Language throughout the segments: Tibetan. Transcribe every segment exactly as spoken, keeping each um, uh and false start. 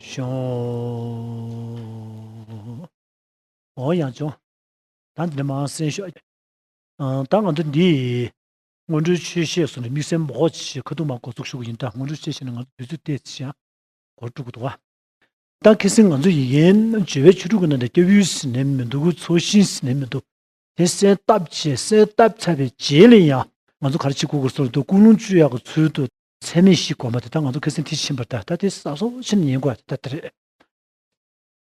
ཤོང་། འོ་ཡང་བྱུང་། ད་འདི་ནས་མར་གསན་ཤོག། ཨ། ད་ང་ཚོ་འདི་སྔོན་འགྲོའི་ཆོས་བཤད་སོགས་ནས་དམིགས་བསལ་མང་པོ་ཞིག་ཁ་ཐུག་མར་འགོ་ཚུགས་ཞུ་གི་ཡིན། ད་སྔོན་འགྲོའི་ཆོས་བཤད་ནས་ང་ཚོ་དུས་ཚོད་ཏོག་ཙམ་ཡང་འགོར་འགྲོ་གི་འདུག་ག། ད་ཁ་སང་ང་ཚོ་ཡི་གེ་ནང་སྦྱོར་བའི་ཆོས་དྲུག་གི་ནང་ནས་སྐྱབས་ཡུལ་ཟེར་ནས་མི་འདུག་གི། ཚོགས་ཞིང་ཟེར་ནས་མི་འདུག། དེ་གསལ་བཏབ་བྱས། གསལ་བཏབ་ཚར་བའི་རྗེས་ལ་ཡང་ང་ཚོ་ག་རེ་བྱེད་དགོས་ཀྱི་ཟེར་དུས། ཀུན་སློང་བཅོས་ཡག་གི་ཚུལ་དུ་ཚད་མེད་བཞི་སྒོམ་པ་དེ། ད་ང་ཚོ་ཁ་སང་དེ་ཕྱིན་པ་རེད། ད་ད་དེ་གསལ་བཟོ་བྱས་ནས་ཉན་དགོས་ཡག་དེ་ད་དེ་རེད།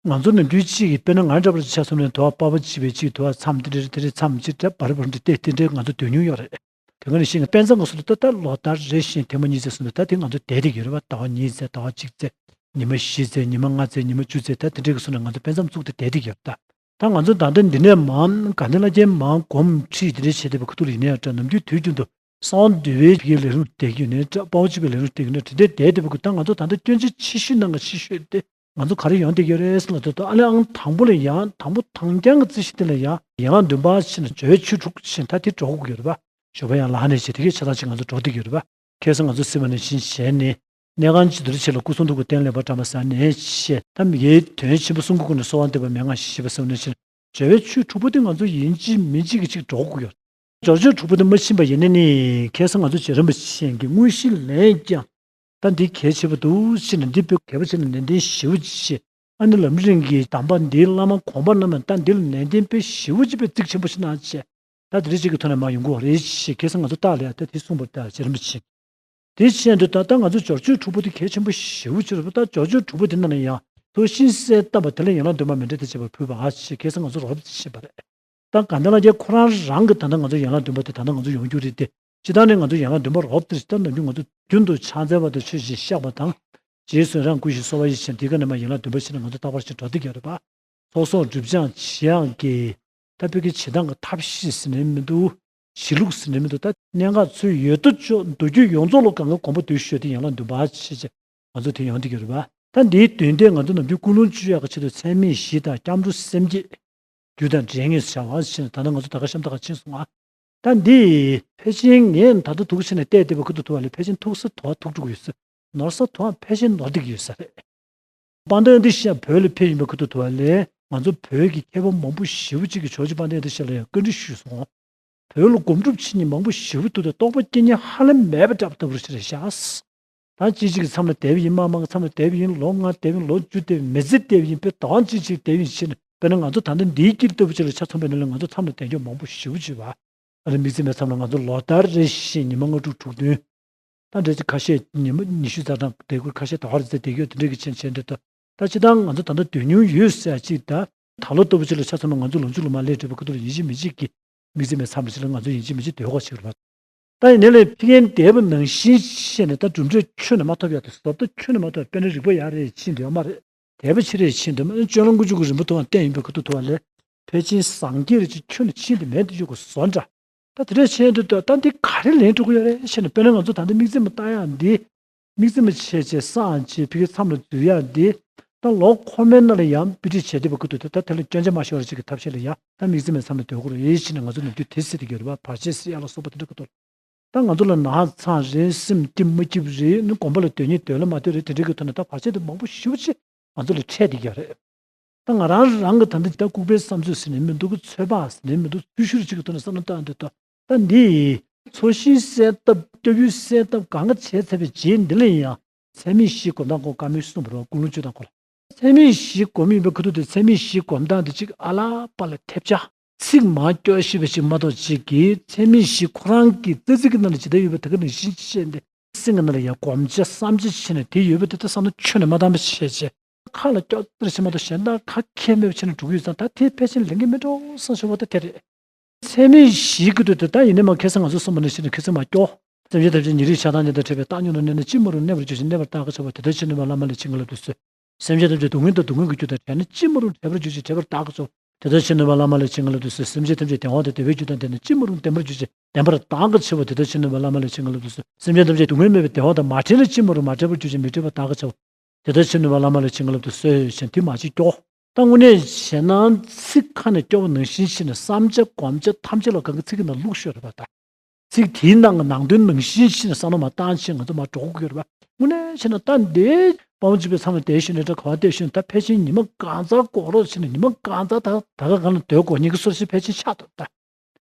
ང་ཚོ་ནམ་རྒྱུན་གཅིག་གིས། དཔེར་ན་ང་འདྲ་པོ་ཆ་བཞག་ན་དུ་བ་པགས་པ་གཅིག་པའི་གཅིག་དུ་བ་མཚམས་དེ་འདྲ་དེ་འདྲའི་མཚམས་གཅིག་འདྲ་བར་བར་འདྲ་དེ་དེ་འདྲའི་ང་ཚོ་སྡོད་མྱོང་ཡོད་རེད། དེ་ག་ནང་བཞིན་དཔེ་མཚོན་གྱི་ཚུལ་དུ་ད་ལྟ་ལོ་ལྟར་རེ་བཞིན་ཐེངས་མ་གཉིས་ཙམ་སོང་ནས་ད་དེ་ང་ཚོ་བསྡད་བསྡད་ཡོད་རེད་པ། ཟླ་བ་གཉིས་ཙམ། ཟླ་བ་གཅིག་ཙམ། ཉི་མ་བཞི་ཙམ། ཉི་མ་ལྔ་ཙམ། ཉི་མ་བཅུ་ཙམ། ད་དེ་འདྲའི་གི་སོང་ནས་ང་ཚོ་དཔེ་མཚམས་བཙུགས་ཏེ་བསྡད་བསྡད་ཡོད་རེད་ད། ད་ང་ཚོ་ད་ལྟ་འདི་ནས་མར་དགའ་ལྡན་ལྷ་བརྒྱའི་མར་སྒོམ་ཁྲིད་དེ་འདྲའི་བྱེད་བསྡད་པའི་ཁ་ཐུག་ལ་ཡིན་ན་ཡང་འདྲ། ནམ་རྒྱུན་དུས་རྒྱུན་དུ་གསང་བ་འདུས་པའི་ལས་རིམ་བསྡད་ཀྱི་ཡོད་ན་འདྲ། དཔའ་བོ་གཅིག་པའི་ལས་རིམ་བསྡད་ཀྱི་ཡོད་ན་འདྲ། དེ་འདྲའི་བསྡད་བསྡད་པའི་ཁ་ཐུག་ད་ང་ཚོ་ད་ལྟ་སྐྱོན་ཆ་ཆེ་ཤོས་ནང་གི་ཆེ་ཤོས་དེ། ང་ཚོ་ག་རེ་ཡོང་བསྡད་ཀྱི་ཡོད་རེད་ཟེར་ལབ་དུས། ད་ཨ་ལས་ཨང་དང་པོ་ལ་ཡང་། དང་པོ་དང་རྐྱང་གི་རྩིས་གཞི་དེ་ལ་ཡང་ཡན་ལག་བདུན་པ་ཕྱིན་ནས་སྦྱོར་བའི་ཆོས་དྲུག་ཕྱིན། ད་དེ་འགྲོ་དགོས་ཀྱི་ཡོད་རེད་པ། ཞོགས་པ་ཡང་ལངས་ནས་བྱས། དེ་གའི་ཆ་ཚང་ཅིག་ང་ཚོ་འགྲོ་བསྡད་ཀྱི་ཡོད་རེད་པ། ཁ་སང་ང་ཚོ་གཟིགས་པ་ནང་བཞིན་བྱས་ནས། གནས་ཁང་སྤྱི་འདུལ་ཆེ་ལ་སྐུ་གསུང་ཐུགས་ཀྱི་རྟེན་ལེགས་པར་བཀྲམ་པ་ཟེར་ནས་བྱས། ད་མི་དགེ་དོན་ཆེན་པོ་གསུམ་གྱི་སྒོ་ནས་གསོལ་བ་འདེབས་པ་མན་ངག་བཞི་པ་ཟེར་བ་ནང་བཞིན། སྦྱོར་བའི་ཆོས་དྲུག་པོ་དེ་ང་ཚོ་ཡིན་གཅིག་མིན་གཅིག་གི་ཅིག་འགྲོ་དགོས་ཀྱི་ཡོད། སྦྱོར་ཆོས་དྲུག་པོ་དེ་མ་ཕྱིན་པ་ཡིན་ན་ནི། ཁ་སང་ང་ཚོ་རྗེ་རིན་པོ་ཆེ་གིས་དངོས་གཞི་ལན་བརྒྱབ། ད་འདི་གལ་ཆེ་བ་འདུག་ཟེར་ནས། འདི་དཔེ་གལ་པོ་ཆེ་ནས་ནན་ཏན་ཞེ་པོ་ཅིག་བྱས། ཨ་ནི་ལམ་རིམ་གྱི་གདམས་པ་འདིའི་བླ་མ་གོང་མ་རྣམས་ད་འདི་ལ་ནན་ཏན་དཔེ་ཞེ་པོ་ཅིག་དཔེ་གཙིགས་ཆེན་པོ་ཞིག་གནང་བྱས། ད་དེ་རིགས་ཅིག་གི་ཐོག་ནས་མར་ཡོང་དགོས་རེད་ཅེས་ཁ་སང་ང་ཚོ་ལྟག་ལ་ཡ་ད་དེ་གསུངས་པ་རེད། ད་རྗེ་རིན་པོ་ཆེ་གིས། དེ་བྱས་དུས་ད་ལྟ་ང་ཚོ་སྦྱོར་ཆོས་དྲུག་པོ་དེ་གལ་ཆེན་པོ་ཞེ་པོ་ཅིག་རེད་པ། ད་སྦྱོར་ཆོས་དྲུག་པོ་དེ་ནང་ནས་ཡང་ཚོགས་ཞིང་གསལ་བཏབ་པ་དེ་ལ་ཡན་ལག་བདུན་པ་མི་འདྲ་དེ་བྱས་པ་ཕུལ་བ་ཞེས་ཁ་སང་ང་ཚོ་རོབ་ཙམ་ཕྱིན་པ་རེད། ད་དགའ་ལྡན་ལྷ་རྒྱལ་ཁོ་རང་རང་གིས་ད་ལྟ་ང་ཚོ་ཡན་ལག་བདུན་པ་དེ་ད་ལྟ་ང་ཚོ་ཡོང་རྒྱུ་རེད་དེ། སྤྱིར་བཏང་ནས་ང་ཚོ་ཡན་ལག་བདུན་པ་རོབ་ཙམ་ཞིག་ད་ནམ་རྒྱུན་ང་ཚོ་རྒྱུན་དུ་ཕྱག་འཚལ་བ་དང་ཆོས་བཞིན་བཤགས་པ་དང་། རྗེས་སུ་ཡི་རང་བསྐུལ་ཞིང་གསོལ་བ་ཡི་ཕྱིར། དེ་ག་ནས་མར་ཡན་ལག་བདུན་པ་ཕྱིན་ནས་ང་ཚོ་རྟག་པར་ཞིག་འགྲོ་བསྡད་ཀྱི་ཡོད་རེད་པ། ཚོགས་གསོག་སྒྲིབ་སྦྱང་བྱེད་ཡག་གི། ད་བོད་ཀྱི་བྱེད་སྟངས་ཀྱི་ཐབས་ཤེས་ཟེར་ནས་མི་འདུག། གཞི་ལུགས་ཟེར་ནས་མི་འདུག། ད་གནད་འགག་ཚུལ་ཡོད་དོ་ཅོག་མདོ་རྒྱུད་ཡོངས་རྫོགས་ལ་གང་ག་གོམ་པ་བསྡུས་ཤོས་དེ་ཡན་ལག་བདུན་པ་ཞེས་བྱས་ང་ཚོ་དེ་ཡོང་བསྡད་ཀྱི་རེད་པ། ད་འདིའི་དོན་དེ་ང་ཚོ་ནམ་རྒྱུན་ཀུན་སློང་བཅོས་ཡག་གི་ཆེད་དུ་ཚད་མེད་བཞི་དང་སྐྱབས་འགྲོ་སེམས་བསྐྱེད། རྒྱུ་དང་འབྲེལ་ངེས་སུ་བྱ་བ་ཞེས་ནས། ད་ལྟ་ང་ཚོ་ད་ག་གཤམ་ད་ག་ཕྱིན་སོང་ང་། ད་འདི་ཕལ་ཆེར་ངས་ད་ལྟ་འདུག་ཕྱིན་ནས་བལྟས་བལྟས་པ་ཁུ་ཐུག་ཐུག་པ་ལས། ཕལ་ཆེར་ཐུག་ས་དུ་བ་ཐུག་འགྲོ་གི་ཡོད་ས། ནོར་ས་དུ་བ་ཕལ་ཆེར་ནོར་བསྡད་ཀྱི་ཡོད་ས་རེད། དཔལ་ལྡན་ཨ་ཏི་ཤ་བོད་ལ་ཕེབས་ཡིན་པའི་ཁུ་ཐུག་ཐུག་པ་ལས། ང་ཚོ་བོད་ཀྱི་མཁས་པ་མང་པོ་ཞེ་པོ་ཅིག་གིས་ཇོར་ཇི་དཔལ་ལྡན་ཨ་ཏི་ཤ་ལ་ཡང་བཀའ་འདྲི་ཞུས་སོང་། བོད་ལ་སྒོམ་སྒྲུབ་བྱེད་མཁན་མང་པོ་ཞེ་པོ་འདུག་སྟེ། རྟོགས་པ་སྐྱེ་མཁན་ཧ་ལམ་མེད་པ་འདྲ་པོ་ལྟ་བུ་ཞིག་རེད་ཤག། ད་གཅིག་གཅིག་གི་མཚམས་ལ་བསྡད་པ་ཡིན། མ་མང་གི་མཚམས་ལ་བསྡད་པ་ཡིན། ལོ་ལྔ་བསྡད་པ་ཡིན། ལོ་བཅུ་བསྡད་པ་ཡིན། མི་ཚེ་བསྡད་པ་ཡིན། དཔེ་ཟླ་བ་གཅིག་གཅིག་བསྡད་པ་ཡིན་ཕྱིན། དཔེར་ན་ང་ཚོ་ད་ལྟ་འདིའི་དཀྱིལ་ལྟ་བུ་ཅིག་ལ་ཆ་མཚོན་པ་ཡིན་ན། ང་ཚོ་མཚམས་ལ་བསྡད་མཁན་མང་པོ་ཞེ་པོ་ཅིག་ཡོད་པ། ཨ་ནི་དམིགས་བརྩེ་མའི་མཚམས་ལ་ང་ཚོ་ལོ་ལྟར་རེ་བཞིན་ཉི་མ་ལྔ་དྲུག་དྲུག་བདུན། ད་འདྲ་ཅིག་ཁ་ཤས་ཉི་མ་ཉི་ཤུ་རྩ་གྲངས་བསྡད་དགོས། ཁ་ཤས་ཟླ་བ་རེ་ཙམ་བསྡད་ཀྱི་ཡོད། དེ་འདྲ་གི་ཕྱིན་ཕྱིན་འདྲ་འདུག། ད་སྤྱིར་བཏང་ང་ཚོ་ད་ལྟ་སྡོད་མྱོང་ཡོད་ཟེར་ཡ་ཅིག་དང་། ད་ལོ་ལྟ་བུ་ཅིག་ལ་ཆ་མཚོན་ན། ང་ཚོ་ལོ་མཇུག་ལ་མར་སླེབས་འགྲོ་བའི་ཁུ་ཐུག་ལ་ཡིན་གཅིག་མིན་གཅིག་གིས་དམིགས་བརྩེ་མའི་མཚམས་ལ་ཅིག་ལ་ང་ཚོ་ཡིན་གཅིག་མིན་གཅིག་སྡོད་དགོས་ཅིག་རེད་པ། ད་ཡིན་ནའི་ལས་ཕ་གིར་བསྡད་པ་ནང་བཞིན་བྱས་ནས། ད་གྲུབ་འབྲས་ཁྱོན་ནས་མ་ཐོབ་ཡ་དེ། བཟོ་ལྟ་ཁྱོན་ནས་མ་ཐོབ་ཡ། དཔེར་ན་རིག་པ་ཡར་རེ་ཕྱིན་འདོད་མ་རེད། དད་པ་ཆེ་རེ་ཕྱིན་འདོད་མ་རེད། སྤྱོད་ལམ་ཀུན་སྤྱོད་ཀྱི་རིམ་པ་ཐོག་ལ་བསྟན་ཡིན་པའི་ཁུ་ཐུག་ཐུག་པ་ལས། ཕལ་ཆེར་སངས་རྒྱས་རེ་ཅིག་ཁྱོན་ནས་ཕྱིན་ཏེ་མེད་དུ་ཡོད་དགོས་བཟོ་འདྲ། ད་དེ་འདྲ་བྱས་དུས་ད་ད་འདི་ག་རེ་ལན་སྤྲོད་ཀྱི་ཡོད་རེད་ཟེར་ནས། དཔེར་ན་ང་ཚོ་ད་ལྟ་དམིགས་བརྩེ་མ་བཏང་ཡག་འདི། དམིགས་བརྩེ་མ་བྱས་བྱས་བསམ་བྱས་ཕ་གིའི་མཚམས་ལ་འཛུལ་ཡག་འདི། ད་ལོ་འཁོར་མའི་ནང་ལ་ཡང་དཔེ་ཁྲིད་བྱས་བསྡད་པའི་ཁུ་ཐུག་ཐུག། ད་དེ་ལ་སྐྱོན་ཆ་མ་ཤོར་བ་ཅིག་གི་ཐབས་ཤེས་ལ་ཡང་ད་དམིགས་བརྩེ་མའི་མཚམས་ལ་སྡོད་དགོས་རེད་ཟེར་ནས་ང་ཚོ་ནམ་རྒྱུན་དེ་ཟེར་བསྡད་ཀྱི་ཡོད་རེད་པ། བར་ཆད་སེལ་ཡག་ལ་སོགས་པ་དེ་འདྲ་ཁུ་ཐུག། ད་ང་ཚོ་ལ་ན་ཚ་རེད། སེམས་སྐྱིད་མ་སྐྱིད་རེད། ནི་དགོན་པ་ལ་སྡོད་སྙིང་འདོད་ལ་མ་འདོད་རེད། དེ་འདྲ་གི་ཐོག་ནས་ད་བར་ཆད་དེ་མང་པོ་ཞེ་པོ་ཅིག་ང་ཚོ་ལ་འཕྲད་བསྡད་ཀྱི་ཡོད་རེད། ད་ང་རང་རང་གི་ད་ལྟ་ད་ལྐུགས་པའི་བསམ་ཚུལ་ཟེར་ནས་མི་འདུག་གི། ཚོད་དཔག་ཟེར་ནས་མི་འདུག། འཚོལ་ཞིབ་ཅིག་གི་ཐོག་ནས་བསམ་བློ་བཏང་དུས། ད་ད་འདི་ཚོགས་ཞིང་གསལ་བཏབ། སྐྱབས་ཡུལ་གསལ་བཏབ་གང་ག་བྱས་ཚར་བའི་རྗེས་འདི་ལ་ཡང་ཚད་མེད་བཞི་སྒོམ་སྟངས་སྐོར་བཀའ་མོལ་གསུངས་པ་རེད་པ། ཀུན་སློང་བཅོས་སྟངས་སྐོར་ལ། ཚད་མེད་བཞི་སྒོམ་ཡིན་པའི་ཁུ་ཐུག་དེ། ཚད་མེད་བཞི་སྒོམ་སྟངས་དེ་ཅིག་ཨ་ལ་པ་ལ་ཐེབས་ཆག་ཚིག་མར་སྐྱོར་ཤེས་པ་ཅིག་མ་གཏོགས། ཅིག་གིས་ཚད་མེད་བཞི་ཁོ་རང་གི་རྩ་ཚིག་གི་ནང་ལ་ཇི་ལྟར་ཡོད་པ་དེ་ག་ནང་བཞིན་བཤད་དེ། སེམས་ཀྱི་ནང་ལ་ཡང་སྒོམ་བྱས་བསམ་བྱས་བྱས་ནས། དེ་ཡོད་པ་དེ་ད་བསམ་བློ་ཁྱོན་ནས་མ་བཏང་བ་བྱས་བྱས། ཁ་ལ་སྐྱོར་ཙམ་བྱས་མ་གཏོགས་གཞན་དག་ག་གེ་མེད་པ་བྱས་ནས་འགྲོ་གི་ཡོད་ཙང་། ད་དེ་ཕལ་ཆེར་ལན་གྱི་མེད་འགྲོ་བསམ་ཤོར་བ་ད་དེ་རེད། ཚད་མེད་བཞིའི་ཁུ་ཐུག་དེ་ད་ཡིན་ནའི་མ། ཁ་སང་ང་ཚོ་གསུངས་པ་ནང་བཞིན་ནས་ཁ་སང་མར་སྐྱོར། སེམས་ཅན་ཐམས་ཅད་ཉོན་རིགས་ཆགས་སྡང་གཉིས་དང་བྲལ་བའི་བཏང་སྙོམས་ལ་གནས་ན། ཅི་མ་རུང་གནས་པར་གྱུར་ཅིག། གནས་པར་བཏང་གི་བྱ་བ་དེ་དག་ཕྱིར་ནུས་པ་བླ་མ་ལས་བྱིན་གྱིས་བརླབ་ཏུ་གསོལ། སེམས་ཅན་ཐམས་ཅད་ཀྱི་དོན་དུ་བདག་གིས་བྱ་བ་དེ་དག་ཕྱིར་ནུས་པ་བླ་མ་ལས་བྱིན་གྱིས་བརླབ་ཏུ་གསོལ། སེམས་ཅན་ཐམས་ཅད་སྡུག་བསྔལ་དང་སྡུག་བསྔལ་གྱི་རྒྱུ་དང་བྲལ་ན། ཅི་མ་རུང་བྲལ་བར་གྱུར་ཅིག། བྲལ་བར་བདག་གིས་བྱ་བ་དེ་དག་ཕྱིར་ནུས་པ་བླ་མ་ལས་བྱིན་གྱིས་བརླབ་ཏུ་གསོལ། སེམས་ཅན་ཐམས་ཅད་བདེ་བ་དང་བདེ་བར་གྱུར་དང་ལྡན་ན། ཅི་མ་རུང་ལྡན་པར་གྱུར་ཅིག། ལྡན་པར་བདག་གིས་བྱ་བ་དེ་དག་ཕྱིར་ནུས་པ་བླ་མ་ལས་བྱིན་གྱིས་བརླབ་ཏུ་གསོལ། སེམས་ཅན་ཐམས་ཅད་སྡུག་བསྔལ་མེད་པའི་བདེ་བ་དང་མ་བྲལ་ན། ཅི་མ་རུང་མ་བྲལ་བར་གྱུར་ཅིག། མི་བྲལ་བར་བདག་གིས་བྱ་བ་དེ་དག་ཕྱིར་ནུས་པ་བླ་མ་ལས་བྱིན་གྱིས་བརླབ་ཏུ་གསོལ་ཞེས་དེ་མར་ཅིག་སྐྱོར། ད་དངོས་གནས་བྱས་ན་ཚིག་ཁ་ནས་སྐྱོར་བ་ནང་བཞིན་བྱས་ནས། བསམ་བྱ་སྒོམ་བྱ་ཐམས་ཅད་ལ་གང་གི་ཚིག་གི་ནང་བླུགས་ཤོག་རེད་པ། ད་ཚིག་དེའི་ནང་གི་ནང་དོན་ནང་བཞིན་བྱས་ནས་བསམ་བློ་མར་བཏང་བྱས་ང་ཚོ་མར་འགྲོ་དགོས་ཀྱི་ཡོད་རེད་པ། དངོས་གནས་བྱས་ན་ད་འདི་ དཔའ་བོ་གཅིག་པུས་མཚམས་ལ་བསྡད་ཤོར་ནས་འདྲ། ག་བ་བསྡད་ཤོར་ནས་ད་ཕལ་ཆེར་ཉི་མ་གང་ཚང་འགོར་རོགས་བྱས་ནས། ཉི་མ་གང་ཚང་ད་ད་ག་གང་ལ་སྡོད་དགོས་མཁན་གྱི་སྲོལ་ཞིག་ཕལ་ཆེར་ཆགས་འདུག་ད།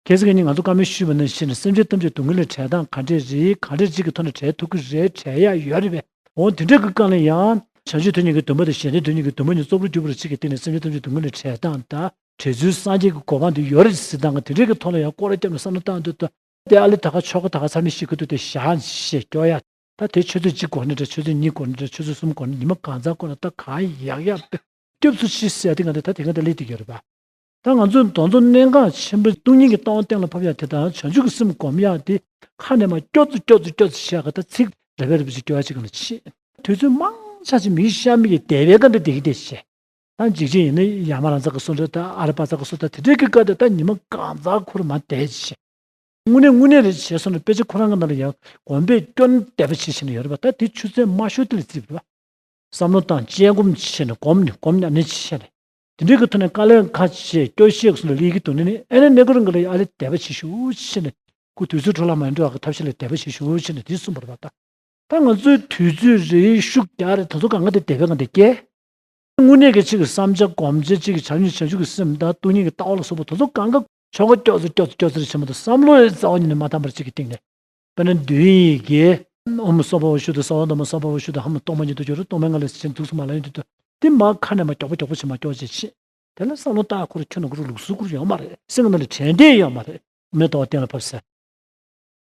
གལ་སྲིད་ཀྱི་ནི་ང་ཚོ་བཀའ་མོལ་ཞུས་པ་ནང་བཞིན་ནས་སེམས་ཅན་ཐམས་ཅད་སྡུག་བསྔལ་ལས་བྲལ་སྟངས་ག་འདྲས་རེད། ག་འདྲས་ཅིག་གི་ཐོག་ནས་བྲལ་ཐུབ་ཀྱི་རེད། བྲལ་ཡག་ཡོད་རེད་པས། འོ་དེ་འདྲས་ཀྱི་སྒང་ལ་ཡང་བྱང་ཆུབ་དོན་གཉིས་ཀྱི་སྡོམ་པ་དང་གཞན་དོན་དོན་གཉིས་ཀྱི་སྡོམ་པ་གཉིས་རྩོག་པོར་གྱུར་པ་རེད། ཅིག་གི་སྟེང་ནས་སེམས་ཅན་ཐམས་ཅད་སྡུག་བསྔལ་ལས་བྲལ་སྟངས་དང་། བྲལ་ཚུལ་སངས་རྒྱས་ཀྱི་གོ་འཕང་དེ་ཡོད་རེད་ཟེར་སྟངས་ཀྱི་དེ་འདྲས་ཀྱི་ཐོག་ལ་ཡང་སྐོར་ར་བརྒྱབ་ནས་བསམ་བློ་བཏང་དུས་ད། དེ་ཨ་ལེ་ད་ག་ཆོ་ག་ད་ག་ཚང་མས་ཤེས་ཀྱི་འདུག་དེ་བཞག་བྱས་སྐྱོར་ཡ། ད་དེ་ཆུ་ཚོད་གཅིག་འགོར་ནི་འདྲ། ཆུ་ཚོད་གཉིས་འགོར་ནི་འདྲ། ཆུ་ཚོད་གསུམ་འགོར་ནི། ཉི་མ་གང་ཚང་འགོར་ན་ད་གང་ཡག་ཡག་དེ་སྐྱོབ་ཚུལ་ཤེས་ཟེར་ཡ་དེ་ག་དེ་ད་དེ་ག་དེ་སླེབས་བསྡད་ཀྱི་ཡོད་རེད་པ། ད་ང་ཚོས་དེ་ཚོ་གནད་འགག་ཆེན་པོ་སྟོང་ཉིད་ཀྱི་ལྟ་བ་གཏན་ལ་ཕབ་ཡ་དེ་དང་བྱང་ཆུབ་ཀྱི་སེམས་སྒོམ་ཡ་དེ་ཁ་ནས་མར་སྐྱོར་ཙམ་སྐྱོར་ཙམ་སྐྱོར་ཙམ་བྱས་ག་ད་ཚིག་རེ་བ་རེ་བ་ཞིག་སྐྱོར་ཡ་ཅིག་ག་ལ་བྱེད། དུས་ཚོད་མང་ཆ་ཅིག་མིའི་ཤ་མིག་གིས་བདེ་བའི་སྒང་དེ་བསྡད་ཀྱི་བསྡད་བྱས། ད་འཇིགས་བྱེད་ཡིན་ན་ཡ་མ་ར་ཛ་གི་བསོད་བདེ་དང་ཨ་ར་པ་ཛ་གི་བསོད་བདེ་དེ་འདྲའི་གི་སྐབས་དེ་ད་ཉི་མ་གང་ཚང་ཁོ་རང་མར་བསྡད་བྱས། དངོས་གནས་དངོས་གནས་རེད་བྱས་སོང་ན་དཔེ་ཆ་ཁོ་རང་གི་ནང་ལ་ཡང་སྒོམ་པས་སྐྱོར་ནས་དད་པ་བྱེད་བཞིན་ཡོད་རེད་པ། ད་དེ་ཆུ་ཚད་མ་ཤོར་དེ་ལ་རྩིས་པ། བསམ་བློ་བཏང་། དཔྱད་སྒོམ་བྱས་ནས་སྒོམ་ནས་སྒོམ་ཉམས་ལེན་བྱས་ནས། དེ་འདྲའི་གི་ཐོག་ནས་དཀའ་ལས་ཁག་བྱས་སྐྱོ་ཤས་སུ་ལ་སླེབས་ཀྱི་འདུག་ནས་ནི་ཨེ་ནས་ནས་ཁོ་རང་གི་ལ་ཡང་ཨ་ལེ་དད་པ་བྱེད་ཤུགས་ཆེ་ནས་ཁོ་དུས་ཚོད་འཕྲོ་བརླག་མ་འགྲོ་བ་གི་ཐབས་ཤེས་ལ་དད་པ་བྱེད་ཤུགས་ཆེ་ནས་དེ་གསུངས་པ་རེད་པ། ད་ད་ང་ཚོའི་དུས་ཚོད་རེད། ཤུགས་རྒྱག་རེད། དེ་ཚོ་གང་ག་དེ་དད་པའི་སྒང་དེ་བསྐྱལ། དངོས་གནས་ཀྱི་གཅིག་གི་བསམ་བྱ་སྒོམ་བྱ་གཅིག་གི་བྱམས་སྙིང་བྱང་ཆུབ་ཀྱི་སེམས་དང་སྟོང་ཉིད་ཀྱི་ལྟ་བ་ལ་སོགས་པ་དེ་ཚོ་གང་ག་ཆོ་ག་སྐྱོར་ཚུལ་སྐྱོར་ཚུལ་སྐྱོར་ཚུལ་རེ་བྱེད་མ་གཏོགས་བསམ་བློ་ཡི་རྩ་བ་ཉིད་ནས་མ་བཏང་བར་གཅིག་གི་སྟེང་ནས། དཔེར་ན་མདུན་ཡི་གེ། ཨོཾ་སྭ་བྷཱ་ཝ་ཤུདྡྷ་སརྦ་དྷརྨ་སྭ་བྷཱ་ཝ་ཤུདྡྷ་ཨ་ཧཾ་སྟོང་པ་ཉིད་དུ་གྱུར། སྟོང་པའི་ངང་ལས་ཕྱིན་དུག་གསུམ་མ་ལ་ཡོང་དུས་དུ། འདི་མ་ཁ་ནས་མ་མགྱོགས་པོ་མགྱོགས་པོ་བྱེད་མ་མགྱོགས་བྱེད་ཤེས། དེ་ལ་བསམ་བློ་བཏང་ཁོ་རང་ཁྱོན་ནས་ཁོ་རང་ལུགས་སྲོལ་ཁོ་རང་ཡོད་མ་རེད། སེམས་ཀྱི་ནང་ལ་དྲན་བསྡད་ཡོད་མ་རེད། དབུ་མའི་ལྟ་བ་གཏན་ལ་ཕབ་ཟེར།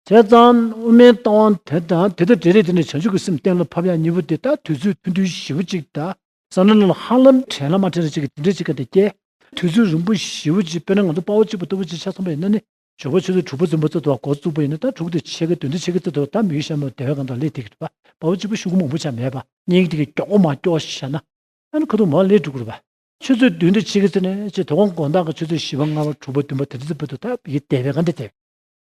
བྱས་ཙང་དབུ་མའི་ལྟ་བ་དེ་དང་དེ་དང་འབྲེལ་རེས་དེ་ནས་བྱང་ཆུབ་ཀྱི་སེམས་གཏན་ལ་ཕབ་ཡག་གཉིས་པོ་དེ་ད་དུས་ཚོད་ཐུང་ཐུང་ཞེ་པོ་ཅིག་དང་། བསམ་བློ་ནང་ལ་ཧ་ལམ་དྲན་ལ་མ་དྲན་ལ་ཅིག་གི་དེ་འདྲ་ཅིག་ག་དེ་སྐྱེ། དུས་ཚོད་རིང་པོ་ཞེ་པོ་ཅིག་དཔེར་ན་ང་ཚོ་དཔའ་བོ་གཅིག་པུ་ལྟ་བུ་ཅིག་ཆ་མཚོན་པ་ཡིན་ན་ནི། ཞོགས་པ་ཆུ་ཚོད་དྲུག་པ་བཙུན་པ་ཚོ་དུ་བ་འགོ་བཙུགས་པ་ཡིན་ན་ད་དྲུག་དང་ཕྱེད་ཀ་བདུན་དང་ཕྱེད་ཀ་ཚོ་དུ་བ་ད་མི་ཡུལ་ཤར་ནུབ་བདེ་བའི་སྒང་དུ་སླེབས་ཐུབ་ཀྱི་འདུག་པ། དཔའ་བོ་གཅིག་པུ་ཤུགས་མང་པོ་ཆགས་མེད་པ། སྙིང་དེ་གི་མགྱོགས་པོ་མ་སྐྱོར་བཞག་ན། ཨ་ནི་ཁ་ཐུག་མར་སླེབས་འགྲོ་གི་རེད་པ། ཆུ་ཚོད་བདུན་དང་ཕྱེད་ཀ་ཚོ་ནས་ཅིག་དོ་དགོང་དགོང་དག་གི་ཆུ་ཚོད་བཞི་པ་ལྔ་པ་དྲུག་པ་བདུན་པ་དེ་འདྲ་ཚོ་བར་དུ་ད་ཡི་བདེ་བའི་སྒང་དུ་བསྡད།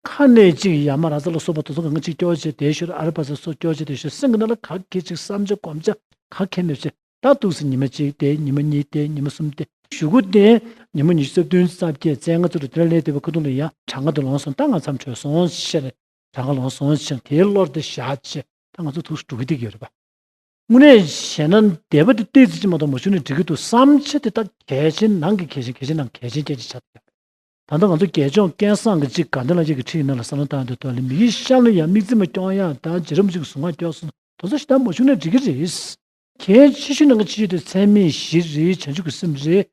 ཁ་ནས་ཅིག་ཡ་མ་ར་ཛ་ལ་སོགས་པ་དེ་ཚོ་གང་ག་ཅིག་སྐྱོར་བྱས་བསྡད་ཤོར། ཨ་ར་པ་ཛ་སོགས་སྐྱོར་བྱས་བསྡད་ཤོར། སེམས་ཀྱི་ནང་ལ་ག་གེ་ཅིག་བསམ་བྱ་སྒོམ་བྱ་ག་གེ་མེད་བྱས། ད་འདུག་སེ་ཉི་མ་གཅིག་བསྡད། ཉི་མ་གཉིས་བསྡད། ཉི་མ་གསུམ་བསྡད། གཞུག་གུ་དེ་ཉི་མ་ཉི་ཤུ་རྩ་བདུན་རྩ་བརྒྱད་རྩ་ལྔ་ཚོ་རུ་དེ་ལ་སླེབས་བསྡད་པའི་ཁ་ཐུག་ལ་ཡ་གྲངས་ཀ་དེ་ལོངས་སོང་། ད་ང་མཚམས་གྲོལ་སོང་ཟེར་ནས་གྲངས་ཀ་ལོངས་སོང་ཟེར་ནས་དེའི་བློ་དེ་བཞག་བྱས་ད་ང་ཚོ་འདུག་སེ་འགྲོ་གི་བསྡད་ཀྱི་ཡོད་རེད་པ། དངོས་གནས་བྱས་ན་འདས་པ་དེ་ཏོག་ཙམ་ཅིག་མ་གཏོགས་མ་བྱུང་ན་འགྲིག་གི་འདུག་བསམ་བྱ་དེ་ད་གལ་ཆེན་ནང་གི་གལ་ཆེན། གལ་ཆེན་ནང་གལ་ཆེན་སྐད་ཆ་ཆགས་བསྡད་ཡོད་རེད། ད་ལྟ་ང་ཚོ་དགེ་སྦྱོང་སྐལ་བཟང་གི་གཅིག་དགའ་ལྡན་ལྷ་བརྒྱ་གི་ཁྲིད་ཀྱི་ནང་ལ་བསམ་བློ་བཏང་ཡོང་དུས་ད་ལ་མིའི་ཤ་ལ་ཡང་དམིགས་བརྩེ་མ་སྐྱོང་ཡག་དང་རྗེ་རིན་པོ་ཆེ་གི་གཟུངས་སྔགས་སྐྱོར་སོང་། དེ་ཚོ་ཞིག་ད་མ་བྱུང་ན་འགྲིག་གི་རེད། གལ་ཆེ་ཤོས་ནང་གི་ཆེ་ཤོས་དེ་ཚད་མེད་བཞི་རེད། བྱང་ཆུབ་ཀྱི་སེམས་རེད།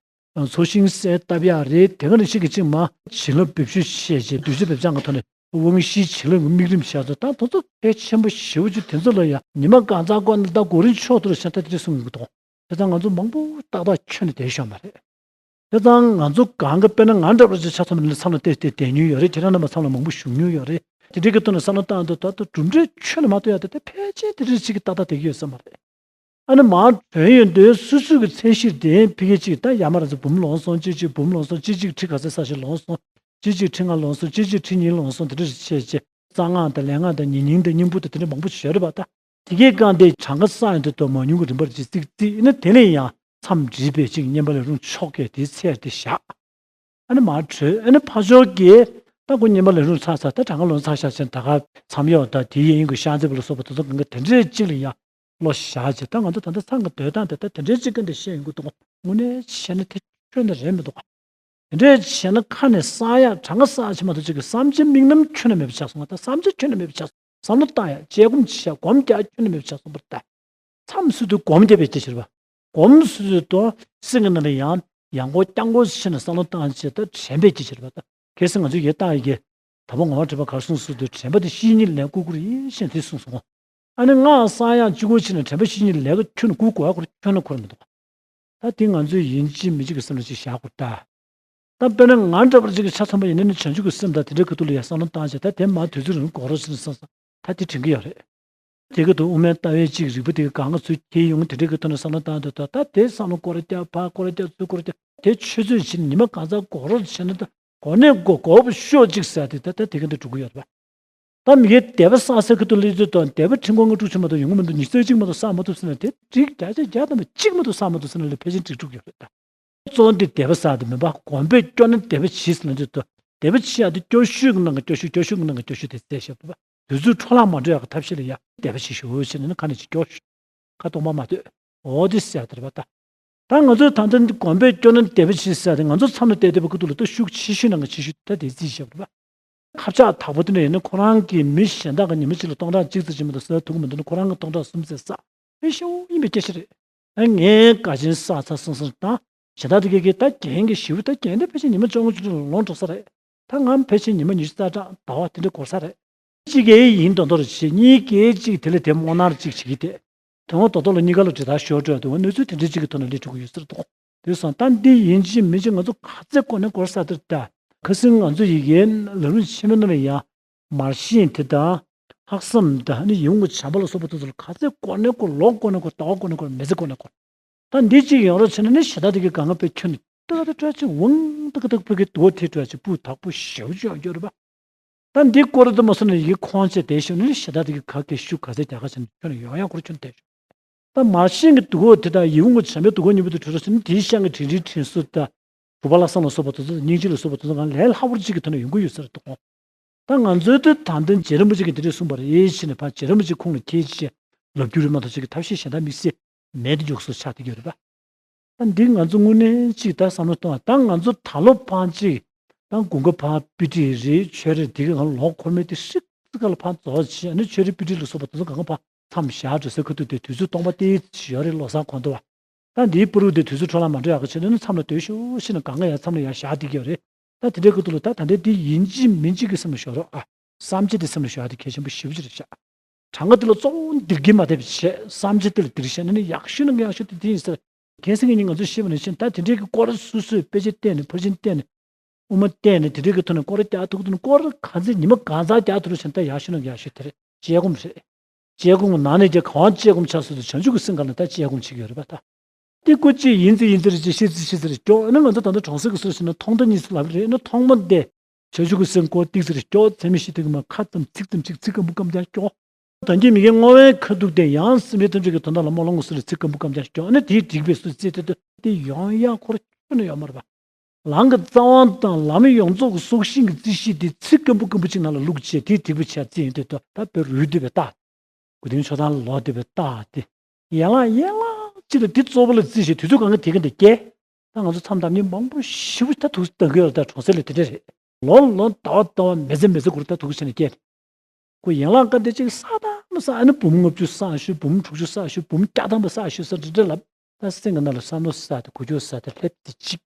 ཚོགས་ཞིང་གསལ་བཏབ་ཡག་རེད། དེ་ག་ནང་བཞིན་གྱི་གཅིག་མ་བྱིན་རླབས་འབེབས་ཞུ་བྱས་རྗེས་གདུལ་བྱ་འབེབས་སྦྱང་གི་ཐོག་ནས་དབང་བཞིའི་བྱིན་རླབས་ཀྱི་དམིགས་རིམ་བྱས་ཚོ་ད་དེ་ཚོ་གལ་ཆེན་པོ་ཞེ་པོ་ཅིག་དེ་ཚོ་ལ་ཡང་ཉི་མ་གང་ཚང་སྐོར་ནས་ད་གོ་རིམ་ཕྱོགས་བསྡུས་ལ་བྱས་ན་ད་དེ་འདྲ་གསུང་གི་འདུག་དེ་ཙང་ང་ཚོ་མང་པོ་ཏག་ཏག་ཁྱོན་ནས་བསྡད་ཤོག་མ་རེད། དེ་ཙང་ང་ཚོ་གང་ག་དཔེར་ན་ང་འདྲ་བ་ཅིག་ཆ་ཚང་མ་ནི་མཚམས་ལ་བལྟས་ཏེ་བསྡད་མྱོང་ཡོད་རེད། ཁྱེད་རང་རྣམ་པ་མཚམས་ལ་མང་པོ་བཞུགས་མྱོང་ཡོད་རེད། དེ་འདྲའི་གི་ཐོག་ནས་བསམ་བློ་བཏང་དུས་ད་ལྟ་གྲུབ་འབྲས་ཁྱོན་ནས་མ་ཐོན་ཡག་དེ་ད་ཕལ་ཆེར་དེ་འདྲ་ཅིག་གི་ཏག་ཏག་བསྡད་ཀྱི་ཡོད་ས་མ་རེད། ཨ་ནི་མར་ཐོན་ཡོང་དུས་སོ་སོ་གི་ཚད་གཞིར་དེ་ཕ་གི་ཅིག་ད་ཡ་མ་ར་ཛ་འབུམ་ལོངས་སོང་། གཅིག་གཅིག་འབུམ་ལོངས་སོང་། གཅིག་གཅིག་ཁྲི་ག་ཚོད་ས་ཞིག་ལོངས་སོང་། གཅིག་གཅིག་ཁྲི་ལྔ་ལོངས་སོང་། གཅིག་གཅིག་ཁྲི་གཉིས་ལོངས་སོང་། དེ་འདྲ་བྱས་བྱས་གསང་སྔགས་དང་ལས་སྔགས་དང་ཉེ་སྙིང་དང་སྙིང་པོ་དང་དེ་འདྲ་མང་པོ་ཞིག་ཡོད་རེད་པ། ད་དེ་གའི་སྒང་དེ་གྲངས་ཀ་བསགས་ཡོང་དུས་ད་མ་ཉུང་གི་རིམ་པར་ཅིག་རྩིག་རྩིག་ཡིན་ན་དེ་ལས་ཡང་མཚམས་སྒྲིལ་བའི་ཅིག་བསྙེན་པ་ལས་རུང་ཆོ་གས་དེ་ཚད་དེ་བཞག་ཨ་ནི་མར་བྲོས། ཨ་ནི་ཕར་ཕྱོགས་ཀྱི་ད་ཁོ་བསྙེན་པ་ལས་རུང་ཚར་ཚར་ད་གྲངས་ཀ་ལོངས་ཚར་ཤག་ཅན་ད་ག་མཚམས་གཡོག་དང་དེའི་གཡས་གཡོན་གྱི་ཤར་རྩེ་བ་ལ་སོགས་པ་དེ་ཚོ་གང་ག་དེ་འདྲའི་གཅིག་ལ་ཡང་བློ་བཞག་བྱས། ད་ང་ཚོ་ད་ལྟ་ཚང་གི་སྡོད་སྟངས་དེ་ད་དེ་འདྲའི་གཅིག་ག་འདྲ་བཤད་ཡོང་གི་འདུག་དངོས་གནས་བྱས་ན་དེ་ཁྱོན་ནས་རེད་མི་འདུག་དེ་འདྲའི་བྱས་ན་ཁ་ནས་བསགས་ཡག་གྲངས་ཀ་བསགས་ཆེ་མ་གཏོགས་ཅིག་གི་བསམ་བྱའི་དམིགས་རྣམ་ཁྱོན་ནས་མེད་པ་ཆགས་སོང་བ། ད་བསམ་བྱ་ཁྱོན་ནས་མེད་པ་ཆགས་སོང་། བསམ་བློ་བཏང་ཡག་དཔྱད་སྒོམ་བྱེད་ཡག་སྒོམ་རྒྱག་ཁྱོན་ནས་མེད་པ་ཆགས་སོང་བ། ད་མཚམས་སུ་དུ་སྒོམ་རྒྱག་པའི་སྐྱེ་ཕྱིར་བ། སྒོམ་སུ་དུ་སེམས་ཀྱི་ནང་ལ་ཡང་ཡང་སྒོ་རྐྱང་སྒོ་ཕྱེ་ནས་བསམ་བློ་བཏང་བྱས་ད་དྲན་པའི་སྐྱེ་ཕྱིར་བ། ད་གལ་སྲིད་ང་ཚོས་ཡེ་བཏང་ཡི་གེ་དང་པོ་ངོ་བོ་དྲན་པ་གར་སོང་སུ་དུ་དྲན་པ་དེ་བཤེས་གཉེན་ལས་བཀུག་དགོས་རེད་ཞེས་དེ་གསུངས་སོང་། ཨ་ནི་སྔགས་བསགས་ཡག་གཅིག་པོ་བྱས་ནས་དྲན་པ་བཤེས་གཉེན་ལས་ཀ་ཁྱོན་ནས་བཀུག་དགོས་ཡག་ཁོ་རང་ཁྱོན་ནས་ཁོ་རང་མི་འདུག་ད་དེ་ང་ཚོས་ཡིན་གཅིག་མིན་གཅིག་གི་སེམས་ལ་ཅིག་བཞག་དགོས་ད། ད་དཔེར་ན་ང་འདྲ་བ་ཅིག་གི་ཆ་ཚང་པ་ཡིན་ན་ནི་བྱང་ཆུབ་ཀྱི་སེམས་དང་དེ་འདྲའི་ཁ་ཐུག་ལ་ཡ་བསམ་བློ་བཏང་བྱས་ད་དེ་མ་དུས་ཚོད་རིང་འགོར་རོགས་ཟེར་ནས་བསམ་བསམ་ད་དེ་དྲན་གྱི་ཡོད་རེད། དེ་ག་དུ་དབུ་མའི་ལྟ་བའི་ཅིག་རིག་པ་དེ་ག་གང་ག་ཚུར་འཁྱེར་ཡོང་དེ་འདྲའི་གི་ཐོག་ནས་བསམ་བློ་བཏང་དུས་ད་ད་དེ་བསམ་བློ་སྐོར་ར་བརྒྱབ་ཕར་སྐོར་ར་བརྒྱབ་ཚུར་སྐོར་ར་བརྒྱབ་དེ་ཆུ་ཚོད་ཕྱིན་ཉི་མ་གང་ཚང་འགོར་རོགས་བྱས་ན་ད་འགོར་ནས་འགོར་འགོར་བ་ཤོག་ཅིག་ཟེར་དེ་ད་ད་དེ་ག་འདྲ་འགྲོ་གི་ཡོད་རེད་པ། ད་མི་གའི་དད་པ་བསགས་ས་ཁ་ཐུག་ལ་ཚོད་དང་དད་པ་ཁྲི་སྐོར་ལྔ་དྲུག་ཅིག་མ་གཏོགས་ཡོང་གི་མི་འདུག་ཉི་ཤུ་རྩ་གཅིག་མ་གཏོགས་བསགས་མ་ཐུབ་ཟེར་ན་དེ་འགྲིག་བརྒྱ་ཆ་བརྒྱ་ཐམ་པ་གཅིག་མ་གཏོགས་བསགས་མ་ཐུབ་ཟེར་ན་ལས་ཕལ་ཆེར་འགྲིག་འགྲོ་གི་ཡོད་རེད་ད། གཙོ་བོ་འདི་དད་པ་བསགས་དེ་མིན་པ་སྒོམ་པས་སྐྱོར་ན་དད་པ་གྱིས་ཟེར་ན་འདི་ལྟོས། དད་པ་གྱིས་ཡག་དེ་སྐྱོ་ཤོས་ཀྱི་ནང་གི་སྐྱོ་ཤོས་སྐྱོ་ཤོས་ཀྱི་ནང་གི་སྐྱོ་ཤོས་དེ་བཙལ་བཞག་པ། དུས་ཚོད་འཕྲོ་བརླག་མ་འགྲོ་ཡག་གི་ཐབས་ཤེས་ལ་ཡ་དད་པ་བྱེད་ཤོག་ཟེར་ནས་ནི་ཁ་ནས་ཅིག་སྐྱོར་ཤོག་ཁ་སྟོང་པ་མ་ཐོས། འོ་དེ་ཟེར་དེ་རེད་པ་ད། ད་ང་ཚོས་ད་ལྟ་འདི་དགོན་པས་སྐྱོ་ན་དད་པ་བྱེད་ཟེར་ཏེ་ང་ཚོ་མཚམས་ལ་བསྡད་བསྡད་པའི་ཁུ་ཐུག་ལ་ད་ཤུགས་ཆེ་ཤོས་ནང་གི་ཆེ་ཤོས་ད་དེ་རྩིས་བཞག་པ་རེད་པ། ཁ་ཆག་དག་པོ་དེ་འདྲ་ཡིན་ན་ཁོ་རང་གིས་མི་གཞན་དག་གི་ཉི་མ་གཅིག་ལ་སྟོང་ཕྲག་གཅིག་ཙམ་ཅིག་མ་གཏོགས་ཟ་ཐུབ་ཀྱི་མི་འདུག་ན། ཁོ་རང་གིས་སྟོང་ཕྲག་གསུམ་ཙམ་ཟ་ཕན་ཤོས་ཡིན་པའི་སྐད་ཆ་རེད། ཨ་ངས་དགའ་ཞེན་བསགས་ཚར་སོང་ཟེར་དང་གཞན་དག་དེ་གས་ཀྱིས་ད་རྒན་གྱི་ཞེ་པོ་ད་རྒན་དེ་ཕལ་ཆེར་ཉི་མ་བཅོ་ལྔ་བཅུ་དྲུག་ལ་ལོངས་འགྲོ་ས་རེད། ད་ང་ཕལ་ཆེར་ཉི་མ་ཉི་ཤུ་རྩ་གྲངས་ཟླ་བ་དེ་འདྲ་འགོར་ས་རེད། གཅིག་གིས་ཡིན་མདོག་མདོག་རེ་བྱེད། གཉིས་ཀས་གཅིག་དེ་ལས་དེ་སྨོ་ནར་གཅིག་བྱེད་ཀྱི་དེ། དོན་ངོ་ཐོག་ཐོག་ལ་གཉིས་ཀ་ལ་འབྲེལ་ཐག་ཤོར་འགྲོ་ཡ་འདུག་བ། གནས་ཚུལ་དེ་འདྲའི་གཅིག་གི་ཐོག་ནས་སླེབས་འགྲོ་གི་ཡོད་ས་རེད་དོ། དེ་སོང་ད་འདི་ཡིན་གཅིག་མིན་གཅིག་ང་ཚོ་ག་ཚད་གོ་ནས་གོ་ས་དེར་ད། ཁ་སང་ང་ཚོ་ཡི་གེ་ལམ་རིམ་ཆེན་མོའི་ནང་ལ་ཡང་མར་ཤེས་དེ་དང་ལྷག་བསམ་དང་ནི་ཡིད་འོང་གི་བྱམས་པ་ལ་སོགས་པ་དེ་ཚོ་ལ་ག་ཚད་གོ་ནས་གོ། ལོག་གོ་ནས་གོ། ལྟ་བ་གོ་ནས་གོ། མི་ཚེ་གོ་ནས་གོ། ད་འདི་གཅིག་ཡོང་རོགས་བྱས་ན་ནི་ཞེ་དྲག་དེ་གི་གང་ག་དཔེ་ཁྱོན་ནས་ཏག་ཏག་སྤྲོད་ཅིག་འོང་ཏག་ཏག་ཕ་གི་དུ་བ་དེ་སྤྲོད་ཅིག་སྤུ་དག་པོ་ཞེ་པོ་ཅིག་ཡོང་རྒྱུ་རེད་པ། ད་འདི་སྐོར་དུ་མ་སོང་ནས་ཡི་ཁོང་ཆེ་དེ་ཤོད་ནི་ཞེ་དྲག་དེ་གི་ག་གེ་ཤུ་ག་ཚད་རྒྱ་ག་བྱས་ནས་ཁྱོན་ནས་ཡོང་ཡང་ཁོར་ཁྱོན་དེ་ཤོད། ད་མར་ཤེས་ཀྱི་དུ་བ་དེ་དང་ཡིད་འོང་གི་བྱམས་པའི་དུ་བ་གཉིས་པོ་དེ་གྲོལ་རོགས་བྱས་ནི་དེའི་ཤང་གི་དྲིན་རིན་དྲིན་གཟོ་དང་། གྲུབ་པ་ལྷག་བསམ་ལ་སོགས་པ་དེ་ཚོ་སྙིང་རྗེ་ལ་སོགས་པ་དེ་ཚོ་གང་ལས་སླ་པོར་གཅིག་གི་ཐོག་ནས་ཡོང་གི་ཡོད་ས་རེད་དོ། ད་ང་ཚོའི་དུས་ད་ལྟ་རྗེ་རིན་པོ་ཆེ་གིས་འདི་འདྲས་གསུངས་པ་རེད་ཕྱིན་ནས་ཕར་རྗེ་རིན་པོ་ཆེ་ཁོང་ལ་ཁྱེད་ཀྱིས་ལབ་རྒྱུ་རེད་མ་གཏོགས་ཅིག་གི་ཐབས་ཤེས་གཞན་དག་དམིགས་བསལ་མེད་དུ་འཇོག་སོ་ཆགས་བསྡད་ཡོད་རེད་པ། ད་འདི་ང་ཚོ་དངོས་གནས་གཅིག་ད་བསམ་བློ་གཏོང་བ་ད་ང་ཚོ་ད་ལོ་ཕར་གཅིག་ད་དགུན་ཁ་ཕར་སྤོས་སྒྲིག་རེད། ཆོས་རེད། འདི་གི་ང་ལོ་འཁོར་མེད་དེ་ཧྲིག་ཙི་ཁ་ལ་ཕར་རྫོགས་བྱས་ཨ་ནི་ཆོས་རེད་སྤོས་སྒྲིག་ལ་སོགས་པ་དེ་ཚོ་གང་ག་ཕར་མཚམས་བཞག་འགྲོ་ཟེར་ཁ་ཐུག་དེ་དུས་ཚོད་སྟོང་པ་སྟེ་ཡོད་རེད་ལོ་གསར་གོང་དུ་བ། ད་འདིའི་པུ་རུ་དེ་དུས་ཚོད་འཕྲོ་བརླག་མ་འགྲོ་ཡག་གི་ཆེད་དུ་ནི་མཚམས་ལ་སྡོད་ཤོག་ཤེས་ན་གང་ག་ཡང་མཚམས་ལ་ཡར་བཞག་བསྡད་ཀྱི་ཡོད་རེད། ད་དེ་འདྲའི་ཁ་ཐུག་ལ་ད་ད་ལྟའི་འདི་ཡིན་གཅིག་མིན་གཅིག་གི་སེམས་ལ་ཞོག་རོགས་ཨ། བསམ་བྱ་དེ་སེམས་ལ་ཞོག་ཡག་དེ་གལ་ཆེན་པོ་ཞེ་པོ་ཅིག་རེད་ཤག་གྲངས་ཀ་དེ་ལ་གཙོ་བོ་འདིར་གྱིས་མ་བསྡད་པ་བྱས་བསམ་བྱ་དེ་ལ་འདིར་བཤད་ན་ནི་ཡག་ཤོས་ནང་གི་ཡག་ཤོས་དེ་དེ་ཡིན་ཟེར། གལ་སྲིད་ངས་ནི་ང་ཚོས་ཤེས་པ་ནང་བཞིན་ད་དེ་འདྲའི་གི་སྐོར་སོ་སོས་དཔེ་ཆ་བལྟས་ནས་ཕར་ཕྱིན་བལྟས་ནས། དབུ་མ་བལྟས་ནས་དེ་འདྲའི་གི་ཐོག་ནས་སྐོར་རྒྱག་ཐུབ་ཐུབ་ན་སྐོར་ག་ཚད་ཉི་མ་གང་ཚང་རྒྱག་ཐུབ་རུང་བྱས་ན་ད་ཡག་ཤོས་ནང་གི་ཡག་ཤོས་དེ་རེད། དཔྱད་སྒོམ་རེད། དཔྱད་སྒོམ་གྱི་ནང་ནས་ཀྱང་གང་བ་དཔྱད་སྒོམ་ཆགས་སྲོལ་དུ་བྱང་ཆུབ་ཀྱི་སེམས་སྒང་ལ་ད་དཔྱད་སྒོམ་བྱེད་ཀྱི་ཡོད་རེད་པ་ད། འདི་སྐུ་གཅིག་ཡིན་ཚེ་ཡིན་ཚེ་རེད་ཅེས་ཤེས་ཚེ་ཤེས་ཚེ་རེད་སྐྱོ། ཨ་ནི་ང་ཚོ་ད་ལྟ་གྲོང་གསེབ་ཀྱི་སུ་ཞིག་ན་ཐོག་མཐའ་གཉིས་སུ་ལབ་རེད་ན་ཐོག་མ་འདི་བྱང་ཆུབ་ཀྱི་སེམས་སྐོར་ཏིག་ཙེ་རེད་སྐྱོ། ཚད་མེད་བཞི་དེ་གི་མ་ཁ་ཙམ་ཚིག་ཙམ་ཅིག་ཚིག་སྐམ་པོ་སྐམ་རྐྱང་སྐྱོ། ད་གིན་མི་དགེ་བསྔོ་བའི་ཁ་ཐུག་དེ་ཡང་སེམས་ཅན་ཐམས་ཅད་ཀྱི་དོན་དག་ལ་སྨོན་ལམ་བསྔོ་ཟེར་ལ་ཚིག་སྐམ་པོ་སྐམ་རྐྱང་སྐྱོ། ཨ་ནི་དེའི་འགྲིག་པའི་སུ་རྩིས་དེ་དེ་ཡོང་ཡག་ཁོ་ར་ཁྱོན་ནས་ཡོད་མ་རེད་པ། ལམ་གྱི་རྩ་བ་དང་ལམ་ཡོངས་རྫོགས་ཀྱི་སྲོག་ཤིང་གི་རྩིས་གཞི་དེ་ཚིག་སྐམ་པོ་སྐམ་པོ་ཅིག་ནང་ལ་བླུགས་བྱས་དེའི་འགྲིག་པའི་ཆ་རྩིས་ཡོང་དུས་ད་ད་བོད་རུལ་བསྡད་པའི་རྟགས། དགུ་སྟོན་ཆོས་ཐང་ལ་ལོག་བསྡད་པའི་རྟགས་དེ། ཡན་ལག་ཡན་ལག་གཅིག་ལ་དེ་གཙོ་བོ་ལ་རྩིས་བྱས་དུས་ཚོད་གང་ག་དེ་ག་འདི་སྐྱེལ། ད་ང་ཚོ་མཚམས་བསྡམས་ནས་མང་པོ་ཞེ་པོ་ད་ཐུགས་སུ་གཏོང་གི་ཡོད་རེད། ད་གྲོང་གསེབ་ལ་དེ་འདྲ་རེད། ལོ་ལོ་ཟླ་བ་ཟླ་བ་མི་ཚེ་མི་ཚེ་འགོར་ད་ཐུགས་ཆེ་ནས་སྐྱེལ། ཁོ་ཡན་ལག་ཀ་དེ་གཅིག་བསགས་དང་མི་བསགས་ཨ་ནི་འབུམ་ལྔ་བཅུ་བསགས་ཞུ། འབུམ་དྲུག་ཅུ་བསགས་ཞུ། འབུམ་བརྒྱ་ཐམ་པ་བསགས་ཞུ་ཟེར་འདྲ་འདྲ་ལབ། ད་སེམས་ཀྱི་ནང་ལ་བསམ་བློ་བསགས་ཏེ་གོ་ཆོད་བསགས་ཏེ་སླེབས་ཏེ་གཅིག་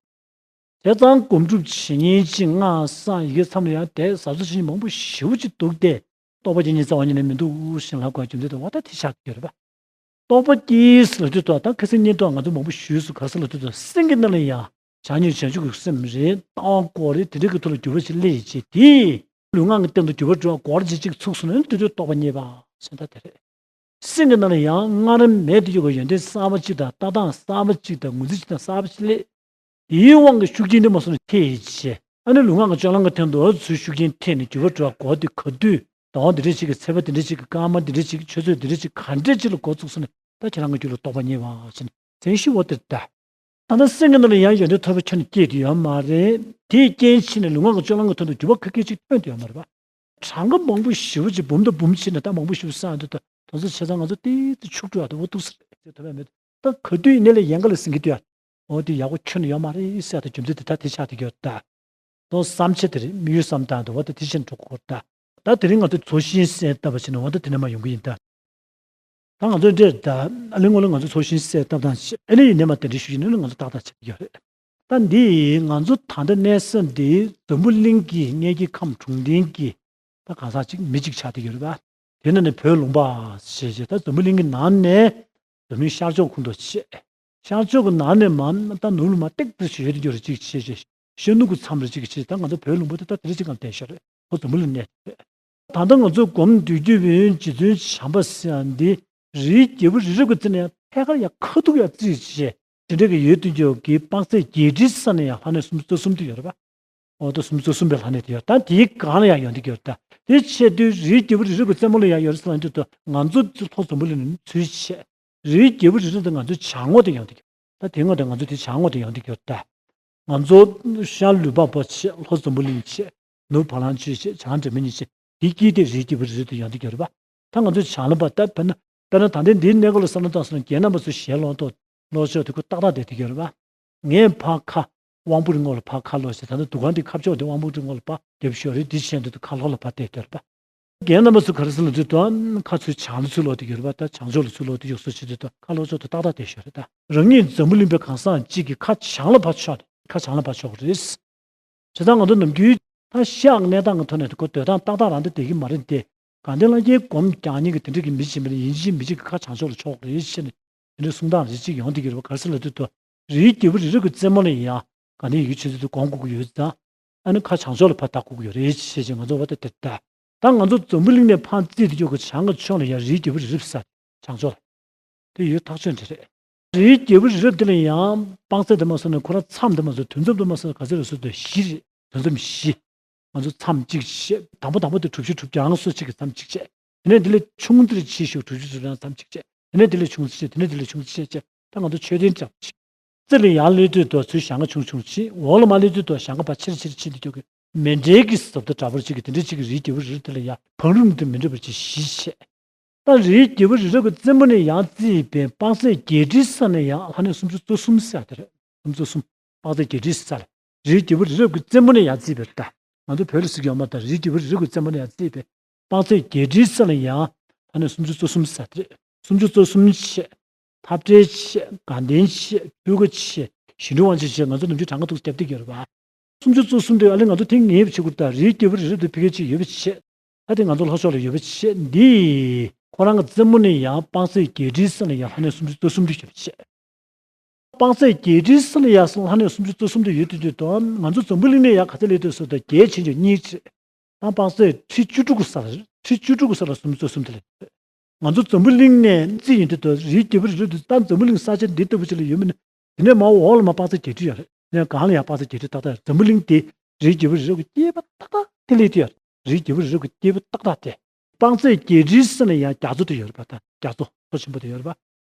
བྱས་ཙང་སྒོམ་སྒྲུབ་བྱེད་མཁན་གཅིག་སྔགས་བསགས་ཡི་གེ་མཚམས་ལ་ཡང་དེ་ཟབ་ཟབ་བྱེད་མཁན་མང་པོ་ཞེ་པོ་ཅིག་འདུག་སྟེ། རྟོགས་པ་སྐྱེ་མཁན་རྩ་བ་ཉིད་ནས་མི་འདུག་ཞེས་ལབ་དགོས་རྒྱུ་མཚན་དེ་འོ་ད་དེ་ཆགས་ཀྱི་ཡོད་རེད་པ། རྟོགས་པ་སྐྱེས་ཟེར་ལབ་དུས་ད་ཁ་སང་སྙན་ཐོ་ང་ཚོ་མང་པོ་ཞུས་སོང་། ག་རེ་ཟེར་ལབ་དུས་ད་སེམས་ཀྱི་ནང་ལ་ཡང་བྱམས་སྙིང་རྗེ་བྱང་ཆུབ་ཀྱི་སེམས་རེད། ལྟ་བ་སྐོར་རེད། དེ་འདྲ་གི་ཐོག་ལ་འགྱུར་བ་ཞིག་སླེབས་བྱས་དེས་ལུས་ངག་གི་སྟེང་དུ་འགྱུར་བ་འགྲོ་བ་སྐོར་ཅིག་ཅིག་ཚུགས་སོང་ན་དེ་དུས་རྟོགས་པ་རྙེད་པ་ཟེར་ད་དེ་རེད། སེམས་ཀྱི་ནང་ལ་ཡང་སྔར་མེད་དུ་ཡོད་པའི་ཡོན་ཏན་གསར་པ་ཅིག་དང་ལྟ་སྟངས་གསར་པ་ཅིག་དང་ངོས་འཛིན་ཅིག་དང་གསར་པ་ཅིག་སླེབས། དེའི་དབང་གིས་ཤུགས་རྐྱེན་དེ་མ་སོང་ནས་ཐེབས་བྱས། ཨ་ནི་ལུས་ངག་གི་སྤྱོད་ལམ་གྱི་སྟེང་དུ་ཚུར་ཤུགས་རྐྱེན་ཐེབས་ནས་འགྱུར་བ་འགྲོ་བ་འགོག་དེ་ག་དུས་ཟླ་བ་འདི་འདྲ་ཞིག་གི་ཚེས་པ་འདི་འདྲ་ཞིག་གི་སྐར་མ་འདི་འདྲ་ཞིག་གི་ཆུ་ཚོད་འདི་འདྲ་ཞིག་ག་འདྲ་ཅིག་ལ་འགོ་བཙུགས་སོང་ནས་ད་ཁྱེད་རང་གི་རྒྱུད་ལ་རྟོགས་པ་རྙེད་པ་ཟེར་ནས་མཚན་གཞི་འོ་དེར་ད། ད་ལྟ་སེམས་ཀྱི་ནང་ལ་ཡང་ཡོན་ཏན་ཐོབ་པའི་ཆ་ནས་སྐྱེས་ཏེ་ཡོད་མ་རེད། དེས་རྐྱེན་བྱས་ནས་ལུས་ངག་གི་སྤྱོད་ལམ་གྱི་ཐོག་ཏུ་འགྱུར་བ་ཁ་སྐད་ཅིག་ཐོན་ཏེ་ཡོད་མ་རེད་པ། གྲངས་ཀ་མང་པོ་ཞེ་པོ་ཅིག་འབུམ་དང་འབུམ་ཕྱིན་ནས་ད་མང་པོ་ཞེ་པོ་བསགས་འདུག་ད་དོན་ཚོད་བྱས་ཙང་ང་ཚོ་ཏིག་ཙི་འཆུག་འགྲོ་ཡག་ཏུ་འོ་འདུག་ཟེར་ཐོབ་ཡ་མེད། ད་ག་དུས་ཡིན་ནའི་ལས་ཡན་ག་ལ་ཟིན་གྱི་འདུག་ཡ། འོ་དེ་ཡག་པོ་ཁྱོན་ནས་ཡོད་མ་རེད་ཟེར་ཡག་ཏུ་རྒྱུ་མཚན་དེ་ད་དེ་ཆགས་བསྡད་ཀྱི་ཡོད་ད། དོན་བསམ་འཆར་དེ་རེད། དམིགས་ཡུལ་བསམ་སྟངས་དེ་འོ་ད་དེ་བཞིན་འགྲོ་དགོས་ད། ད་དེ་རིང་ང་ཚོ་ཚོགས་ཞིང་གསལ་བཏབ་པ་བྱས་ནས་འོ་ད་དེ་ནས་མར་ཡོང་གི་ཡིན་ད། ད་ང་ཚོ་འདིར་ད་ཨ་ལེ་སྔོན་ལ་ང་ཚོ་ཚོགས་ཞིང་གསལ་བཏབ་སྟངས་ཤིག་ཨ་ལེ་ཡིན་ནས་མར་དེ་འདྲའི་ཞུ་ཞིག་ནས་ང་ཚོ་ཏག་ཏག་བྱེད་ཀྱི་ཡོད་རེད། ད་འདི་ང་ཚོ་ད་ལྟ་གནས་ས་འདི་འཛམ་བུ་གླིང་གི་གནས་ཀྱི་ཁམས་གྲོང་ཁྱེར་གྱི་ད་གང་ཟག་ཅིག་མི་གཅིག་ཆགས་བསྡད་ཡོད་རེད་པ། དེ་ནང་ནས་བོད་ལུང་པ་ཞེས་བྱས་ད་འཛམ་བུ་གླིང་གི་ནང་ནས་འཛམ་གླིང་ཤར་ཕྱོགས་ཁོངས་གཏོགས་བྱས། ཤར་ཕྱོགས་ཀྱི་ནང་ནས་མར་ད་ནུབ་ལ་མར་ཏིག་ཏིག་ཞིག་ཡོད་དེ་ཡོད་རེད་ཅིག་བྱས་བྱས། ཤར་ནུབ་ཀྱི་མཚམས་རེད་ཅིག་བྱས། ད་ང་ཚོ་བོད་ལུང་པ་དེ་ད་དེ་རེད་ཅིག་གང་བསྡད་ཤག་རེད། ཁོ་འཛམ་བུ་གླིང་གནས་རེད། ད་ལྟ་ང་ཚོ་སྒོམ་སྡོད་རྒྱུ་བའི་རྗེ་བཙུན་བྱམས་པ་ཟེར་ཡ་འདི་རིའི་རྒྱལ་པོ་རི་རབ་ཀྱི་རྩེ་ནས་ཡང་ཐད་ཀར་ཡང་ཁ་ཐུག་ཡང་རྩིས་བྱས་དེ་འདྲ་གི་ཡོད་དུ་འཇོག་གི་དཔག་ཚད་བརྒྱད་ཁྲིའི་ས་ནས་ཡང་ལྷ་གནས་སུམ་ཅུ་རྩ་གསུམ་དུ་ཡོད་རེད་པ། འོ་ད་སུམ་ཅུ་རྩ་གསུམ་པའི་ལྷ་གནས་དེ་ཡོད། ད་དེའི་སྒང་ལ་ཡང་ཡོང་གི་ཡོད། ད་དེ་ཆེ་དུས་རིའི་རྒྱལ་པོ་རི་རབ་ཀྱི་རྩེ་མོ་ལ་ཡང་ཡོད་རེད་ཟེར་ལབ་དུས་ད་ང་ཚོ་ཚོ་ལྷོ་འཛམ་བུ་གླིང་ནས་ཚུར་ཆད། རིའི་རྒྱལ་པོ་རི་རབ་དེ་ང་ཚོའི་བྱང་ངོས་དེ་ཡོང་གི་ཡོད། ད་དེ་སྔོན་དེ་ང་ཚོ་དེ་བྱང་ངོས་དེ་ཡོང་གི་ཡོད་ད། ང་ཚོ་ཤར་ལུས་འཕགས་པ་ཆད། ལྷོ་འཛམ་བུ་གླིང་ཆད། ནུབ་བ་ལང་སྤྱོད་ཆད། བྱང་སྒྲོལ་མ་གཉིས་ཆད། དེ་དཀྱིལ་དེ་རིའི་རྒྱལ་པོ་རི་རབ་དེ་ཡོང་གི་ཡོད་རེད་པ། ད་ང་ཚོ་བྱང་ལུས་འཕགས་ད་དཔེར་ན་ དཔེར་ན་ད་ལྟའི་འདིའི་གནས་སྐབས་ལ་བསམ་བློ་བཏང་སོང་ན། རྒན་རྣམ་པ་ཚོ་ཞལ་ལོག་ཏུ་ལོག་ཕྱོགས་དེ་ཁོ་ཏག་ཏག་བསྡད་དེ་ཡོད་རེད་པ། ངས་ཕར་ཁ་དབང་པོ་རི་ངོགས་ལ་ཕར་ཁ་ལོག་བྱས། ད་ནི་འདུ་ཁང་དེ་ཁ་ཕྱོགས་དེ་དབང་པོ་རི་ངོགས་ལ་ཕར་བརྒྱབ་ཤོག་རེད། འདི་བྱས་འདི་དུ་ཁ་ལོག་ལ་ཕར་བལྟས་དེ་རེད་པ། རྒན་རྣམ་པ་ཚོ་ག་རེ་ཟེར་ལབ་དུས་དང་། ཁ་ཚུར་བྱང་ལ་ཚུར་ལོག་དེ་ཡོད་རེད་པ། ད་བྱང་ཕྱོགས་ལ་ཚུར་ལོག་དེ་ཡོད་སོ་བྱེད་དུས་དང་། ཁ་ལོག་ཕྱོགས་དུ་ཏག་ཏག་བསྡད་ཤོག་རེད། ད་རང་ཉིད་འཛམ་བུ་གླིང་པའི་གང་ཟག་གཅིག་གིས་ཁ་བྱང་ལ་ཕར་ཕྱོགས་ཏེ། ཁ་བྱང་ལ་ཕར་ཕྱོགས་རེད། བྱས་ཙང་ང་ཚོ་ནམ་རྒྱུན་ད་ཤག་གནས་སྟངས་ཀྱི་ཐོག་ནས་ཁོ་སྡོད་སྟངས་ཏག་ཏག་རང་དེ་བསྡད་ཀྱི་མ་རེད་དེ། དགའ་ལྡན་ལྷ་རྒྱལ་སྒོམ་རྒྱག་མཁན་གྱི་དེ་འདྲ་གི་མི་ཞིག་ཡིན་པ་ཡིན་གཅིག་མིན་གཅིག་གི་ཁ་བྱང་ཕྱོགས་ལ་ཕྱོགས་རེད་ཟེར་ནས། དེ་འདྲའི་གསུང་སྟངས་རེ་གཅིག་ཡོང་བསྡད་ཀྱི་རེད་པ། ག་རེ་ཟེར་ལབ་དུས་དང་། རིའི་རྒྱལ་པོ་རི་རབ་ཀྱི་རྩེ་མོ་ལ་ཡང་དགའ་ལྡན་ཡི་གེ་མཆོད་རྫས་དེ་སྒོམ་དགོས་ཀྱི་ཡོད་ཙང་། ཨ་ནི་ཁ་བྱང་ཕྱོགས་ལ་ཕར་ལྟ་དགོས་ཀྱི་ཡོད་རེད་ཅེས་ང་ཚོ་བ་ད་དེ་ལྟ། ད་ང་ཚོ་འཛམ་བུ་གླིང་ནས་ཕར་བརྩིས་དེ་ཕྱོགས་ཀྱི་བྱང་གི་ཕྱོགས་ལ་ཡང་རིའི་རྒྱལ་པོ་རི་རབ་ཟེར། བྱང་ཕྱོགས་ལ། དེ་ཡོད་ཐག་ཆོད་འདྲ་རེད། རིའི་རྒྱལ་པོ་རི་རབ་དེ་ལ་ཡང་དཔག་ཚད་དུ་མ་སོང་ན། ཁོ་རང་མཚམས་དུ་མ་སོང་། དུས་མཚམས་དུ་མ་སོང་ན་ག་ཚོད་རེད་ཟེར་དུས་བཞི་རེད། དུས་མཚམས་བཞི། ང་ཚོ་མཚམས་གཅིག་བྱས། དང་པོ་དང་པོ་དེ་གྲུ་བཞི་གྲུ་རྐྱང་སོ་གཅིག་གི་མཚམས་གཅིག་བྱས། དེ་ནས་དེ་ལས་ཆུང་དེར་ཕྱིན་ཞོག་གྲུ་བཞི་གྲུ་རྐྱང་མཚམས་གཅིག་བྱས། དེ་ནས་དེ་ལས་ཆུང་ཙམ་བྱས། དེ་ནས་དེ་ལས་ཆུང་ཙམ་བྱས་བྱས། ད་ང་ཚོ་མཆོད་རྟེན་འདྲ་པོ་ཅིག་རྩེ་ལ་ཡར་སླེབས་དུས་དང་ཚུར་གཞལ་ཁ་ཆུང་ཆུང་ཕྱིན། འོག་ལ་མར་སླེབས་དུས་དང་གཞལ་ཁ་ཕར་ཆེར་ཆེར་ཕྱིན་དེ་ཕྱོགས་ཀྱི་མཎྜལ་གྱི་ཟབ་ཏུ་འདྲ་པོ་ཅིག་གི་དེ་འདྲ་ཅིག་གི་རིའི་རྒྱལ་པོ་རི་རབ་དེ་ལ་ཡང་བང་རིམ་དུ་མི་འདྲ་བ་ཅིག་བཞི་བྱས། ད་རིའི་རྒྱལ་པོ་རི་རབ་ཀྱི་རྩེ་མོ་ནས་ཡར་བརྩིས་པའི་དཔག་ཚད་བརྒྱད་ཁྲིའི་ས་ནས་ཡང་ལྷ་གནས་སུམ་ཅུ་རྩ་གསུམ་ཟེར་དེ་རེད། སུམ་ཅུ་རྩ་གསུམ། དཔག་ཚད་བརྒྱད་ཁྲིའི་ས་ལ། རིའི་རྒྱལ་པོ་རི་རབ་ཀྱི་རྩེ་མོ་ནས་ཡར་བརྩིས་པའི། ད་ང་ཚོ་བོད་ལ་ཟེར་གྱི་ཡོད་མ་རེད། ད་རིའི་རྒྱལ་པོ་རི་རབ་ཀྱི་རྩེ་མོ་ནས་ཡར་བརྩིས་པའི་དཔག་ཚད་བརྒྱད་ཁྲིའི་ས་ལ་ཡང་ལྷ་གནས་སུམ་ཅུ་རྩ་གསུམ་ཟེར་དེ་རེད། སུམ་ཅུ་རྩ་གསུམ་བྱས། འཐབ་བྲལ་བྱས། དགའ་ལྡན་བྱས། འཕྲུལ་དགའ་བྱས། ཞི་ཁྲོ་དབང་ཆེན་བྱས། ང་ཚོ་ནམ་རྒྱུན་གྲངས་ཀ་ཐུག་རྒྱབ་བསྡད་ཀྱི་ཡོད་རེད་པ། སུམ་ཅུ་རྩ་གསུམ་དེ་ཨ་ལེ་ང་ཚོ་དེ་ངེས་པ་བྱེད་དགོས། ད་རིའི་རྒྱལ་པོ་རི་རབ་དེ་ཕ་གི་གཅིག་ཡོད་པ་བྱས། ད་དེ་ང་ཚོ་ལྷོ་ཕྱོགས་ལ་ཡོད་པ་བྱས། འདི་ཁོ་རང་གི་རྩེ་མོ་ནས་ཡང་དཔག་ཚད་བརྒྱད་ཁྲིའི་ས་ལ་ཡང་ལྷ་གནས་སུམ་ཅུ་རྩ་གསུམ་དེ་ཡོད་པ་བྱས། དཔག་ཚད་བརྒྱད་ཁྲིའི་ས་ལ་ཡང་ལྷ་གནས་སུམ་ཅུ་རྩ་གསུམ་དེ་ཡོད་དུས་དུས་དང་། ང་ཚོ་འཛམ་བུ་གླིང་ནས་ཡང་ག་ཚོད་སླེབས་དུས་སུ་དང་བརྒྱད་ཕྱིན་ཆད་གཉིས་བྱས། ད་དཔག་ཚད་ཁྲི་བཅུ་དྲུག་གི་ས་ལ། ཁྲི་བཅུ་དྲུག་གི་ས་ལ་སུམ་ཅུ་རྩ་གསུམ་དེ་ལ། ང་ཚོ་འཛམ་བུ་གླིང་ནས་བརྩིས་ཡིན་དུས་དང་རིའི་རྒྱལ་པོ་རི་རབ་དེ། ད་འཛམ་བུ་གླིང་ས་ཆ་འདི་ལྟ་བུ་ཅིག་ལ་ཡོད་མིན། དེ་ནས་མར་འོག་ལ་མར་དཔག་ཚད་བརྒྱད་ཁྲི་ཡོད་རེད། དེ་ནས་སྒང་ལ་ཡང་དཔག་ཚད་བརྒྱད་ཁྲི་ཏག་ཏག། འཛམ་བུ་གླིང་དེ་རིའི་རྒྱལ་པོ་རི་རབ་ཀྱི་སྐེད་པ་ཏག་ཏག་དེ་སླེབས་དུས་ཡོད་རེད། རིའི་རྒྱལ་པོ་རི་རབ་ཀྱི་སྐེད་པ་ཏག་ཏག་དེ། དཔག་ཚད་བརྒྱད་ཁྲིའི་ས་ལ་ཡང་རྒྱ་མཚོ་དེ་ཡོད་རེད་པ། ད་རྒྱ་མཚོ་མཚོ་ཆེན་པོ་དེ་ཡོད་རེད་པ།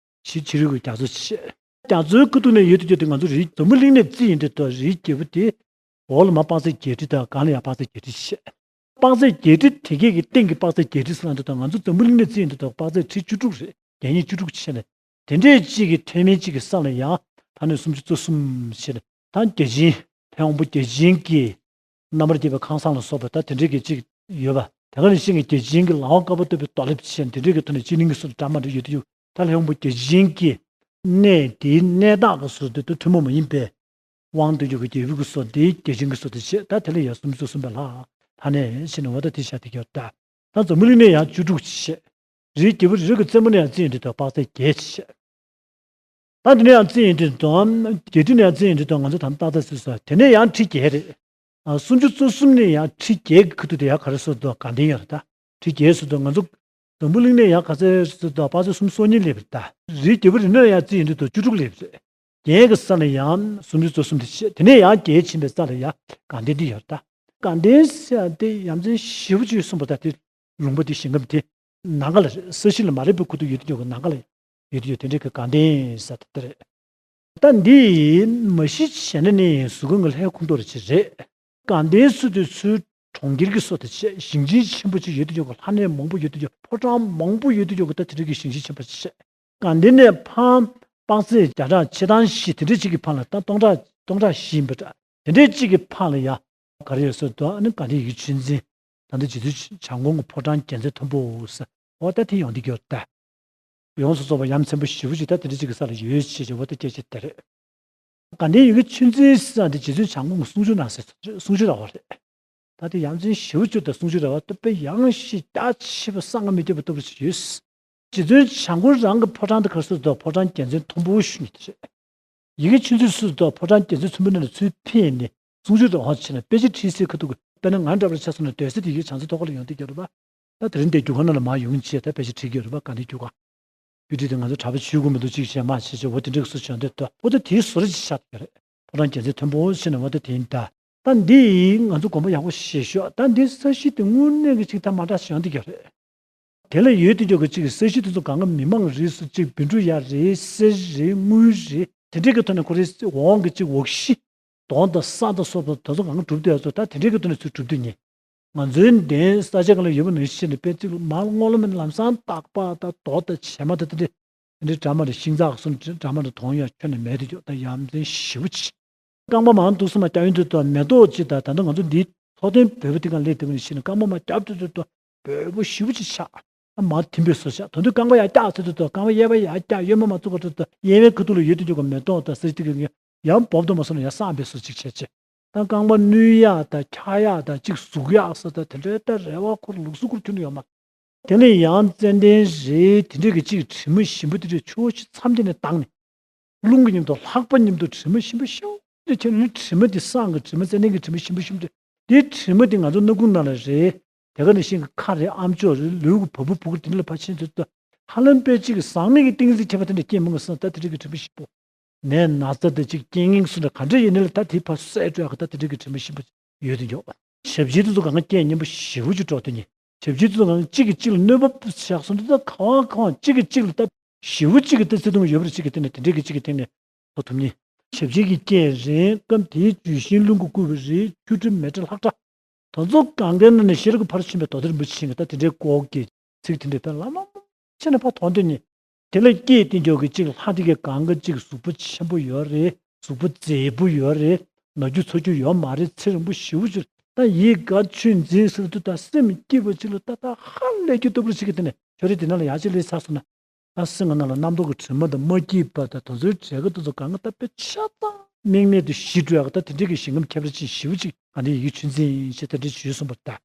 ཕྱི་ཕྱི་རོལ་གྱི་རྒྱ་མཚོ་ཆེ། རྒྱ་མཚོའི་ཁ་ཐུག་ནས་ཡོད་དུས་ཀྱང་དེ་ང་ཚོ་རིའི་འཛམ་བུ་གླིང་ནས་བརྩིས་ཡིན་དུས་དང་རིའི་རྒྱལ་པོ་དེ། འོག་ལ་མར་དཔག་ཚད་བརྒྱད་ཁྲི་དང་སྒང་ལ་ཡང་དཔག་ཚད་བརྒྱད་ཁྲི་བྱས། དཔག་ཚད་བརྒྱད་ཁྲི་དེ་གས་ཀྱི་སྟེང་གི་དཔག་ཚད་བརྒྱད་ཁྲི་ཟེར་ལབ་དུས་དང་། ང་ཚོ་འཛམ་བུ་གླིང་ནས་བརྩིས་ཡིན་དུས་དང་དཔག་ཚད་ཁྲི་བཅུ་དྲུག་རེད། བརྒྱ་ཉིས་བཅུ་དྲུག་བྱས་ནས། དེ་འདྲས་གཅིག་གི་ཐེག་དམན་གཅིག་གི་ས་ལ་ཡང་ལྷ་གནས་སུམ་ཅུ་རྩ་གསུམ་བྱས་ནས། ད་བརྒྱ་བྱིན། ལྷའི་དབང་པོ་བརྒྱ་བྱིན་གྱི་རྣམ་པར་རྒྱལ་བའི་ཁང་བཟང་ལ་སོགས་པ། ད་དེ་འདྲས་ཀྱི་གཅིག་ཡོད་པ། དེ་ག་ནང་བཞིན་གྱི་བརྒྱ་བྱིན་གྱི་ལག་པ་དཀར་པོ་བསྟོད་པའི་རྡོ་ལེབ་བྱས་ནས་དེ་འདྲས་ཀྱི་ཐོག་ནས་སྤྱི་གླིང་གི་སོ་སོ་འདྲ་མི་འདྲ་ཡོད་དུས། ད་ལྷའི་དབང་པོ་བརྒྱ་བྱིན་གྱི་གནས་དེའི་གནས་བདག་གི་སོ་སོ་དེ་ཐུན་མོང་མ་ཡིན་པའི་དབང་སྟོན་རྒྱུ་གི་རྒྱལ་པོ་གི་སོ་དེ། བརྒྱ་བྱིན་གྱི་སོ་དེ་བྱས། ད་དེ་ལ་ཡང་སུམ་ཅུ་རྩ་གསུམ་པའི་ལྷ། ལྷ་གནས་བྱས་ནས་འོ་ད་དེ་བཞག་བསྡད་ཀྱི་ཡོད། ད་ད་འཛམ་བུ་གླིང་ནས་ཡང་བཅུ་དྲུག་བྱས། རིའི་རྒྱལ་པོ་རི་རབ་ཀྱི་རྩེ་མོ་ནས་ཡང་བརྩིས་ཡིན་དུས་དང་དཔག་ཚད་བརྒྱད་བྱས། ད་དེ་ནས་ཡང་བརྩིས་ཡིན་དུས་དང་། བརྒྱད་ཁྲི་ནས་ཡང་བརྩིས་ཡིན་དུས་དང་། ང་ཚོ་ད་ལྟ་ད་ལྟ་སུས་སོ་དེ་ནས་ཡང་ཁྲི་བརྒྱད་རེད། ཨ། སུམ་ཅུ་རྩ་གསུམ་ནས་ཡང་ཁྲི་བརྒྱད་ཀྱི་ཁ་ཐུག་དེ་ཡང་ག་རེ་སོ་དང་དགའ་ལྡན་ཡོད་རེད། ད་ཁྲི་བརྒྱད་སོ་དང་ང་ཚོ་འཛམ་བུ་གླིང་ནས་ཡང་ག་ཚད་སོ་དང་དཔག་ཚད་སུམ་ཅུ་སོ་གཉིས་སླེབས་རེད། ད་རིའི་རྒྱལ་པོ་རི་ནས་ཡང་བརྩིས་ཡིན་དུས་དང་བཅུ་དྲུག་སླེབས་རེད། བརྒྱད་ཀྱི་ས་ལ་ཡང་སུམ་ཅུ་རྩ་གསུམ་དེ་བྱས། དེ་ནས་ཡང་བརྒྱད་ཕྱིན་པའི་ས་ལ་ཡང་དགའ་ལྡན་དེ་ཡོད་རེད། ད་དགའ་ལྡན་ཟེར་ཡ་དེ་ཡ་མཚན་ཞེ་པོ་ཅིག་གསུངས་པ། ད་དེ་ལུང་པ་དེ་ཞིང་ཁམས་དེ་ནམ་མཁའ་ལ་རེད། ས་གཞི་ལ་མ་རེད་པའི་ཁ་ཐུག་ཡོད་དུས་ཀྱང་ནམ་མཁའ་ལ་ཡོད་དུས་ཀྱང་དེ་འདྲའི་གི་དགའ་ལྡན་ཟེར་དེ་རེད། ད་འདི་མ་གཞི་བྱས་ན་ནི་གཟུགས་ཁམས་ཀྱི་ལྷའི་ཁོངས་གཏོགས་ཅིག་རེད། དགའ་ལྡན་ཟེར་དུས་ཚུར་གྲོང་ཁྱེར་གྱི་སོ་དེ་བྱས། ཞིང་ཆེན་ཆེན་པོ་ཅིག་ཡོད་དུས་ཀྱང་ལྷ་གནས་མང་པོ་ཡོད་དུས་ཀྱང་ཕོ་བྲང་མང་པོ་ཡོད་དུས་ཀྱང་ད་དེ་འདྲའི་གི་ཞིང་ཆེན་ཆེན་པོ་ཅིག་བྱས། དགའ་ལྡན་ནས་ཕར་དཔག་ཚད་བརྒྱ་ཕྲག་ཕྱེད་དང་བཞི་དེ་འདྲ་ཅིག་གི་ཕར་ལ། ད་སྟོང་ཕྲག་སྟོང་ཕྲག་བཞི་ཡིན་པ་འདྲ། དེ་འདྲའི་ཅིག་གི་ཕར་ལ་ཡ་ག་རེ་ཡོད་ཟེར་དུས། ཨ་ནི་དགའ་ལྡན་ཡི་གེ་ཆོས་འཛིན། ད་ལྟ་རྗེ་བཙུན་བྱམས་མགོན་གྱི་ཕོ་བྲང་རྒྱལ་མཚན་མཐོན་པོ་ཟེར། འོ་ད་དེ་ཡོང་དུས་ཀྱང་ད་ཡོངས་སུ་རྫོགས་པ་ཡ་མཚན་པོ་ཞེ་པོ་ཅིག་ད་དེ་འདྲ་ཅིག་གི་ས་ལ་ཡོད་ཅེས་བྱས། འོ་ད་སྐད་ཆ་དེ་རེད། དགའ་ལྡན་ཡི་གེ་ཆོས་འཛིན་ཟེར་ཡ་དེ་རྗེ་བཙུན་བྱམས་མགོན་གྱི་གསུང་ཆོས་ནང་གསལ་གསུང་ཆོས་ར་བ་རེད། ད་དེ་ཡ་མཚན་ཞེ་པོ་ཅིག་དང་གསུང་ཆོས་ར་བ་སྟོབས་དཔེ་ཡངས་ཤིང་རྒྱ་ཆེ་བ་གསང་སྔགས་མི་ཁྱབ་པ་ལྟ་བུ་ཞིག་ཡོད། རྗེ་བཙུན་བྱམས་མགོན་རང་གི་ཕོ་བྲང་དེ་ག་རེ་ཟེར་དུས་ཕོ་བྲང་རྒྱལ་མཚན་མཐོན་པོ་ཞུ་མཁན་དེ་རེད། ཡི་གེ་ཆོས་འཛིན་ཟེར་དུས་ཕོ་བྲང་རྒྱལ་མཚན་ཚོན་པོ་ནང་ལ་ཚུར་ཕེབས་ནས་གསུང་ཆོས་ར་བ་བྱས་ནས་དཔེ་ཆ་ཁྲིད་སའི་ཁ་ཐུག་གི། དཔེར་ན་ང་འདྲ་པོ་ཆ་བཞག་ན་སྡོད་ས་དེ་ཡི་གེ་བྱང་རྩེ་ཐོག་ཁ་ལ་ཡོང་བསྡད་ཀྱི་ཡོད་རེད་པ། ད་དེ་རིང་དེ་རྒྱུ་སྒང་ནང་ལ་མར་ཡོང་བྱས་ད་དཔེ་ཆ་ཁྲིད་ཀྱི་ཡོད་རེད་པ། དགའ་ལྡན་རྒྱུ་སྒང་། དཔེ་ཁྲིད་དེ་ང་ཚོ་གྲྭ་པ་ཆོས་སྐུ་མི་འདུག་ཅིག་བྱས་མ་བྱས་བྱས། འོ་དེ་འདྲ་གི་སུ་བྱོན་དེ་ད་འོ་ད་དེའི་བཟོ་འདྲ་ཅིག་ཆགས་བསྡད་ཀྱི་རེད། ཕོ་བྲང་རྒྱལ་མཚན་མཐོན་པོ་བྱས་ནས་འོ་ད་དེ་ཡིན་ད། ད་འདི་ཡིན་ང་ཚོ་དགོངས་པ་ཡག་པོ་བཞེས་ཤོག་ད་འདི་ས་གཞི་དེ་དངོས་གནས་ཀྱི་ཅིག་ད་མ་འདྲ་བྱུང་བསྡད་ཀྱི་རེད། དེ་ལ་ཡོད་དེ་ཅོག་གི་ཅིག་ས་གཞི་དེ་ཚོ་གང་ག་མི་མང་རིགས་སུ་ཅིག་བཻ་ཌཱུརྱ་རེད། གསེར་རེད། དངུལ་རེད། དེ་འདྲའི་གི་ཐོག་ནས་ཁོ་རའི་འོག་གི་ཅིག་འོག་གཞི་དོང་དང་ས་དང་སོགས་པ་དེ་ཚོ་གང་ག་གྲུབ་བསྡད་ཡ་ཚོ་ད་དེ་འདྲའི་གི་ཐོག་ནས་ཚུར་གྲུབ་བསྡད་ཉེ། ང་ཚོའི་འདན་ས་ཆ་གང་ལ་ཡོད་པ་ནང་བཞིན་ནས་དཔེ་གཅིག་ལ་མར་སྔོ་ལམ་ལམ་སང་སྟག་ལྤགས་དང་རྡོ་དང་བྱེ་མ་དང་དེ་འདྲ། དེ་འདྲའི་འདྲ་མ་འདྲ་ཤིང་ཚགས་སུ་འདྲ་མ་འདྲ་དོང་ཡང་ཁྱོན་ནས་མེད་དུ་འཇོག་ད་ཡ་མཚན་ཞེ་པོ་ཅིག་རྐང་པ་མར་འདུག་སེ་མར་བརྒྱབ་ཡོང་དུས་ད་མེ་ཏོག་ཅིག་དང་ད་ལྟ་ང་ཚོ་འདིའི་ཚོགས་ཐེངས་བོད་པ་དེ་གང་སླེབས་དེ་ག་ནས་ཤི་ནས་རྐང་པ་མར་བརྒྱབ་དུས་དུས་དུ་བོད་པོ་ཞེ་པོ་ཅིག་ཆགས། ཨ་མར་ཐིམ་པའི་བཟོ་ཆགས། ད་དུང་རྐང་པ་ཡར་བཀྱག་ཚེ་དུས་དུ་རྐང་པ་གཡས་པ་ཡར་བཀྱག་གཡོན་པ་མར་བཙུགས་པ་དུས་དུ་གཡས་པའི་ཁ་ཐུག་ལ་ཡོད་དུ་འཇུག་གི་མེ་ཏོག་དང་སེར་ཐིག་གི་ཡང་བོབ་དུ་མ་སོང་ན་ཡང་སངས་པའི་བཟོ་ཅིག་བྱས་བྱས། ད་རྐང་པ་གནོན་ཡག་དང་འཁྱག་ཡག་དང་གཅིག་ཟུག་ཡག་ཟེར་ད་དེ་འདྲའི་ད་རེ་བ་འཁོར་ལུགས་སྲོལ་འཁོར་ཁྱོན་ནས་ཡོད་མ། དེ་ནས་ཡང་ཙན་དན་རེད་དེ་འདྲས་ཀྱི་གཅིག་དྲི་མ་ཞིམ་པོ་དེ་འདྲས་ཆུ་བོ་ཞིག་མཚམས་དེ་ནས་བཏང་ནས། རླུང་གི་མཉམ་དུ་ལྷགས་པ་མཉམ་དུ་དྲི་མ་ཞིམ་པོ་ཤོག་དེ་ཁྱོད་ནི་དྲི་མ་དེ་བསང་གི་དྲི་མ་ཙན་དན་གྱི་དྲི་མ་ཞིམ་པོ་ཞིམ་པོ་དེ་དྲི་མ་དེ་ང་ཚོ་སྣ་ཁུང་ནང་ལ་རེད། དེ་ག་ནས་ཤིང་གི་ཁ་རེད། ཨམ་ཅོག་རེད། ལུས་ཀྱི་བ་སྤུ་བུ་གུ་དེ་འདྲ་ལ་ཕར་ཕྱིན་ཚེ་ད་ཧ་ལམ་དཔེ་གཅིག་གི་ཟག་མེད་ཀྱི་ཏིང་འཛིན་ཁྱད་པར་དེ་འདྲ་སྐྱེས་མི་འོང་བསམ། ད་དེ་འདྲ་གི་དྲི་མ་ཞིམ་པོ། ནད་ན་ཚ་དང་གཅིག་རྐྱེན་ངན་སུ་འདྲ་ག་འདྲ་ཡིན་ནའི་ལ་ད་དེ་ཕར་བསལ་སྤྲོད་ཡག་གི་ད་དེ་འདྲ་གི་དྲི་མ་ཞིམ་པོ་ཡོད་དུ་འཇོག་ཞབས་ཕྱི་དེ་ཚོ་གང་ག་རྐྱེན་སྙན་པོ་ཞེ་པོ་ཅིག་སྤྲོད་དུ་ཉེ། ཞབས་ཕྱི་དེ་ཚོ་གང་གཅིག་གིས་གཅིག་ལ་གནོད་པ་བཞག་སོང་དུས་ད་གང་བ་གང་བ་གཅིག་གིས་གཅིག་ལ་ད་ཞེ་པོ་གཅིག་གི་ད་བརྩེ་དུང་ཡོད་པར་གཅིག་གི་སྟེང་ནས་དེ་འདྲའི་གི་གཅིག་གི་སྟེང་ནས་ཐོབ་ཐུབ་ཉེ། ཞབས་ཕྱི་གི་རྐྱེན་རེད། སྐབས་དེའི་ཇུས་གཞིའི་རླུང་གིས་བསྐུལ་བ་རེད། ཆུ་དྲི་མེ་དྲི་ལྷག་དྲི། དེ་ཚོ་གང་གའི་ནང་ནས་ཤེས་རབ་ཀྱི་ཕ་རོལ་ཕྱིན་པའི་མདོ་སྡེ་རིན་པོ་ཆེ་གི་ད་དེ་འདྲའི་སྐོར་གྱི་ཚིག་དེ་འདྲའི་དཔེ་ལམ་ལམ་ཆེ་ནས་ཕར་མཐོང་དུས་ནི། དེ་ལ་སྐྱེས་དེ་འཇོག་གི་གཅིག་ལྷ་དེ་གའི་གང་ག་གཅིག་གཟུགས་པོ་ཆེན་པོ་ཡོད་རེད། གཟུགས་པོ་མཛེས་པོ་ཡོད་རེད། ནག་རྒྱུ་ཚ་རྒྱུ་ཡོད་མ་རེད། ཚེ་རིང་པོ་ཞེ་པོ་ཅིག་ད་ཡིད་དགའ་ཆོས་འཛིན་ཟེར་དུས་ད་སེམས་སྐྱིད་པོ་ཅིག་ལ་ད་ད་ཧ་ལས་རྒྱུ་སྟོབས་རེ་ཞིག་གི་དེ་ནས་ཁྱོད་རེ་དེ་ན་ལ་ཡག་ཅིག་སླེབས་ཚར་སོང་ན། ད་སེམས་ནང་ལ་རྣམ་རྟོག་གི་དྲི་མ་དང་མ་སྐྱིད་པ་དང་དེ་ཚོའི་བྲལ་གི་དེ་ཚོ་གང་ག་ད་དཔེ་ཆ་ཚང་དམིགས་མེད་དུ་ཞི་འགྲོ་ཡག་གི་ད་དེ་འདྲའི་གི་ཞིང་ཁམས་ཁྱད་པར་ཅན་ཞེ་པོ་ཅིག་ག་འདི་ཡི་གེ་ཆུ་འཛིན་ཞེས་ད་འདྲའི་ཞུས་སོང་བར་ད།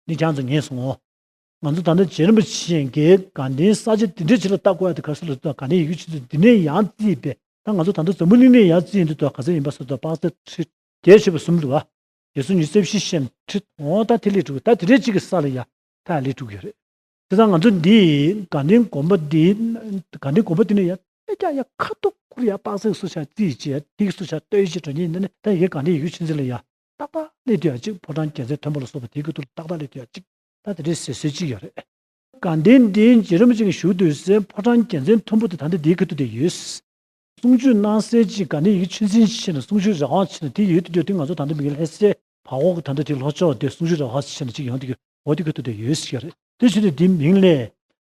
འདི་རྒྱང་དུ་ཉན་སོང་ངོ་། ང་ཚོ་ད་ལྟ་རྗེ་རིན་པོ་ཆེ་གིས་དགའ་ལྡན་ས་ཆ་འདི་འདྲའི་ཆེ་ལ་ལྟ་དགོས་ཡ་དེ་ག་རེ་ཟེར་ལ་ད་ག་ནས་ཡི་གེ་ཆུ་ཚོད་འདི་ནས་ཡང་རྩིས་པས་ད་ང་ཚོ་ད་ལྟ་འཛམ་བུ་གླིང་ནས་ཡང་རྩིས་ཡིན་དུས་ད་ག་ཚོད་ཡིན་པ་སོགས་ད་དཔག་ཚད་ཁྲི་བརྒྱད་ཆོད་པ་གསུམ་འདུག་བ། རྗེས་སུ་ཉི་ཤུ་རྩ་བཞི་ཤེས་ཁྲི་འོང་ད་དེ་ལས་དྲུག་ད་དེ་འདྲའི་གཅིག་གི་ས་ལ་ཡ་ད་ལས་དྲུག་ཡོད་རེད། དེ་ད་ང་ཚོ་འདི་དགའ་ལྡན་དགོན་པ་འདི་དགའ་ལྡན་དགོན་པ་འདི་ནས་ཡ་ད་ཀྱང་ཡ་ཁ་ཐུག་ཁུར་ཡ་དཔག་ཚད་སུ་ཆ་རྩིས་བྱས་ཐིག་སུ་ཆ་ལྟོས་བྱས་འགྲོ་ཉེན་འདི་ནས་ད་ཡི་གེ་དགའ་ལྡན་ཡི་གེ་ཆུ་འཛིན་ལ་ཡ། ཏག་ཏག་སླེབས་དུས་ཡ་གཅིག་ཕོ་བྲང་རྒྱལ་མཚན་མཐོན་པོ་ལ་སོགས་པ་དེའི་ཁ་ཐུག་ལ་ཏག་ཏག་སླེབས་དུས་ཡ་གཅིག་ད་དེ་འདྲའི་ཟེར་སྲོལ་གཅིག་ཡོད་རེད། དགའ་ལྡན་འདིའི་རྗེ་རིན་པོ་ཆེ་གིས་བཞུགས་དུས་སའི་ཕོ་བྲང་རྒྱལ་མཚན་མཐོན་པོ་དེ་ད་ལྟ་དེའི་ཁ་ཐུག་དེ་ཡོད། གསུང་ཆོས་གནང་སའི་གཅིག་དགའ་ལྡན་ཡི་གེ་ཆུ་འཛིན་ཕྱིན་ན་གསུང་ཆོས་ར་བ་ཕྱིན་ན་དེ་ཡོད་དུ་འགྲོ་དུས་ང་ཚོ་ད་ལྟ་མི་གི་ལྷ་སའི་བར་འོག་གི་ད་ལྟ་དེ་ལྷོ་ཕྱོགས་དེ་གསུང་ཆོས་ར་བ་ཕྱིན་ན་གཅིག་ཡོང་དུས་འོ་དེ་ཁ་ཐུག་དེ་ཡོད་ཟེར་གྱི་ཡོད་རེད། དེ་བྱས་ནས་དེའི་མིང་ལས་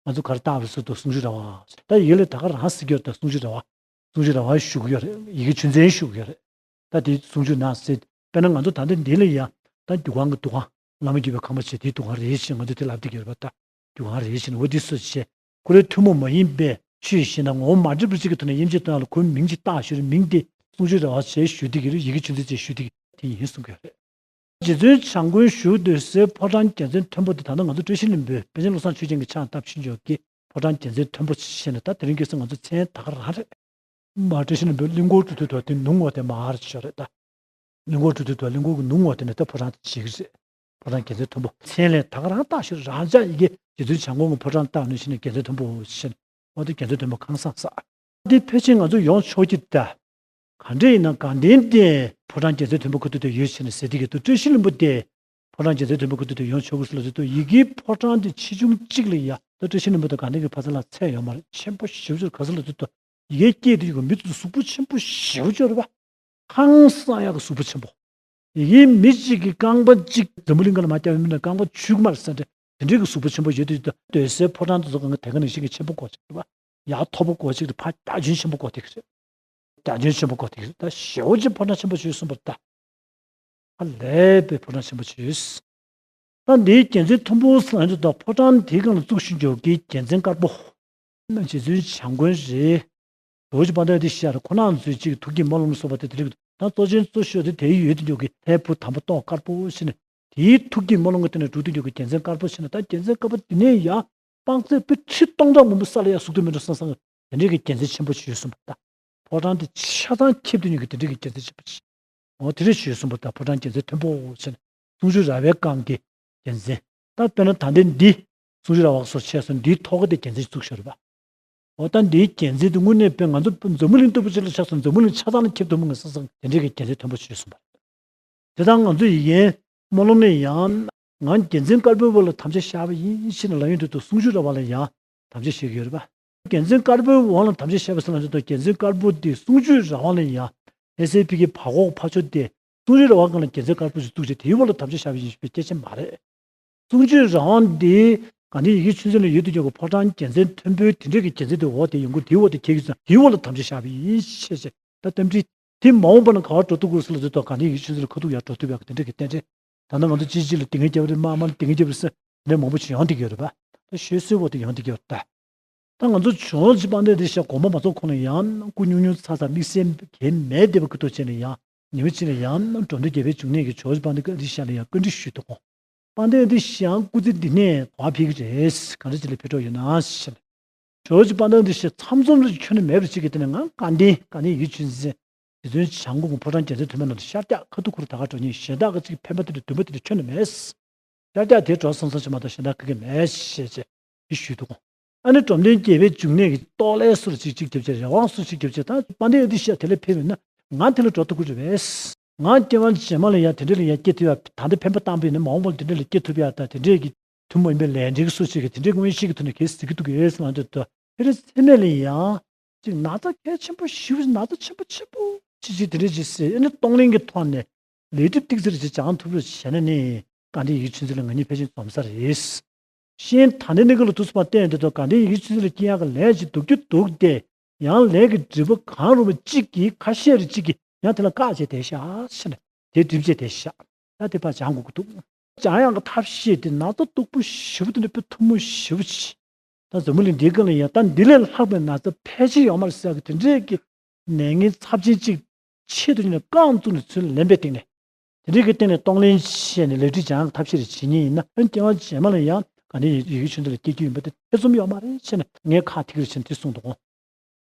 ང་ཚོ་ག་རེ་བཏགས་པ་རེད་ཟེར་དུས་གསུང་ཆོས་ར་བ། ད་ཡི་གེ་ལས་ད་ག་རང་ཟེར་གྱི་ཡོད་རེད། ད་གསུང་ཆོས་ར་བ། གསུང་ཆོས་ར་བ་ཞུ་གི་ཡོད་རེད། ཡི་གེ་ཆུ་འཛིན་ཞུ་གི་ཡོད་རེད། ད་དེ་གསུང་ཆོས་ནང་གསལ། དཔེར་ན་ང་ཚོ་ད་ལྟ་འདི་ལ་ཡང་ད་འདུ་ཁང་གི་འདུ་ཁང་བླ་མ་བརྒྱུད་པའི་ཁང་པ་བྱས་དེའི་འདུ་ཁང་རེད་ཅེས་ང་ཚོ་དེ་ལབ་བསྡད་ཀྱི་ཡོད་རེད་པ། ད་འདུ་ཁང་རེད་ཅེས་ནས་འོ་འདི་སུ་བྱས་ཁོ་རའི་ཐུན་མོང་མ་ཡིན་པའི་ཆོས་ཤིག་ན་ངོ་བོ་མ་འདྲེས་པ་ཅིག་གི་ཐོག་ནས་དབྱེ་འབྱེད་གཏོང་ཡག་ལ་ཁོའི་མིང་ཅིག་བཏགས་ཞུ་རེད། མིང་དེ་གསུང་ཆོས་ར་བ་ཞེས་ཞུ་བསྡད་ཀྱི་རེད། ཡི་གེ་ཆུ་འཛིན་ཅེས་ཞུ་བསྡད་ཀྱི་དེ་ཡིན་གསུང་གི་ཡོད་རེད། རྗེ་བཙུན་བྱམས་མགོན་བཞུགས་སྡོད་སའི་ཕོ་བྲང་རྒྱལ་མཚན་མཐོན་པོ་དེ་ད་ལྟ་ང་ཚོ་བཀྲ་ཤིས་ལྷུན་པོའི་པཎ་ཆེན་བློ་བཟང་ཆོས་རྒྱན་གྱིས་ཕྱག་བཏབ་ཕྱིན་ཆོག་གི་ཕོ་བྲང་རྒྱལ་མཚན་མཐོན་པོ་ཞེས་ནས་ད་དེ་རིང་ཁ་སང་ང་ཚོ་མཚན་ད་ག་རང་རེད། མ་བཀྲ་ཤིས་ལྷུན་པོའི་གླིང་སྐོར་འགྲོ་དུས་དོ་དེ་ནུབ་ངོས་དེ་མར་ཤོར་རེད་ད། གླིང་སྐོར་འགྲོ་དུས་དོ་གླིང་སྐོར་གྱི་ནུབ་ངོས་དེ་ནས་ད་ཕོ་བྲང་དེ་བྱེད་ཀྱི་རེད། ཕོ་བྲང་རྒྱལ་མཚན་མཐོན་པོ་མཚན་ལས་ད་ག་རང་བཏགས་ཤིག་རང་ཅག་ཡི་གེ་རྗེ་བཙུན་བྱམས་མགོན་གྱི་ཕོ་བྲང་བཏགས་ནས་ཕྱིན་ནས་རྒྱལ་མཚན་མཐོན་པོ་ཞེས་ནས་འོ་དེ་རྒྱལ་མཚན་མཐོན་པོ་ཁང་བཟང་ས། འདི་ཕལ་ཆེར་ང་ཚོ་ཡོང་ཆོག་གི་ད། ག་འདྲ་ཡིན་ན་དགའ་ལྡན་དེ་ཕོ་བྲང་རྒྱལ་མཚན་མཐོན་པོ་ཁ་ཐུག་དེ་ཡོད་ཕྱིན་ནས་ཟེར་དེ་གི་དུ་བཀྲ་ཤིས་ལྷུན་པོ་དེ་ཕོ་བྲང་རྒྱལ་མཚན་མཐོན་པོ་ཁ་ཐུག་དེ་ཡོང་ཆོག་གི་ཟེར་ལ་དེ་དུ་ཡི་གེའི་ཕོ་བྲང་དེ་ཆེ་ཆུང་གཅིག་ལ་ཡ་ད་བཀྲ་ཤིས་ལྷུན་པོ་དང་དགའ་ལྡན་གྱི་ཕ་ཚ་ལ་ཚད་ཡོད་མ་རེད། ཆེན་པོ་ཞེ་པོ་ཅིག་ག་ཟེར་ལ་དེ་དུ་ཡི་གེ་སྐྱེས་དེ་གི་མི་དེ་གཟུགས་པོ་ཆེན་པོ་ཞེ་པོ་ཅིག་རེད་པ། ཧང་སང་ཡག་གི་གཟུགས་པོ་ཆེན་པོ། ཡིན་མི་གཅིག་གིས་རྐང་པ་གཅིག་འཛམ་བུ་གླིང་ག་ལ་མ་བརྒྱབ་ཡོད་མིན་ན་རྐང་པ་བཅུ་དགུ་མར་ཟེར་འདྲ་དེ་འདྲའི་གི་གཟུགས་པོ་ཆེན་པོ་ཡོད་དུས་སྡོད་སའི་ཕོ་བྲང་དེ་ཚོ་གང་ག་དེ་ག་ནང་བཞིན་གྱི་ཆེན་པོ་སྐོར་ཅིག་རེད་པ། ཡར་མཐོ་པོ་སྐོར་ཅིག་རེད། ཕར་རྒྱ་ཁྱོན་ཆེན་པོ་སྐོར་དེ་གི་རེད། རྒྱ་ཁྱོན་ཆེན་པོ་སྐོར་དེ་གི་རེད། ད་ཞེ་པོ་ཅིག་ཕོ་བྲང་ཆེན་པོ་ཅིག་ཡོད་གསུངས་པ་རེད་ད། ཧ་ལས་པའི་ཕོ་བྲང་ཆེན་པོ་ཅིག་ཡོད། ད་འདིའི་རྒྱལ་མཚན་མཐོན་པོ་ཟེར་ལབ་དུས་ད་ཕོ་བྲང་དེའི་སྒང་ལ་བཙུགས་ཤིང་འཇོག་གི་རྒྱལ་མཚན་དཀར་པོ། རྗེ་བཙུན་བྱམས་མགོན་རེད། ཇོ་བོ་རྗེ་དཔལ་ལྡན་འདི་ཤར་ཁོ་ནའི་མཛོད་ཅིག་ཐུགས་བསྐྱེད་སྨོན་ལམ་ལ་སོགས་པ་དེ་དེ་རིགས་ད་གཙོ་ཆེན་གཙོ་ཤོས་དེ་དེའི་ཡོད་དུ་འཇོག་གི་ལྷའི་བུ་དམ་པ་ཏོག་དཀར་པོ་ཞེས་ནས་དེའི་ཐུགས་བསྐྱེད་སྨོན་ལམ་གྱི་སྟེང་ནས་སྒྲུབ་ཏུ་འཇོག་གི་རྒྱལ་མཚན་དཀར་པོ་ཞེས་ནས་ད་རྒྱལ་མཚན་དཀར་པོ་འདི་ནས་ཡང་དཔག་ཚད་དཔེ་ཁྲི་སྟོང་ཕྲག་མང་པོ་ས་ལ་ཡང་ཟུག་ཏུ་མི་འགྲོ་བསམ་བསམ་དེ་འདྲའི་གི་རྒྱལ་མཚན་ཆེན་པོ་ཞིག་ཡོད་གསུངས་པ་ད། ཕོ་བྲང་དེ་ཆ་ཚང་ཁེབས་ཏུ་ཉོན་གི་དེ་འདྲའི་གི་རྒྱལ་མཚན་ཆེན་པོ་ཞིག་འོ་དེ་རེ་ཞུས་གསུངས་པ་ད་ཕོ་བྲང་རྒྱལ་མཚན་མཐོན་པོ་ཟེར་ནས་གསུང་ཆོས་ར་བའི་སྒང་གི་རྒྱལ་མཚན། ད་དཔེར་ན་ད་ལྟའི་འདི་གསུང་ཆོས་ར་བ་སོགས་བྱས་སོང་འདིའི་ཐོག་གི་དེ་རྒྱལ་མཚན་བཙུགས་ཤོར་བ། འོ་ད་འདིའི་རྒྱལ་མཚན་དེ་དངོས་གནས་དཔེ་ང་ཚོ་འཛམ་བུ་གླིང་ལྟ་བུ་ཅིག་ལ་ཆགས་སོང་། འཛམ་བུ་གླིང་ཆ་ཚང་ལ་ཁྱབ་ཐུབ་མིན་ངེས་སོང་། དེ་འདྲའི་གི་རྒྱལ་མཚན་མཐོན་པོ་ཞིག་གསུངས་པ་རེད། དེ་དང་ང་ཚོ་ཡི་གེའི་སྨོན་ལམ་ནས་ཡང་ང་རྒྱལ་མཚན་དཀར་པོའི་དབུ་ལ་དམ་བཅའ་བཞག་པ་ཡིན་ཞེས་ནས་ལབ་ཡོང་དུས་དུ་གསུང་ཆོས་ར་བ་ལ་ཡང་དམ་བཅའ་བཞེས་ཀྱི་ཡོད་རེད་པ། རྒྱལ་མཚན་དཀར་པོའི་དབུ་ལ་དམ་བཅའ་བཞག་པ་ཟེར་ན་ཚོད་དུ་རྒྱལ་མཚན་དཀར་པོ་དེ་གསུང་ཆོས་ར་བ་ལ་ཡང་ལྷ་སའི་ཕ་གི་བར་འོག་ཕ་ཕྱོགས་དེ་ གསུང་ཆོས་རང་དབང་སྒང་ལ་རྒྱལ་མཚན་དཀར་པོ་ཞིག་བཙུགས་བྱས་དེའི་འོག་ལ་དམ་བཅའ་བཞག་པ་ཡིན་ཞེས་པའི་སྐད་ཆ་མ་རེད། གསུང་ཆོས་རང་དབང་འདི་ག་འདི་ཡི་གེ་ཆོས་འཛིན་ལ་ཡོད་དུས་ཀྱང་ཕོ་བྲང་རྒྱལ་མཚན་མཐོན་པོའི་དེ་འདྲས་ཀྱི་རྒྱལ་མཚན་དེ་འོག་དེ་ཡོང་གི་དེའི་འོག་དེ་ཁྱེད་ཀྱི་ཙང་དེའི་འོག་ལ་དམ་བཅའ་བཞག་པ་ཡིན་ཞེས་བྱས། ད་རྟེན་འབྲེལ་དེ་མ་འོངས་པ་ན་ག་བར་འགྲོ་ཐུབ་དགོས་ཟེར་ལ་དུས་ཐོག་ག་འདི་ཡི་གེ་ཆོས་འཛིན་ལ་ཁ་ཐུག་ཡར་འགྲོ་ཐུབ་ཡག་གི་དེ་འདྲས་ཀྱི་རྟེན་འབྲེལ། ད་ནང་ང་ཚོ་ཅི་ཅི་ལ་དེ་ངས་རྒྱབ་རེད། མ་མ་ལ་དེ་ངས་རྒྱབ་རེད་ཟེར་ལས་མང་པོ་ཞིག་ཡོང་བསྡད་ཀྱི་ཡོད་རེད་པ། ད་ཤོད་སྲོལ་བོ་དེ་ཡོང་བསྡད་ཀྱི་ཡོད་རེད་ད། ད་ང་ཚོ་ཇོ་བོ་རྗེ་དཔལ་ལྡན་འདི་ཤ་དགོངས་པ་མ་རྫོགས་གོང་ལ་ཡང་སྐུ་སྙུང་སྙུང་ཚ་ཚ་དམིགས་བསལ་གལ་མེད་བསྡད་པ་ཀུན་ཏུ་བྱས་ནས་ཡང་ཉི་མ་གཅིག་ལ་ཡང་འགྲོ་མདོ་རྒྱལ་པོའི་འབྱུང་གནས་ཀྱི་ཇོ་བོ་རྗེ་དཔལ་ལྡན་འདི་ཤ་ལ་ཡང་བཀའ་འདྲི་ཞུས་འདུག་གོ། དཔལ་ལྡན་འདི་ཤ་ཡང་སྐུ་ཚེ་འདི་ནས་གོ་བ་ཕེབས་ཀྱི་རེད། གང་འདྲ་ཅིག་ལ་ཕེབས་འགྲོ་ཡོད་ན་ཞེས་ནས། ཇོ་བོ་རྗེ་དཔལ་ལྡན་འདི་ཤ་མཚམས་མཚམས་རེ་ཁྱོན་ནས་མེད་པར་ཅིག་གི་དེ་ནས་ང་དགའ་ལྡན་དགའ་ལྡན་ཡིད་ཆེས་འཛིན། རྗེ་བཙུན་བྱམས་མགོན་གྱི་ཕོ་བྲང་རྒྱལ་མཚན་མཐོན་པོའི་ནང་དུ་ཤར་རྒྱག་ཁ་ཐུག་ཁུར་ད་ག་འགྲོ་ཉིན་གཞན་དག་གི་ཅིག་ཕན་པ་དེ་འདྲ་འདུན་པ་དེ་འདྲ་ཁྱོན་ནས་མེད། ཤར་རྒྱག་དེ་འགྲོ་སོང་སོང་ཞིག་མ་གཏོགས་གཞན་དག་གི་མེད་ཞེས་བྱས་ཞུས་འདུག་ཨ་ནི་འབྲོམ་སྟོན་རྒྱལ་པོའི་འབྱུང་གནས་ཀྱི་ཏོག་ལས་སུ་ཅིག་ཅིག་རྒྱབ་ཅིག་རེ་དབང་སུ་ཅིག་རྒྱབ་ཅིག་ད་དཔལ་ལྡན་འདི་ཤ་དེ་ལས་ཕེབས་ཡོད་ན་ང་དེ་ལ་འགྲོ་ཐུབ་ཀྱི་རེད་པས། ང་སྐྱེ་བ་རྗེས་མ་ལ་ཡང་དེ་འདྲ་ལ་ཡང་སྐྱེ་ཐུབ་ཡ། ད་ལྟ་ཕན་པ་བཏང་པས་ནི་མ་འོངས་པ་ལ་དེ་འདྲ་ལ་སྐྱེ་ཐུབ་ཡ། ད་དེ་འདྲས་ཀྱི་ཐུན་མོང་མ་ཡིན་པའི་ལས་འབྲས་ཀྱི་སུ་ཞིག་གིས་དེ་འདྲའི་མངོན་ཤེས་ཀྱི་ཐོག་ནས་གལ་སྲིད་ཀྱི་འདུག་གས་ལབ་དུས་ད་དེ་རིང་ཚེ་སྨད་ལ་ཡང་ཅིག་ན་ཚ་གལ་ཆེན་པོ་ཞེ་པོ་ཅིག་ན་ཚ་ཆེན་པོ་ཆེན་པོ་ཅིག་ཅིག་དེ་འདྲས་ཅིག་ཟེར་ཨ་ནི་གཏོང་ལེན་གྱི་ཐོག་ནས་ལས་སྒྲིབ་ཏིག་ཙི་རེ་ཅིག་སྦྱང་ཐུབ་རེ་བྱས་ན་ནི་དཀའ་འདྲེ་ཡི་གེ་ཆོས་འཛིན་ལ་ང་གཉིས་ཕལ་ཆེར་འཛོམས་ས་རེད། གཞན་ད་ལྟའི་གནས་སྐབས་ལ་དུས་སུ་མ་བསྟན་དེ་ཚོ་དཀའ་འདྲེ་ཡི་གེ་ཆོས་འཛིན་ལ་སྐྱེ་ཡག་གི་ལས་ཅིག་འདུག་རྒྱུ་འདུག་སྟེ་ཡང་ལས་ཀྱི་སྒྲིབ་པ་གང་རུང་བ་གཅིག་གིས་ཁ་ཤས་རེ་གཅིག་གིས་ཡང་དེ་ལ་བཀག་བྱས་བསྡད་ཤག་ཟེར་ནས་དེ་སྒྲིབ་བྱས་བསྡད་ཤག་ད་དེ་ཕར་སྦྱང་དགོས་ཀྱི་འདུག་སྦྱང་ཡག་གི་ཐབས་ཤེས་དེ་ན་ཚ་སྡུག་པོ་ཞེ་པོ་དེ་འདྲ་དཔེ་ཐུན་མོང་ཞེ་པོ་ཅིག་ད་འཛམ་བུ་གླིང་འདིའི་སྒང་ལ་ཡང་ད་འདི་ལས་ལྷག་པའི་ན་ཚ་ཕལ་ཆེར་ཡོད་མ་རེད་ཟེར་གི་དེ་འདྲས་ཀྱི་ནད་ངན་ཚབས་ཆེན་གཅིག་ཆེད་དུ་ནས་རྐང་བཙུགས་ནས་ཚུར་ལེན་པའི་སྟེང་ནས་དེ་འདྲས་ཀྱི་སྟེང་ནས་གཏོང་ལེན་བྱས་ནས་ལས་སྒྲིབ་སྦྱང་ཡག་ཐབས་ཤེས་རེ་བྱེད་མཁན་ཡིན་ན་ཨ་ནི་སྐྱེ་བ་རྗེས་མ་ལ་ཡང་དཀའ་འདྲེ་ཡི་གེ་ཆོས་འཛིན་ལ་སྐྱེ་རྒྱུ་ཡིན་པ་དེ་ཐེ་ཚོམ་ཡོད་མ་རེད་ཟེར་ནས་ངས་ཁག་ཐེག་རེ་བྱས་ནས་དེ་གསུངས་འདུག་གོ།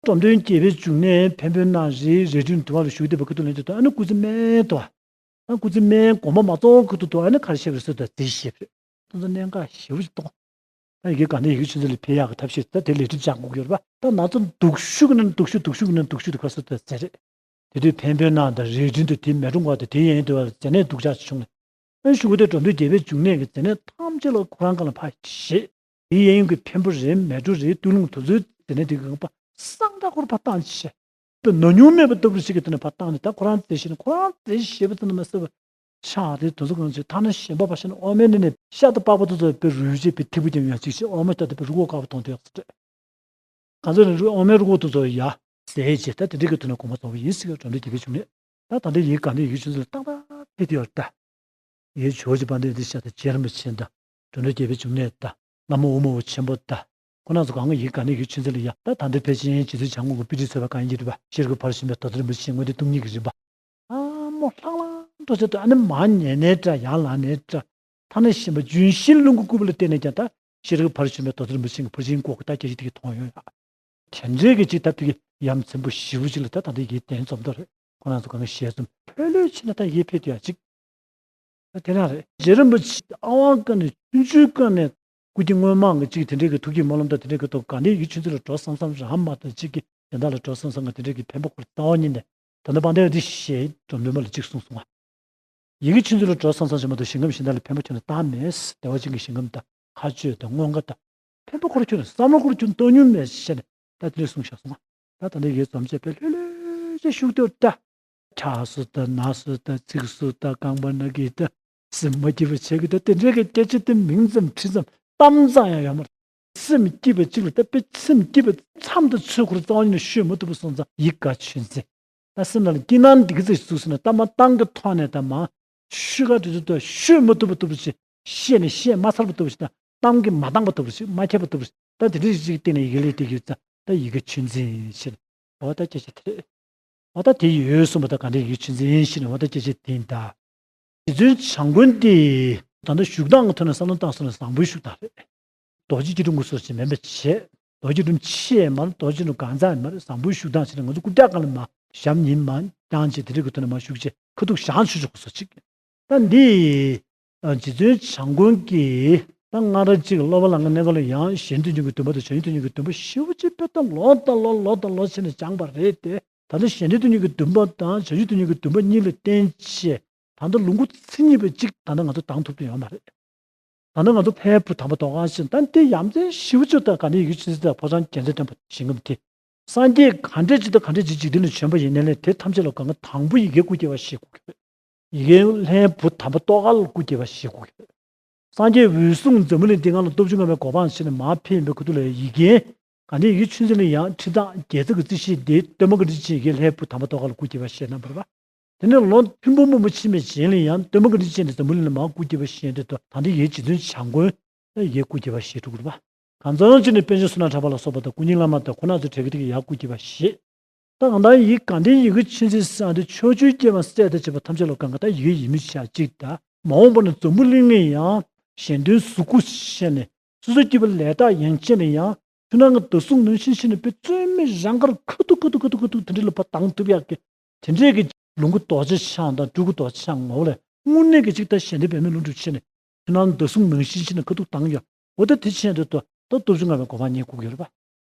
འབྲོམ་སྟོན་རྒྱལ་པོའི་འབྱུང་གནས་འཕན་པོའི་ནང་རི་རས་སྤྲིན་དུ་བ་ལ་བཞུགས་བསྡད་པ་ཁ་ཐུག་ལེན་དུས་ད་ཨ་ནི་སྐུ་ཚེ་སྨད་དུ་བ། ད་སྐུ་ཚེ་སྨད་དགོངས་པ་མ་རྫོགས་ཁ་ཐུག་ཏུ་ཨ་ནི་ག་རེ་བཤད་པ་རེད་ཟེར་དུས་མཛེས་བཤད་པ་རེད། ཁོང་ཚོ་གནད་འགག་ཞེ་པོ་ཞིག་གཏོང་། ད་ཡི་གེ་ག་འདྲ་ཡི་གེ་ཆོས་འཛིན་ལ་ཕེབས་ཡག་གི་ཐབས་ཤེས་ད་དེ་ལས་སྒྲིབ་སྦྱང་དགོས་ཀྱི་ཡོད་རེད་པ། ད་ན་ཚ་སྡུག་ཤོས་ཀྱི་ནང་སྡུག་ཤོས་སྡུག་ཤོས་ཀྱི་ནང་སྡུག་ཤོས་དེ་ག་རེ་ཟེར་དུས་མཛེས་རེད། དེ་དུས་འཕན་པོའི་ནང་དང་རས་སྤྲིན་དུ་དེ་མལ་གྲོ་འགོ་དང་དེ་ཡན་དུ་བ་མཛེ་ནད་སྡུག་ཅག་བྱུང་ནས། ཨ་ནི་གཞུག་གུ་དེ་འབྲོམ་སྟོན་རྒྱལ་པོའི་འབྱུང་གནས་ཀྱི་མཛེ་ནད་ཐམས་ཅད་ལ་ཁོ་རང་སྒང་ལ་ཕར་བཞེས། དེ་གཡས་གཡོན་གྱི་འཕན་པོ་རེད། མལ་གྲོ་རེད། སྟོད་ལུང་དེ་ཚོའི་མཛེ་ནད་དེ་གི་ཁང་པ་སང་དྲག་ཁོར་ཕར་བཏང་བྱས། དཔེ་ན་མྱོང་མེད་པ་ལྟ་བུ་ཞིག་གི་དེ་ནས་ཕར་བཏང་ནས་ད་ཁོ་རང་མཛེས་ཤེས་ནས་ཁོ་རང་མཛེས་ཤེས་པ་ཙམ་མ་ཟད་པ། ཕྱག་རེད་དེ་ཚོ་གང་བྱེད་ཐ་ན་གཞན་པ་ཕར་བཞག་ན་ཨོ་མའི་ནི་ནས་ཤ་དང་པགས་པ་དེ་ཚོ་དཔེ་རུལ་བྱས་པའི་ཐིགས་པ་ཀྱང་ཡོད་ཅིག་བྱས་ཨོ་མ་ལྟ་དེ་དཔེ་རུལ་བ་དཀར་པོ་མཐོང་དུས་ཡག་ས་རེད། གང་ཚོད་ནས་ཨོ་མའི་རུལ་བ་དེ་ཚོ་ཡ་ཟས་བྱས་ད་དེ་འདྲ་གི་དུས་ན་གོང་མ་རྫོགས་པ་ཡིན་ཟེར་གི་འབྲོམ་སྟོན་རྒྱལ་པོའི་འབྱུང་གནས། ད་ད་ལྟ་ཡི་གེ་ག་འདྲ་ཡི་གེ་ཆོས་འཛིན་ལ་ཏག་ཏག་ཕེབས་དུས་ཡོད་རེད་ད། ཡི་གེ་ཇོ་བོ་རྗེ་དཔལ་ལྡན་འདི་ཤ་དང་རྗེ་རིན་པོ་ཆེ་དང་། འབྲོམ་སྟོན་རྒྱལ་པོའི་འབྱུང་གནས་དང་། བླ་མ་དབུ་མ་པ་ཆེན་པོ་དང་། ཁོ་རང་ཚོ་གང་ག་ཡི་གེ་ག་འདྲ་ཡི་གེ་ཆོས་འཛིན་ལ་ཡ་ད་ད་འདི་ཕལ་ཆེར་རྗེ་བཙུན་བྱམས་མགོན་གྱི་དཔེ་ཁྲིད་ཚོད་པ་གང་ཡིན་གྱི་རེད་པ། ཤེས་རིག་ཕ་རོལ་ཕྱིན་པའི་དོ་ཚིགས་རིན་པོ་ཆེ་དངོས་གནས་སྟོང་ཉིད་ཀྱི་རིམ་པ། ཨ་མོ་ལྷང་ལྷང་འགྲོ་ཆེད་དུ་ཨ་ནི་མར་ཉལ་ནའི་འདྲ་ཡར་ལངས་ནའི་འདྲ། ཐ་ན་གཞན་པ་ལྗོན་ཤིང་རླུང་གིས་བསྐུལ་བ་ལ་བརྟེན་ནས་ཀྱང་ད་ཤེས་རིག་ཕ་རོལ་ཕྱིན་པའི་དོ་ཚིགས་རིན་པོ་ཆེ་གི་ཕར་ཕྱིན་གོ་གི་ད་སྐད་ཆ་དེ་གི་མཐོང་ཡོང་ཡ། དེ་འདྲའི་གི་ཅིག་ད་དེ་གི་ཡ་མཚན་པོ་ཞེ་པོ་ཅིག་ལ་ད་ད་ལྟ་ཡི་གེ་གདན་འཛོམས་དོ་རེད། ཁོ་རང་ཚོ་གང་གི་ཞལ་འཛོམས་ལྷོད་ལྷོད་ཕྱིན་ན་ད་ཡི་གེ་ཕེབས་དུས་ཡ་ཅིག་ད་དེ་རང་རེད། རྗེ་རིན་པོ་ཆེ་ཨ་ཝང་ཀ་ནས་ཆུང་ཆུང་ཀ་ནས་སྐུ་སྐྱེ་སྔོན་མ་གི་ཅིག་དེ་འདྲའི་གི་ཐུགས་བསྐྱེད་སྨོན་ལམ་དང་དེ་འདྲའི་གི་ཐོག་ག་འདྲའི་ཡི་གེ་ཆོས་འཛིན་ལ་འགྲོ་བསམ་བསམ་རང་མ་གཏོགས་ཅིག་གི་གཞན་དག་ལ་འགྲོ་བསམ་བསམ་གི་དེ་འདྲའི་གི་འཕན་པོ་ཁོ་རྩ་བ་ཉིད་ནས་ད་ནི་དཔལ་ལྡན་འདི་ཞེས་འབྲོམ་སྟོན་པ་ལ་ཅིག་གསུངས་སོང་ང་། ཡི་གེ་ཆོས་འཛིན་ལ་འགྲོ་བསམ་བསམ་བྱེད་མ་གཏོགས་ཞིང་ཁམས་གཞན་དག་ལ་འཕན་པོ་ཁྱོན་ནས་བཏང་མེད། བདེ་བ་ཅན་གྱི་ཞིང་ཁམས་དང་མཁའ་སྤྱོད་དང་མངོན་དགའ་དང་། འཕན་པོ་ཁོ་རང་ཁྱོན་ནས་བསམ་བློ་ཁོ་རང་ཁྱོན་གཏོང་མྱོང་མེད་ཟེར་ནས་ད་དེ་འདྲ་གསུངས་བཞག་སོང་ང་། ད་ད་ལྟ་ཡི་གེ་འཛོམས་བྱས་པའི་ལྷོད་ལྷོད་ཅིག་བཞུགས་དུས་ད། འཁྱག་སོ་དང་ན་སོ་དང་ཚིག་སོ་དང་རྐང་པ་ན་གི་དང་སེམས་མ་སྐྱིད་པ་བྱེད་གི་དང་དེ་འདྲའི་གི་སྐད་ཆ་དེ་མིང་ཙམ་དྲི་ཙམ་གཏམ་ཙམ་ཡང་ཡོད་མ་རེད། སེམས་སྐྱིད་པ་གཅིག་ལ་ད་དཔེ་སེམས་སྐྱིད་པ་མཚམས་དང་ཚོད་ཁོ་རང་རྩ་བ་ཉིད་ནས་ཤོད་མ་ཐུབ་པ་སོང་ཙང་ཡི་གེ་ཆོས་འཛིན། ད་སེམས་ནང་ལ་སྐྱིད་སྣང་འདི་གི་ཚེ་ཞིག་བཙུགས་སོང་ན་ལྟ་མ་སྟངས་ཀྱི་ཐོག་ནས་ད་མ་ཤོད་ག་དེ་ཚོ་ད་ཤོད་མ་ཐུབ་པ་ཐུབ་པ་ཞིག་བཤད་ནས་བཤད་མ་ཚར་བ་ཐུབ་པ་ཞིག་དང་གཏམ་གྱིས་མ་འདང་བ་ཐུབ་པ་ཞིག་མ་ཁྱབ་པ་ཐུབ་པ་ཞིག་ད་དེ་འདྲ་ཞིག་སྟེང་ནས་ཡི་གེ་ལས་དེ་གི་ཙང་ད་ཡི་གེ་ཆོས་འཛིན་ཞེས་ནས་འོ་ད་སྐད་ཆ་དེ་རེད། འོ་ད་དེ་ཡོད་གསུངས་པ་ད་ག་འདྲའི་ཡི་གེ་ཆོས་འཛིན་ཞེས་ནས་འོ་ད་སྐད་ཆ་དེ་ཡིན་ད། རྗེ་བཙུན་བྱམས་མགོན་དེ་ད་ལྟ་བཞུགས་སྟངས་ཀྱི་ཐོག་ནས་བསམ་བློ་བཏང་སོང་ན་བཟང་པོའི་བཞུགས་སྟངས་རེད། རྡོ་རྗེ་སྐྱིལ་ཀྲུང་གི་སོགས་ཞིག་མིན་པ་བྱས། རྡོ་རྗེ་སྒྲུབ་ཆེ་མར་རྡོ་རྗེ་སྒྲུབ་གང་ཚང་མར་བཟང་པོའི་བཞུགས་སྟངས་བྱས་ནས་ང་ཚོ་རྐུབ་བཀྱག་སྒང་ལ་མར་ཞབས་གཉིས་མར་བརྐྱངས་བྱས་དེ་འདྲའི་གི་ཐོག་ནས་མར་བཞུགས་བྱས་ཁ་ཐུག་བཞེངས་ཆོག་ཆོག་གི་སོགས་ཅིག་ད་འདི་རྗེ་བཙུན་བྱམས་མགོན་གྱིས་ད་སྔ་རབས་ཅིག་སློབ་པ་ལ་ང་གནས་སྐབས་ལ་ཡང་གཞན་དོན་སྙིང་གི་འདུན་པ་དང་བྱང་ཆུབ་ཏུ་སྙིང་གི་འདུན་པ་ཞེ་པོ་ཅིག་དཔེ་ད་ལོ་དང་ལོ་ལོ་དང་ལོ་བྱས་ནས་སྦྱངས་པ་རེད་དེ། ད་ལྟ་གཞན་དོན་སྙིང་གི་འདུན་པ་དང་བྱང་ཆུབ་ཏུ་སྙིང་གི་འདུན་པ་གཉིས་ལ་བརྟེན་བྱས་ད་ལྟ་ལོ་ངོ་ཚེ་གཉིས་པ་ཅིག་ད་ལྟ་ང་ཚོ་བཏང་ཐུབ་ཀྱི་ཡོད་མ་རེད། ད་ནི་ང་ཚོ་ཕའི་བུ་དམ་པ་རྡོ་རྗེ་འཆང་ད་འདི་ཡ་མཚན་ཞེ་པོ་ཅིག་ད་ག་ནས་ཡི་གེ་ཆོས་འཛིན་དང་ཕོ་བྲང་རྒྱལ་མཚན་སྟོན་པ་ཞིང་ཁམས་དེ། སངས་རྒྱས་ག་འདྲས་ཅིག་དང་ག་འདྲས་ཅིག་འཇིག་རྟེན་ལ་བྱོན་པ་ཡིན་ནའི་ལས་དེ་ཐམས་ཅད་ལ་གང་ག་དང་པོ་ཡི་གེ་སྐུ་སྐྱེ་བ་ཞེས་གོ་གི་རེད། ཡི་གེ་ལྷའི་བུ་དམ་པ་ཏོག་དཀར་ལ་སྐུ་སྐྱེ་བ་ཞེས་སྐུ་སྐྱེ། སངས་རྒྱས་འོད་སྲུང་འཛམ་བུ་གླིང་འདིའི་སྒང་ལ་སྟོབས་བཅུ་མངའ་བའི་གོ་འཕང་ཕྱིན་ནས་མར་ཕེབས་ཡིན་པའི་ཁུ་ཐུག་ལ་ཡི་གེ། ག་འདི་ཡི་གེ་ཆུ་འཛིན་ལ་ཡང་ཁྲི་སྟེང་རྒྱལ་ཚབ་ཀྱི་རྩིས་བཞེས་འདི་སྟོན་པ་བཀའ་དྲིན་ཅན་ཡི་གེ་ལྷའི་བུ་དམ་པ་ཏོག་དཀར་ལ་སྐུ་སྐྱེ་བ་ཞེས་གནང་བ་རེད་པ། དེ་ནས་ལོ་ཐིམ་ཕུག་སྨོན་པ་ཕྱིན་པའི་རྗེས་ལ་ཡང་སྟོན་པ་བཀའ་དྲིན་ཅན་དེ་འཛམ་བུ་གླིང་ལ་མར་སྐུ་སྐྱེ་བ་བཞེས་དུས་ད་ལྟ་ཡི་གེ་རྗེ་བཙུན་བྱམས་མགོན་ཡི་གེ་སྐུ་སྐྱེ་བ་བཞེས་འགྲོ་གི་རེད་པ། གང་ཚང་ཅིག་ནི་པཎ་ཆེན་བསོད་ནམས་གྲགས་པ་ལ་སོགས་པ་དང་སྐུ་ཉིད་བླ་མ་དང་ཁོང་རྣམ་ཚོ་གྲས་ཀྱི་དེ་གི་ཡར་སྐུ་སྐྱེ་བ་བཞེས། ད་གང་ལྟར་ཡི་གེ་ག་འདི་ཡི་གེ་ཆུ་འཛིན་ཟེར་ཡ་འདི་ཕྱོགས་བཅུའི་སྐྱེ་བ་སྲས་དང་བཅས་པ་ཐམས་ཅད་ལ་གང་ག་ད་ཡི་གེ་ཡིད་མི་ཆེས་ཡ་གཅིག་ད་མ་འོངས་པ་ན་འཛམ་བུ་གླིང་ལ་ཡང་གཞན་དོན་གཟུགས་སྐུ་བཞེས་ནས། སོ་སོ་སྐྱིད་པ་ལས་དག་ཡན་ཆད་ལ་ཡང་ཆུ་ནང་གི་ཟླ་གཟུགས་ནང་བཞིན་ཕྱིན་ནས་དཔེ་རྩོལ་མེད་རང་དགར་ཁ་ཐུག་ཁ་ཐུག་ཁ་ཐུག་ཁ་ཐུག་དེ་འདྲ་ལ་ཕར་བཏང་ཐུབ་ཡག་གི་དེ་འདྲས་ཀྱི་ལུང་གུ་རྡོ་རྗེ་འཆང་དང་སྤྲུལ་སྐུ་རྡོ་རྗེ་འཆང་ངོ་བོ་ལས་དངོས་གནས་ཀྱི་ཅིག་ད་གཞན་དོན་འབད་མེད་ལྷུན་གྲུབ་ཕྱིན་ནས་ཆུ་ནང་ཟླ་གཟུགས་ནང་བཞིན་ཕྱིན་ནས་ཁ་ཐུག་བཏང་ཡོད། འོ་ད་དེ་ཕྱིན་དུས་ད་ད་སྟོབས་བཅུ་མངའ་བའི་གོ་འཕང་བརྙེས་སྐུ་ཡོད་རེད་པ།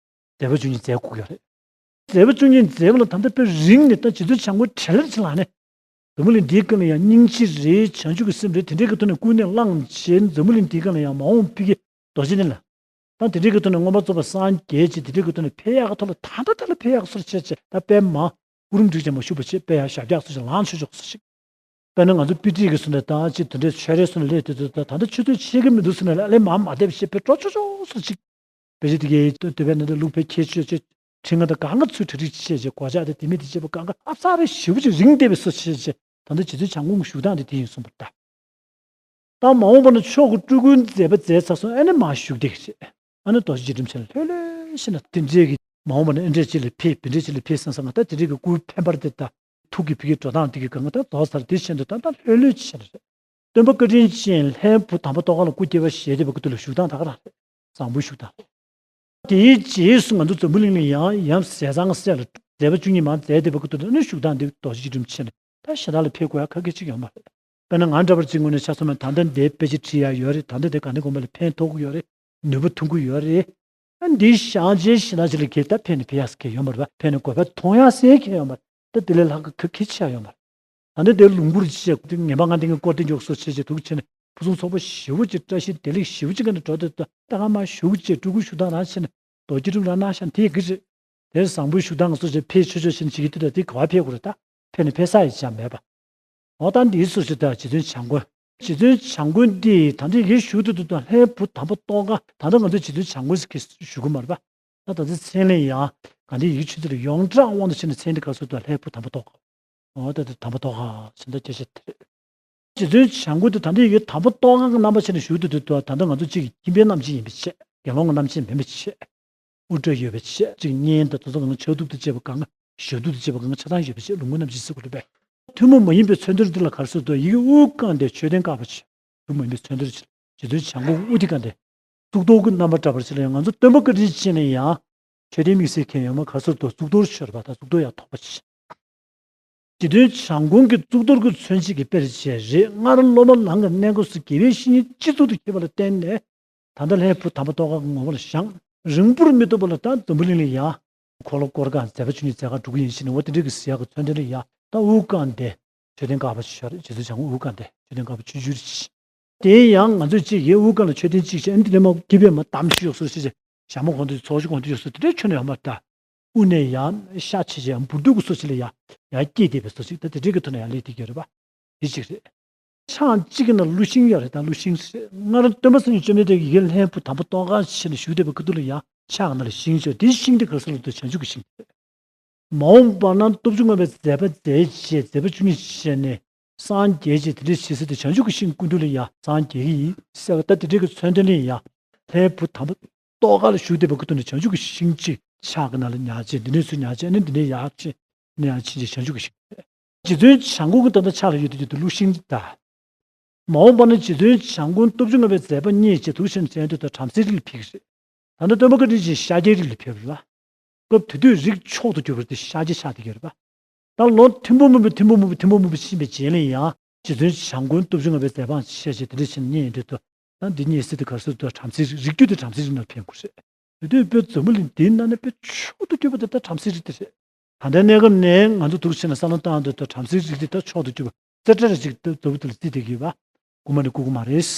མཛད་པ་བཅུ་གཉིས་མཛད་སྐུ་ཡོད་རེད། མཛད་པ་བཅུ་གཉིས་མཛད་པ་ལ་ད་ལྟ་དཔེ་རིང་ནས་ད་རྗེ་བཙུན་བྱམས་མགོན་བྲེལ་ལེར་ཕྱིན་ལ་ནས། འཛམ་བུ་གླིང་འདིའི་སྒང་ལ་ཡང་སྙིང་རྗེ་རེད། བྱང་ཆུབ་ཀྱི་སེམས་རེད། དེ་འདྲའི་གི་ཐོག་ནས་ཀུན་ནས་བསླངས་བྱས་འཛམ་བུ་གླིང་འདིའི་སྒང་ལ་ཡང་མ་འོངས་པའི་གི་རྡོ་རྗེ་གདན་ལ། ད་དེ་འདྲའི་གི་ཐོག་ནས་མངོན་པར་རྫོགས་པར་སངས་རྒྱས་བྱས་དེ་འདྲའི་གི་ཐོག་ནས་ཕེབས་ཡག་གི་ཐོག་ལ་ད་ལྟ་ད་ལ་ཕེབས་ཡག་སོར་ཆེ་ཆེ་ད་དཔེ་མ་སྐུ་རིམ་བསྒྲིགས་ཀྱང་མ་བཞུགས་པ་བྱས་དཔེ་ཡག་ཞབས་བཀྱག་སོ་ཞིག་ལངས་ཆོག་ཆོག་སོ་ཞིག་དཔེར་ན་ང་ཚོ་དཔེ་ཁྲིད་ཀྱི་སོ་ནས་ད་ཅི་དེ་འདྲའི་ཆོས་རའི་སོ་ནས་སླེབས་དུས་ད་ད་ལྟ་ཆུ་ཚོད་ཕྱེད་ཀ་མི་འདུག་སོ་ནས་ལ་ལས་མང་མ་བསྡད་པ་བྱས་དཔེ་སྤྲོ་ཆོག་ཆོག་སོ་ཞིག་དཔེ་ཆ་དེ་གའི་སྟོད་པའི་ནང་དུ་ལུག་ཕལ་ཁྱེར་ཆོད་ཅེས་ཁྲི་ང་དང་གང་ག་ཚུར་གྲ་སྒྲིག་བྱས་རྗེས་སྒོ་ལྕགས་དེ་དེ་མི་དེ་བྱས་པ་གང་ག་ཨ་ཚ་རེ་ཞེ་པོ་ཅིག་རིང་བསྡད་པའི་སོ་བྱས་རྗེས་ད་ལྟ་རྗེ་བཙུན་བྱམས་མགོན་བཞུགས་སྟངས་དེ་དེ་ཡིན་གསུངས་པ་ལྟ། ད་མ་འོངས་པ་ན་མཆོག་གི་སྤྲུལ་སྐུའི་མཛད་པ་མཛད་ཚར་སོང་། ཨ་ནི་མར་བཞུགས་བསྡད་ཀྱི་རེད། ཨ་ནི་རྡོ་རྗེ་སྐྱིལ་ཀྲུང་ཆེན་ལྷོད་ལྷོད་བྱས་ན་དེ་འདྲས་ཀྱི་མ་འོངས་པ་ན་ཨེ་འདྲས་ཅིག་ལ་ཕེབས་དེ་འདྲས་ཅིག་ལ་ཕེབས་བསམ་བསམ་ང་ད་དེ་འདྲས་ཀྱི་སྐུའི་འཕེན་པར་དེ་ད་ཐུགས་ཀྱི་ཕ་གིའི་འགྲོ་སྟངས་དེ་གི་གང་ག་ད་རྫོགས་ཚར་དེ་བཞིན་དུ་ད་ད་ལྷོད་ལྷོད་བྱས་ན་རེད། སྟོན་པ་བཀའ་དྲིན་ཅན་ལྷའི་བུ་དམ་པ་ཏོག་དཀར་ལ་སྐུ་སྐྱེ་བ་བཞེས་བསྡད་པའི་སྐུ་དུས་ལ་བཞུགས་སྟངས་ད་ག་རང་རེད། བཟང་པོའི་བཞུགས་སྟངས་རེད། དེའི་རྗེས་སུ་ང་ཚོ་འཛམ་བུ་གླིང་ལ་ཡང་ཡང་ཟས་གཙང་སྲས་ལ་མཛད་པ་བཅུ་གཉིས་མར་མཛད་བསྡད་པའི་སྐུ་དུས་ལ་ནི་བཞུགས་སྟངས་འདི་རྡོ་རྗེ་སྐྱིལ་ཀྲུང་ཆེན་ད་གཞན་དག་ལ་ཕེབས་དགོས་ཡ་ག་གེ་ཅིག་ཡོད་མ་རེད། དཔེར་ན་ང་འདྲ་པར་ཅིག་ངོས་ནས་ཆ་མཚོན་ན་ད་ལྟ་འདིའི་དཔེ་ཆ་བྲིས་ཡ་ཡོད་རེད། ད་ལྟ་འདི་ག་འདི་དགོན་པ་ལ་ཕན་ཐོགས་ཀྱི་ཡོད་རེད། ནུས་པ་ཐོན་གྱི་ཡོད་རེད། ཨ་འདི་བཞག་རྗེས་གཞན་དག་ཅིག་ལ་གེ་ད་ཕན་ནི་ཕན་ཡག་ཟེར་གེ་ཡོད་མ་རེད་པ། ཕན་ནི་དགོས་པ་མཐོང་ཡག་ཟེར་གེ་ཡོད་མ་རེད། ད་དེ་ལས་ལྷག་གི་ག་གེ་ཆགས་ཡོད་མ་རེད། ད་ནི་དེ་ལུང་པོར་བྱས་ངན་པ་ང་དེ་ངས་སྐོར་དེ་མགྱོགས་སོ་བྱས་བྱས་འདུག་བྱས་ནས་ཕུན་སུམ་ཚོགས་པ་ཞེ་པོ་ཅིག་བཀྲ་ཤིས་བདེ་ལེགས་ཞེ་པོ་ཅིག་ག་ནས་འགྲོ་དེ་ད་ད་ག་མ་ཞུགས་བྱས་སྤྲུལ་སྐུ་ཞུ་སྟངས་རང་བྱས་ནས་རྡོ་རྗེ་སྐྱིལ་ཀྲུང་རང་གནང་ཤག་དེ་གི་རེད། དེར་བཟང་པོའི་ཞུ་སྟངས་སོ་བྱས་ཕེབས་ཆོག་ཆོག་བྱས་ནས་བྱེད་ཀྱི་དུས་ད་དེ་ག་བ་ཕེབས་དགོས་རེད། ད་ཕེབས་ནས་ཕེབས་ས་ཡི་ཅང་མེད་པ། འོ་ད་འདིའི་སོ་བྱས་ད་རྗེ་བཙུན་བྱམས་མགོན། རྗེ་བཙུན་བྱམས་མགོན་འདི་ད་ལྟ་ཡི་གེ་ཞུ་དུས་ད་ལྷའི་བུ་དམ་པ་ཏོག་དཀར་ད་ལྟ་ང་ཚོ་རྗེ་བཙུན་བྱམས་མགོན་ཟེར་གི་ཞུ་གི་མ་རེད་པ། ད་ད་ལྟ་མཚན་ལས་ཡང་ག་འདི་ཡི་གེ་ཆུ་ཚོད་ལ་ཡོངས་གྲགས་དབང་དུ་བྱས་ནས་མཚན་འདི་ག་སོ་ད་ལྷའི་བུ་དམ་པ་ཏོག་དཀར། འོ་ད་ད་དམ་པ་ཏོག་དཀར་ཟེར་ད་སྐད་ཆ་དེ་རེད། རྗེ་བཙུན་བྱམས་མགོན་དེ་ད་ལྟ་ཡི་གེ་དམ་པ་ཏོག་དཀར་གྱི་རྣམ་པ་བྱས་ནས་བཞུགས་དུས་དུས་ད་ལྟ་ང་ཚོ་གཅིག་གི་ཁྱིམ་པའི་རྣམ་ཅན་ཡིན་པའི་ཕྱིར། དགེ་སློང་གི་རྣམ་ཅན་མིན་པའི་ཕྱིར། དབུ་སྐྲ་ཡོད་པའི་ཕྱིར། གཅིག་གཉེན་དང་དེ་ཚོ་གང་ཕྱག་གདུབ་ཏུ་བྱེད་པ་གང་ཞབས་གདུབ་ཏུ་བྱེད་པ་གང་ཆགས་སྡང་ཡོད་པའི་ཕྱིར་ལུང་གི་རྣམ་ཅན་ཟེར་དགོས་རེད་པས། ཐུན་མོང་མ་ཡིན་པའི་མཚོན་དོན་འདི་ལ་ག་རེ་ཟེར་དུས་ཡི་གེ་དབུ་བཀང་སྟེ་མཆོད་རྟེན་དཀར་པོ་ཆེ། ཐུན་མོང་མ་ཡིན་པའི་མཚོན་དོན་ཆེ། རྗེ་བཙུན་བྱམས་མགོན་དབུ་འདི་བཀང་སྟེ། གཙུག་ཏོར་གྱི་རྣམ་པ་འདྲ་པར་ཅིག་ལ་ཡང་ང་ཚོ་སྟོན་པ་བཀའ་དྲིན་ཅན་ལ་ཡང་མཆོད་རྟེན་དམིགས་བསལ་མཁན་ཡོད་མ་ག་ཚོད་དུ་གཙུག་ཏོར་མཆོད་པ་དང་གཙུག་ཏོར་ཡང་ཐོགས་པ་ཆེ། རྗེ་བཙུན་བྱམས་མགོན་གྱི་གཙུག་ཏོར་གྱི་མཚོན་བྱེད་ཀྱི་དཔེར་བྱས་རེད། སྔར་སློབ་མ་ལམ་གྱི་གནས་སྐབས་སུ་དགེ་བའི་བཤེས་གཉེན་སྤྱི་གཙུག་ཏུ་མཁྱེན་པ་ལ་བརྟེན་ནས་ད་ལྟ་ལྷའི་བུ་དམ་པ་ཏོག་དཀར་གྱི་ངོ་བོ་ལ་བཞེངས། རིང་པོར་མི་ཐུབ་པ་ལ་ད་འཛམ་བུ་གླིང་ལ་ཡང་འཁོར་ལོ་བསྐོར་གང་མཛད་པ་བཅུ་གཉིས་མཛད་གང་འགྲོ་གི་ཡིན་ཕྱིན་ནས་འོ་དེ་འདྲའི་གི་ཟེར་ཡག་གི་མཚོན་དོན་ལ་ཡང་ད་དབུ་བཀང་སྟེ་མཆོད་རྟེན་དཀར་པོ་ཞིག་ཡོད་རེད། རྗེ་བཙུན་བྱམས་མགོན་དབུ་བཀང་སྟེ་མཆོད་རྟེན་དཀར་པོ་ཆུ་བཞུར་ཞིག་དེ་ཡང་ང་ཚོས་གཅིག་ཡེ་དབུ་བཀང་ལ་མཆོད་རྟེན་གཅིག་བྱས་ཨ་ནི་དེ་ནས་མ་སྐྱིད་པས་མ་གཏམ་ཞུ་ཡོད་སོ་ཞེས་བྱ་མོ་གོང་དུ་ཚོགས་ཞུ་གོང་དུ་ཡོད་སོ་དེ་འདྲའི་ཁྱོན་ནས་ཡོད་མ་རེད། ད་དབུ་ནས་ཡང་ཤ་ཆེ་ཆེ་ཡང་འབུར་དུ་གི་སོ་ཞིག་ལ་ཡང་ཡང་སྐྱེས་བསྡད་པའི་སོ་ཞིག་ད་དེ་འདྲའི་གི་ཐོག་ནས་ཡང་སླེབས་བསྡད་ཀྱི་ཡོད་རེད་པ། དེ་གཅིག་རེད། ཕྱག་གཅིག་གི་ནང་ཀླུ་ཤིང་ཡོད་རེད། ད་ཀླུ་ཤིང་རེད། སྔར་སྟོན་པ་སངས་རྒྱས་བཅོམ་ལྡན་འདས་ཀྱིས་ཡི་གེ་ལྷའི་བུ་དམ་པ་ཏོག་དཀར་ཕྱིན་ནས་བཞུགས་བསྡད་པའི་སྐུ་དུས་ལ་ཡང་ཕྱག་ནང་ལ་ཤིང་ཡོད། དེའི་ཤིང་དེ་ག་རེ་ཟེར་ལབ་དུས་བྱང་ཆུབ་ཀྱི་ཤིང་རེད། མ་འོངས་པ་ན་སྟོབས་བཅུ་མངའ་བའི་མཛད་པ་མཛད་བྱས་མཛད་པ་བཅུ་གཉིས་བྱས་ནས་སངས་རྒྱས་བྱས་དེ་འདྲའི་ཞིག་ཟེར་ཏེ་བྱང་ཆུབ་ཀྱི་ཤིང་ཀུན་འདུས་ལ་ཡང་སངས་རྒྱས་ཀྱི་ཡིན་ཟེར་བ་ད་དེ་འདྲའི་གི་མཚོན་དོན་ལ་ཡང་ལྷའི་བུ་དམ་པ་ཏོག་དཀར་ལ་བཞུགས་བསྡད་པའི་སྐུ་དུས་ནས་བྱང་ཆུབ་ཀྱི་ཤིང་གཅིག་ཕྱག་གི་ནང་ལ་ཉར་བྱས་འདི་ནས་ཚུར་ཉར་བྱས་ཨ་ནི་འདི་ནས་ཡར་ཕྱིན་ནས་ཡར་ཕྱིན་བྱས་བྱང་ཆུབ་ཀྱི་ཤིང་རེད། རྗེ་བཙུན་བྱམས་མགོན་གྱི་ད་ལྟ་ཕྱག་ལ་ཡོད་དུས་ཀྱི་དུ་ཀླུ་ཤིང་འདི་ད། མ་འོངས་པ་ན་རྗེ་བཙུན་བྱམས་མགོན་སྟོབས་བཅུ་མངའ་བའི་མཛད་པ་བརྙེས་བྱས་དུག་ཤིང་མཚོན་དུས་ད་བྲམ་ཟེའི་རིགས་ལ་ཕེབས་ཀྱི་རེད། ད་ལྟ་སྟོན་པ་བཀའ་དྲིན་ཅན་ཤཱཀྱའི་རིགས་ལ་ཕེབས་རེད་ལ། སྐབས་དེ་དུས་རིགས་མཆོག་ཏུ་གྱུར་པ་དེ་ཤཱཀྱའི་ཆགས་བསྡད་ཀྱི་རེད་པ། ད་ལོ་ཐིམ་ཕུག་སྨོན་པའི་ཐིམ་ཕུག་སྨོན་པའི་ཐིམ་ཕུག་སྨོན་པའི་ཕྱིན་པའི་རྗེས་ལ་ཡང་རྗེ་བཙུན་བྱམས་མགོན་སྟོབས་བཅུ་མངའ་བའི་མཛད་པ་བཤད་བྱས་དེ་འདྲ་བྱས་ནས་བརྙེས་ཡོང་དུས་ད་འདི་བརྙེས་སྲིད་དེ་ག་རེ་ཟེར་དུས་བྲམ་ཟེའི་རིགས་རྒྱུད་དེ་བྲམ་ཟེའི་རིགས་ནང་ཕན་དགོས་རེད། དེ་དུས་དཔེ་འཛམ་བུ་གླིང་འདིའི་ནང་ནས་དཔེ་མཆོག་ཏུ་གྱུར་པ་དེ་ད་བྲམ་ཟེའི་རིགས་དེ་རེད། ད་ལྟའི་གནས་སྐབས་ནས་ང་ཚོ་འདུག་བྱས་ན་བསམ་བློ་བཏང་དུས་ད་བྲམ་ཟེའི་རིགས་དེ་ད་མཆོག་ཏུ་གྱུར་པ་རྩེ་གྲ་རེ་ཅིག་ད་འཛམ་བུ་གླིང་ལ་བརྩིས་བསྡད་ཀྱི་ཡོད་པ། རྐུ་མ་ནི་རྐུ་གི་མ་རེད།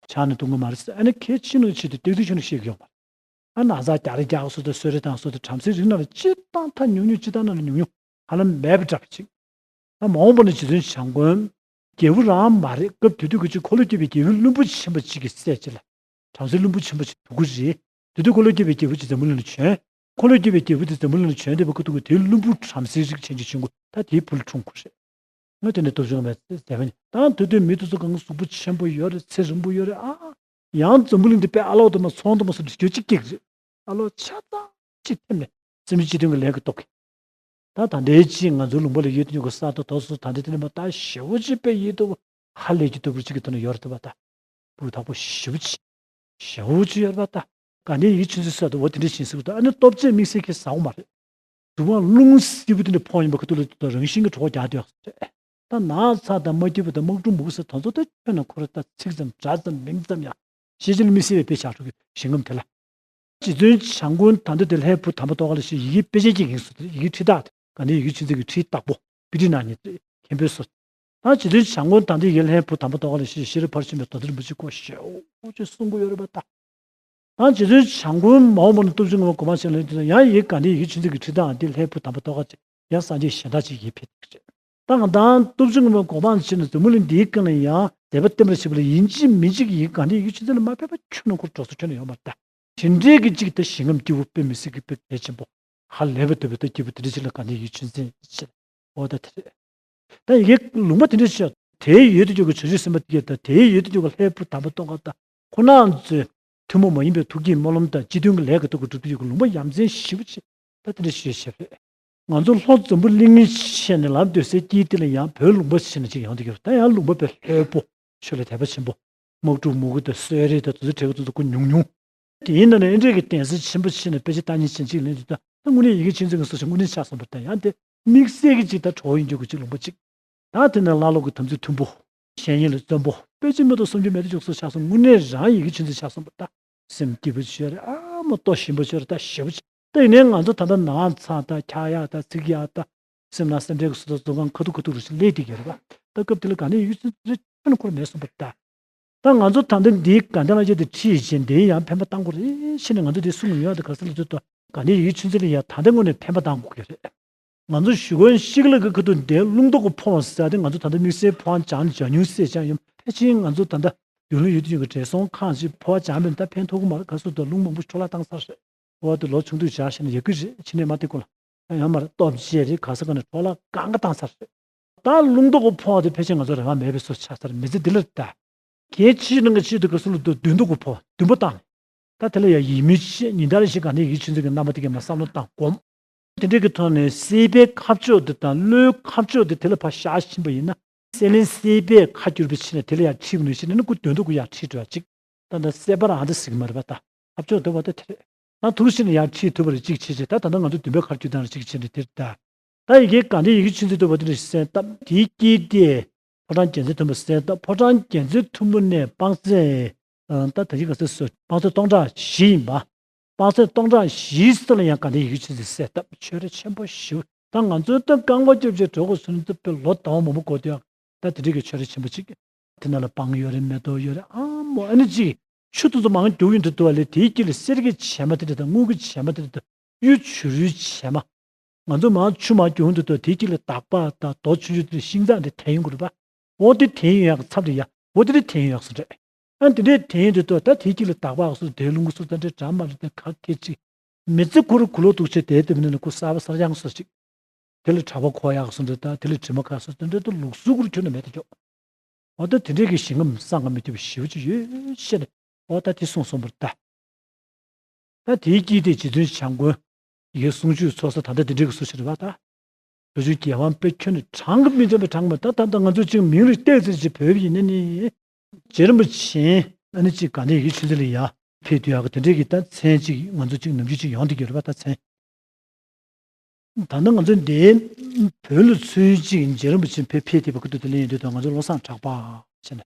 ཆག་ནི་གཏོང་གི་མ་རེད། ཨ་ནི་གལ་ཆེ་ནོ་ཆེ་དུས་ཏིག་ཏིག་ཆུ་ནི་ཤེས་ཀྱི་ཡོད་མ་རེད། ཨ་ན་ཚ་རྒྱག་རེ་རྒྱག་སོ་དང་གསོད་རེ་བཏང་སོ་དང་བྲམ་ཟེའི་རིགས་ནང་ལ་སྤྱིར་བཏང་ཐ་ཉུང་ཉུང་སྤྱིར་བཏང་ནང་ལ་ཉུང་ཉུང་ཧ་ལམ་མེད་པ་འདྲ་པོ་ཅིག་ད་མ་འོངས་པ་ནས་རྗེ་བཙུན་བྱམས་མགོན་ རྒྱལ་པོ་རང་མ་རེད། སྐབས་དེ་དུས་ཀྱི་ཅིག་འཁོར་ལོས་སྒྱུར་བའི་རྒྱལ་པོའི་བློན་པོ་ཆེན་པོ་གཅིག་གི་སྲས་ཅིག་ལ། བྲམ་ཟེའི་བློན་པོ་ཆེན་པོ་ཅིག་དེ་གུ་རེད། དེ་དུས་འཁོར་ལོས་སྒྱུར་བའི་རྒྱལ་པོ་ཅིག་འཛམ་བུ་གླིང་ལ་བྱོན། འཁོར་ལོས་སྒྱུར་བའི་རྒྱལ་པོ་དེ་འཛམ་བུ་གླིང་ལ་བྱོན་བསྡད་པའི་སྐབས་དུས་དེའི་བློན་པོ་བྲམ་ཟེའི་རིགས་ཅན་གྱི་ཆུང་ཀུ་ད་དེའི་བུ་ལ་འཁྲུངས་ཁུལ་རེད། ང་དེ་ནས་སྟོབས་ཆུང་བའི་མཛད་པ་ནི་ད་དེ་དུས་མི་དེ་ཚོ་གང་གཟུགས་པོ་ཆེན་པོ་ཡོད་རེད། ཚེ་རིང་པོ་ཡོད་རེད། ཨ། ཡང་འཛམ་བུ་གླིང་འདི་དཔེ་ཨ་ལོག་དུ་མ་ཚོང་དུ་མ་སོང་འགྲིག་རྒྱུ་གཅིག་སྐྱེས་རེད། ཨ་ལོག་ཆ་ཚང་གཅིག་ཐེམ་ནས་སེམས་ཅན་སྤྱི་མཐུན་གྱི་ལས་ཀྱི་སྟོབས་ཀྱིས། ད་ད་ལྟའི་ཅིག་ང་ཚོའི་ལུང་པ་ལ་ཡོད་དུ་ཉོ་གི་ས་རྡོ་དོ་སོ་ད་ལྟའི་དེ་ནས་མ་ད་ཞེ་བོ་ཅིག་དཔེ་ཡོད་དུ་ཧ་ལས་ཀྱི་ལྟ་བུ་ཅིག་གི་ཐོག་ནས་ཡོད་རེད་པ། ད་སྤུས་དག་པོ་ཞེ་བོ་ཅིག་ཞེ་བོ་ཅིག་ཡོད་རེད་པ། ད་ག་ནས་ཡིག་ཆུ་ཚོད་ས་དུ་འོ་དེ་འདྲ་ཞིག་ཟེར་གི་འདུག་ཨ་ནི་སྟོབས་ཆེ་དམིགས་བསལ་གྱི་ཟ་འོ་མ་རེད། གཟུགས་པོ་རླུང་བསིལ་པོ་དེ་འདྲ་ཕོག་ཡིན་པ་ཁ་ཐུག་ལ་དུ་རང་བཞིན་གྱི་གྲོགས་རྒྱག་དུས་ཡག་སོ་རེད། ད་ནགས་ཚལ་དང་རྨ་རྒྱུད་པ་དང་དམག་འཁྲུག་མུ་གུ་ས་དོན་ཚོ་ད་ཁྱོད་ན་ཁོ་ར་ད་ཚིག་ཙམ་སྒྲ་ཙམ་མིང་ཙམ་ཡང་ཤེས་བྱ་ལ་མི་སྲིད་པའི་དཔེ་བཞག་འགྲོ་གི་ཞིང་ཁམས་དེ་ལ། རྗེ་བཙུན་བྱམས་མགོན་དམ་དུ་དེ་ལྷའི་བུ་དམ་པ་ཏོག་ཁ་ལ་ཞེས་ཡི་གེ་དཔེ་ཅན་གྱི་ཡིན་སོ། ཡི་གེ་ཁྲི་དག་དེ་ག་ནས་ཡི་གེ་ཆུ་ཚོད་ཀྱི་ཁྲིའི་བདག་པོ་པི་ཏི་ནག་ཉིད་མཁན་པོའི་སོ། ད་རྗེ་བཙུན་བྱམས་མགོན་དམ་དུ་ཡི་གེ་ལྷའི་བུ་དམ་པ་ཏོག་ཁ་ལ་ཞེས་ཤེས་རབ་ཕར་ཕྱིན་པའི་དོན་དེར་མི་ཕྱེད་ཀོ་ཞེའོ་ཅེས་གསུང་གི་ཡོད་རེད་པ། ད་ད་རྗེ་བཙུན་བྱམས་མགོན་མ་འོངས་པ་ན་སྟོབས་ཆེན་ངོ་མ་གོ་མ་ཆེན་ལ་ཡོད་དུས་ཡང་ཡི་གེ་ག་འདི་ཡི་གེ་ཆུ་ཚོད་ཀྱི་ཁྲི་དག་འདི་ལྷའི་བུ་དམ་པ་ཏོག་ཁ་ཅིག་ཡང་སངས་རྒྱས་གཞན་དག་ཅིག་ཡིད་ཕེབས་ཏེ་རེད། ད་ང་དང་སྟོབས་ཆུང་ངུ་མའི་གོ་འཕང་ཕྱིན་ནས་འཛམ་བུ་གླིང་འདིའི་སྒང་ལ་ཡང་དད་པ་བརྟན་པར་བྱེད་པ་ལ་ཡིན་གཅིག་མིན་གཅིག་གི་ཡི་གེ་ག་འདི་ཡི་གེ་ཆུ་ཚོད་ལ་མ་ཕེབས་པ་ཁྱོད་ནང་ཁོར་འགྲོ་ས་ཁྱོན་ནས་ཡོད་མ་རེད། ད་དེ་འདྲའི་གི་གཅིག་ད་ཞིང་ཁམས་སྐྱིད་པོ་དཔེ་མི་སྲིད་ཀྱི་དཔེ་གལ་ཆེན་པོ་ཧ་ལས་པའི་འདོད་པའི་ད་སྐྱིད་པོ་དེ་འདྲ་ཞིག་ལ་ག་འདི་ཡི་གེ་ཆུ་ཚོད་ཕྱིན། འོ་ད་དེ་རེད། ད་ཡི་གེ་ལུང་པ་དེ་འདྲ་ཞིག་དེའི་ཡོད་དུ་འཇུག་གི་བྱང་ཆུབ་སེམས་དཔའ་དེ་ག་ད་དེའི་ཡོད་དུ་འཇུག་གི་ལྷའི་བུ་དམ་པ་ཏོག་ཁ་ད་ཁོ་ནང་ཚོའི་ཐུན་མོང་མ་ཡིན་པའི་ཐུགས་བསྐྱེད་སྨོན་ལམ་དང་སྤྱི་མཐུན་གྱི་ལས་ཀྱི་ཐོག་གི་སྒྲུབ་ཏུ་ཡོད་ཀྱི་ལུང་པ་ཡ་མཚན་ཞེ་པོ་ཅིག་ད་དེ་འདྲ་ཞིག་ཞེས་པས། ང་ཚོ་ལྷོ་འཛམ་བུ་གླིང་ཆེན་ནས་ལམ་སྡོད་སའི་དཀྱིལ་དེ་ལ་ཡང་བོད་ལུང་པ་ཞིག་ནས་ཅིག་ཡོང་དུ་གྱུར། ད་ཡང་ལུང་པ་དཔེ་ལྷོད་པོ། ཆོས་ལ་དད་པ་ཆེན་པོ། དམག་འཁྲུག་མུ་གུ་དང་གསོད་རེས་དང་དེ་ཚོ་བྲལ་གི་དེ་ཚོ་ཁོ་ཉུང་ཉུང་། དེའི་ནང་ནས་ཨེ་འདྲས་ཀྱི་གདན་ས་ཆེན་པོ་ཆེ་ནས་དཔེ་ཆ་བཏང་ཉིན་ཕྱིན་ཅིག་ལེན་དུས་ད་དངོས་གནས་ཡི་གེ་ཆུ་ཚོད་ཀྱི་སོ་ཞིག་དངོས་གནས་ཆགས་སོང་བ་དང་ཡང་དེ་དམིགས་བསལ་གྱི་ཅིག་ད་གྲོགས་ཡིན་རྒྱུ་གི་ཅིག་ལུང་པ་ཅིག་ད་དེ་ནས་ཀླ་ཀློ་གི་དམ་ཚིག་མཐུན་པོ། གཞན་ཡིད་ལ་བརྩོན་པོ། དཔེ་ཅིག་མི་ཐོག་སུམ་ཅུ་མེད་དུ་འཇུག་སོ་ཆགས་སོང་། དངོས་གནས་རང་ཡི་གེ་ཆུ་ཚོད་ཆགས་སོང་བ་ད། སེམས་སྐྱིད་པོ་ཆོས་རེད། ཨ་མ་ལྟོ་ཞིམ་པོ་ཆོས་རེད། ད་ཞེ་པོ་ཆེ། ད་ཡིན་ནའི་ང་ཚོ་ད་ལྟ་ནགས་ཚང་ད་འཁྱག་ཡག་ད་ཚིག་ཡག་ད། སེམས་ནང་སེམས་ཁྲལ་གྱི་བཟོ་ལྟ་བཟོ་ཁང་ཁ་ཐུག་ཁ་ཐུག་རུ་ཞིག་སླེབས་བསྡད་ཀྱི་རེད་པ། ད་སྐབས་དེ་ལ་ག་ནས་ཡུལ་ཚོ་རེ་ཁྱོན་ཁོར་མེད་སོང་བ་ད། ད་ང་ཚོ་ད་ལྟ་འདིའི་དགའ་ལྡན་ལྔ་བརྒྱ་དེ་ཁྲིད་བཞིན་དེ་ཡང་འཕེན་པ་བཏང་དགོས་རེད་ཤེས་ནས་ང་ཚོ་དེ་གསུང་ཡོད་དེ་ག་ས་ལ་ཚོད་དོ་ག་ནས་ཡུལ་ཆུ་ཚོད་ལ་ཡང་ད་ལྟ་དངོས་ནས་འཕེན་པ་བཏང་དགོས་ཀྱི་རེད། ང་ཚོ་ཞུ་དགོན་ཤིག་ལ་གི་ཁ་ཐུག་འདིའི་རླུང་རྟ་གི་ཕོ་བ་ཟེར་དེ་ང་ཚོ་ད་ལྟ་དམིགས་བསལ་ཕོ་བ་སྦྱང་སྦྱང་མྱོང་སེ་སྦྱང་ཡོད་ཕལ་ཆེར་ང་ཚོ་ད་ལྟ་ཡུལ་ལུང་ཡུལ་དུ་ཡོད་ཀྱི་བགྲེས་སོང་ཁག་ཅིག་ཕོ་བ་སྦྱང་མིན་ད་འཕེན་ཐུབ་ཀྱི་མ་རེད། ག་སུ་དང་རླུང་མང་པོ་འཕྲོ་བརླག་བཏང་ཚར་རེད། འོ་དེ་ལོ་ཆུང་དུས་བཞག་ཤེས་ན་ཡག་གི་རེད། ཕྱི་ནས་མ་དེ་ཀོ་ལ། ཡང་མར་སྟོབས་ཆེ་རེད། ག་ས་ག་ནས་འཕྲོ་བརླག་གང་ག་བཏང་ཚར་རེད། ད་རླུང་རྟ་གི་ཕོ་བ་དེ་ཕལ་ཆེར་ང་ཚོ་རེ་བ་མེད་པའི་བཟོ་ཆགས་ཚར་མི་ཚེ་འདི་ལ་ད། གལ་ཆེ་ནང་གི་ཆེད་དུ་ག་སུ་ལ་དུ་མདུན་ཐོག་གི་ཕོ་བ་མདུན་པ་བཏང་ནས། ད་དེ་ལ་ཡང་ཡིད་མི་ཆེས་ཉིན་ལྟར་བཞིན་ག་ནས་ཡིད་ཆེས་ཚོད་ཀྱི་རྣམ་པ་དེ་གས་མ་བསམ་བློ་བཏང་གོམ། དེ་འདྲའི་གི་ཐོག་ནས་སྲིད་པའི་ཁ་ཕྱོགས་དེ་དང་བློའི་ཁ་ཕྱོགས་དེ་དེ་ལ་ཕར་བཞག་ཕྱིན་པ་ཡིན་ན། སྲིད་བློན་སྲིད་པའི་ཁ་བསྒྱུར་བའི་ཕྱིན་ན་དེ་ལ་ཡང་ཁྲིད་དགོས་ནས་ཕྱིན་ན་ནི་སྐུ་དོན་དུ་སྐུ་ཡང་ཁྲིད་འགྲོ་བ་ཅིག་ད་ལྟ་སྲེད་པ་རང་དེ་ཟིག་མ་རེད་པ། ད་ཁ་ཕྱོགས་དེ་བ་དེ་དེ་རེད། ད་ཐུགས་ཤིན་ལ་ཡང་ཁྲིད་ཐུབ་པ་རེད་གཅིག་བྱེད་ཅེས། ད་ད་ལྟ་ང་ཚོ་འདུན་པའི་ཁ་བསྒྱུར་དང་རེད་གཅིག་བྱེད་རེད་དེ་ད། ད་ཡི་གེ་གང་དེ་ཡི་གེ་ཆུ་ཚོད་ཐུབ་པ་དེ་འདྲ་ཞིག་གསན་སྟབས་དེའི་དཀྱིལ་དེ། ཕོ་བྲང་རྒྱལ་མཚན་མཐོན་པོ་གསན་སྟབས་ཕོ་བྲང་རྒྱལ་མཚན་མཐོན་པོ་ནས་སྤང་རྩེ། ད་ད་གི་ག་ཚོད་སོ་སྤང་རྩེ་སྟོང་ཕྲག་བཞི་ཡིན་པ། སྤང་རྩེ་སྟོང་ཕྲག་བཞིའི་སོ་ལ་ཡང་ག་འདི་ཡི་གེ་ཆུ་ཚོད་གསལ་སྟབས་ཆོས་ར་ཆེན་པོ་ཞིག་ད་ང་ཚོའི་ད་རྐང་པ་སྐྱབས་ཀྱི་གྲོགས་པོ་སུན་ཏུ་པའི་ལོ་དང་པོ་མང་པོ་འགོར་དུས་ཡང་ད་དེ་འདྲའི་གི་ཆོས་ར་ཆེན་པོ་ཅིག་དེ་ན་ལ་སྤང་ཡོད་རེད། མེ་ཏོག་ཡོད་རེད། ཨ་མོ་ཨ་ནི་ཅིག་ཆུ་ཏོག་ཏོ་མང་རྒྱུག་ཡོང་དུ་འདུག་བ་ལས་དེའི་དཀྱིལ་ལ་གསེར་གྱི་བྱེ་མ་དེ་འདྲ་དང་དངུལ་གྱི་བྱེ་མ་དེ་འདྲ་དང་གཡུ་བྱུ་རུའི་བྱེ་མ། ང་ཚོ་མང་ཆུ་མང་རྒྱུག་ཡོང་དུ་འདུག་དེའི་དཀྱིལ་ལ་དག་པ་དང་རྡོ་ཆུང་ཆུང་དེ་འདྲ་ཤིང་ཚང་དེ་འཐེན་ཡོང་གི་རེད་པ། འོ་དེ་འཐེན་ཡོང་ཡག་མཚམས་རེད་ཡ། འོ་དེ་འདྲ་འཐེན་ཡོང་ཡག་སོ་འདྲ། ཨ་དེ་འདྲའི་དེ་ཡིན་དུས་ད་དེའི་དཀྱིལ་ལ་དག་པ་སོ་དེའི་རླུང་གི་སོ་ད་འདྲའི་འདྲ་མ་རེད་དེ་ག་གེ་ཅིག་མི་ཚེ་ཁོ་ར་གུ་ལོ་དུག་ཆེ་དེའི་དེ་མིན་ན་ཁོ་གསར་པ་གསར་རྐྱང་སོ་ཅིག་དེ་ལ་གྲྭ་པ་གོ་ཡག་སོ་འདྲ་ད་དེ་ལ་དྲི་མ་ཁ་སོ་དེ་འདྲའི་ད་ལུགས་སྲོལ་ཁོ་ར་ཁྱོན་ནས་མེད་དེ་ཅོག་འོ་ད་དེ་འདྲའི་གི་ཞིང་ཁམས་བསམ་གྱིས་མི་ཁྱབ་པ་ཞེ་པོ་ཅིག་ཡོད་ཤེས་ནས་འོ་ད་དེ་གསུངས་སོང་བར་ད། ད་དེའི་དཀྱིལ་དེ་རྗེ་བཙུན་བྱམས་མགོན། ཡི་གེ་གསུང་ཆོས་ཚོགས་ས་ད་ལྟ་དེ་འདྲའི་གི་སུ་ཞིག་རེད་པ་ད། བོད་ཆུ་རྒྱལ་དབང་དཔེ་ཁྱོན་ནས་གྲངས་ཀྱིས་མི་འདྲ་བའི་གྲངས་མ་ད་ད་ད་ང་ཚོ་ཅིག་མིང་རེ་བལྟས་ཚེ་ཅིག་བོད་ཡིན་ན་ནི། རྗེ་རིན་པོ་ཆེ་ཨ་ནི་ཅིག་ག་ནས་ཡི་གེ་ཆུ་ཚོད་ལ་ཡ་ཕེབས་དུས་ཡག་གི་དེ་འདྲའི་གི་ད་མཚན་ཅིག་ང་ཚོ་ཅིག་ནམ་རྒྱུན་ཅིག་ཡོང་བསྡད་ཀྱི་རེད་པ་ད་མཚན། ད་ནི་ང་ཚོ་འདིའི་བོད་ལ་ཚུར་ཅིག་རྗེ་རིན་པོ་ཆེ་ཕེབས་ཕེབས་ཐེབས་པ་ཁུ་ཐུག་དེ་ལེན་ཡོད་དུས་ད་ང་ཚོ་བློ་བཟང་གྲགས་པ་བྱས་ནས།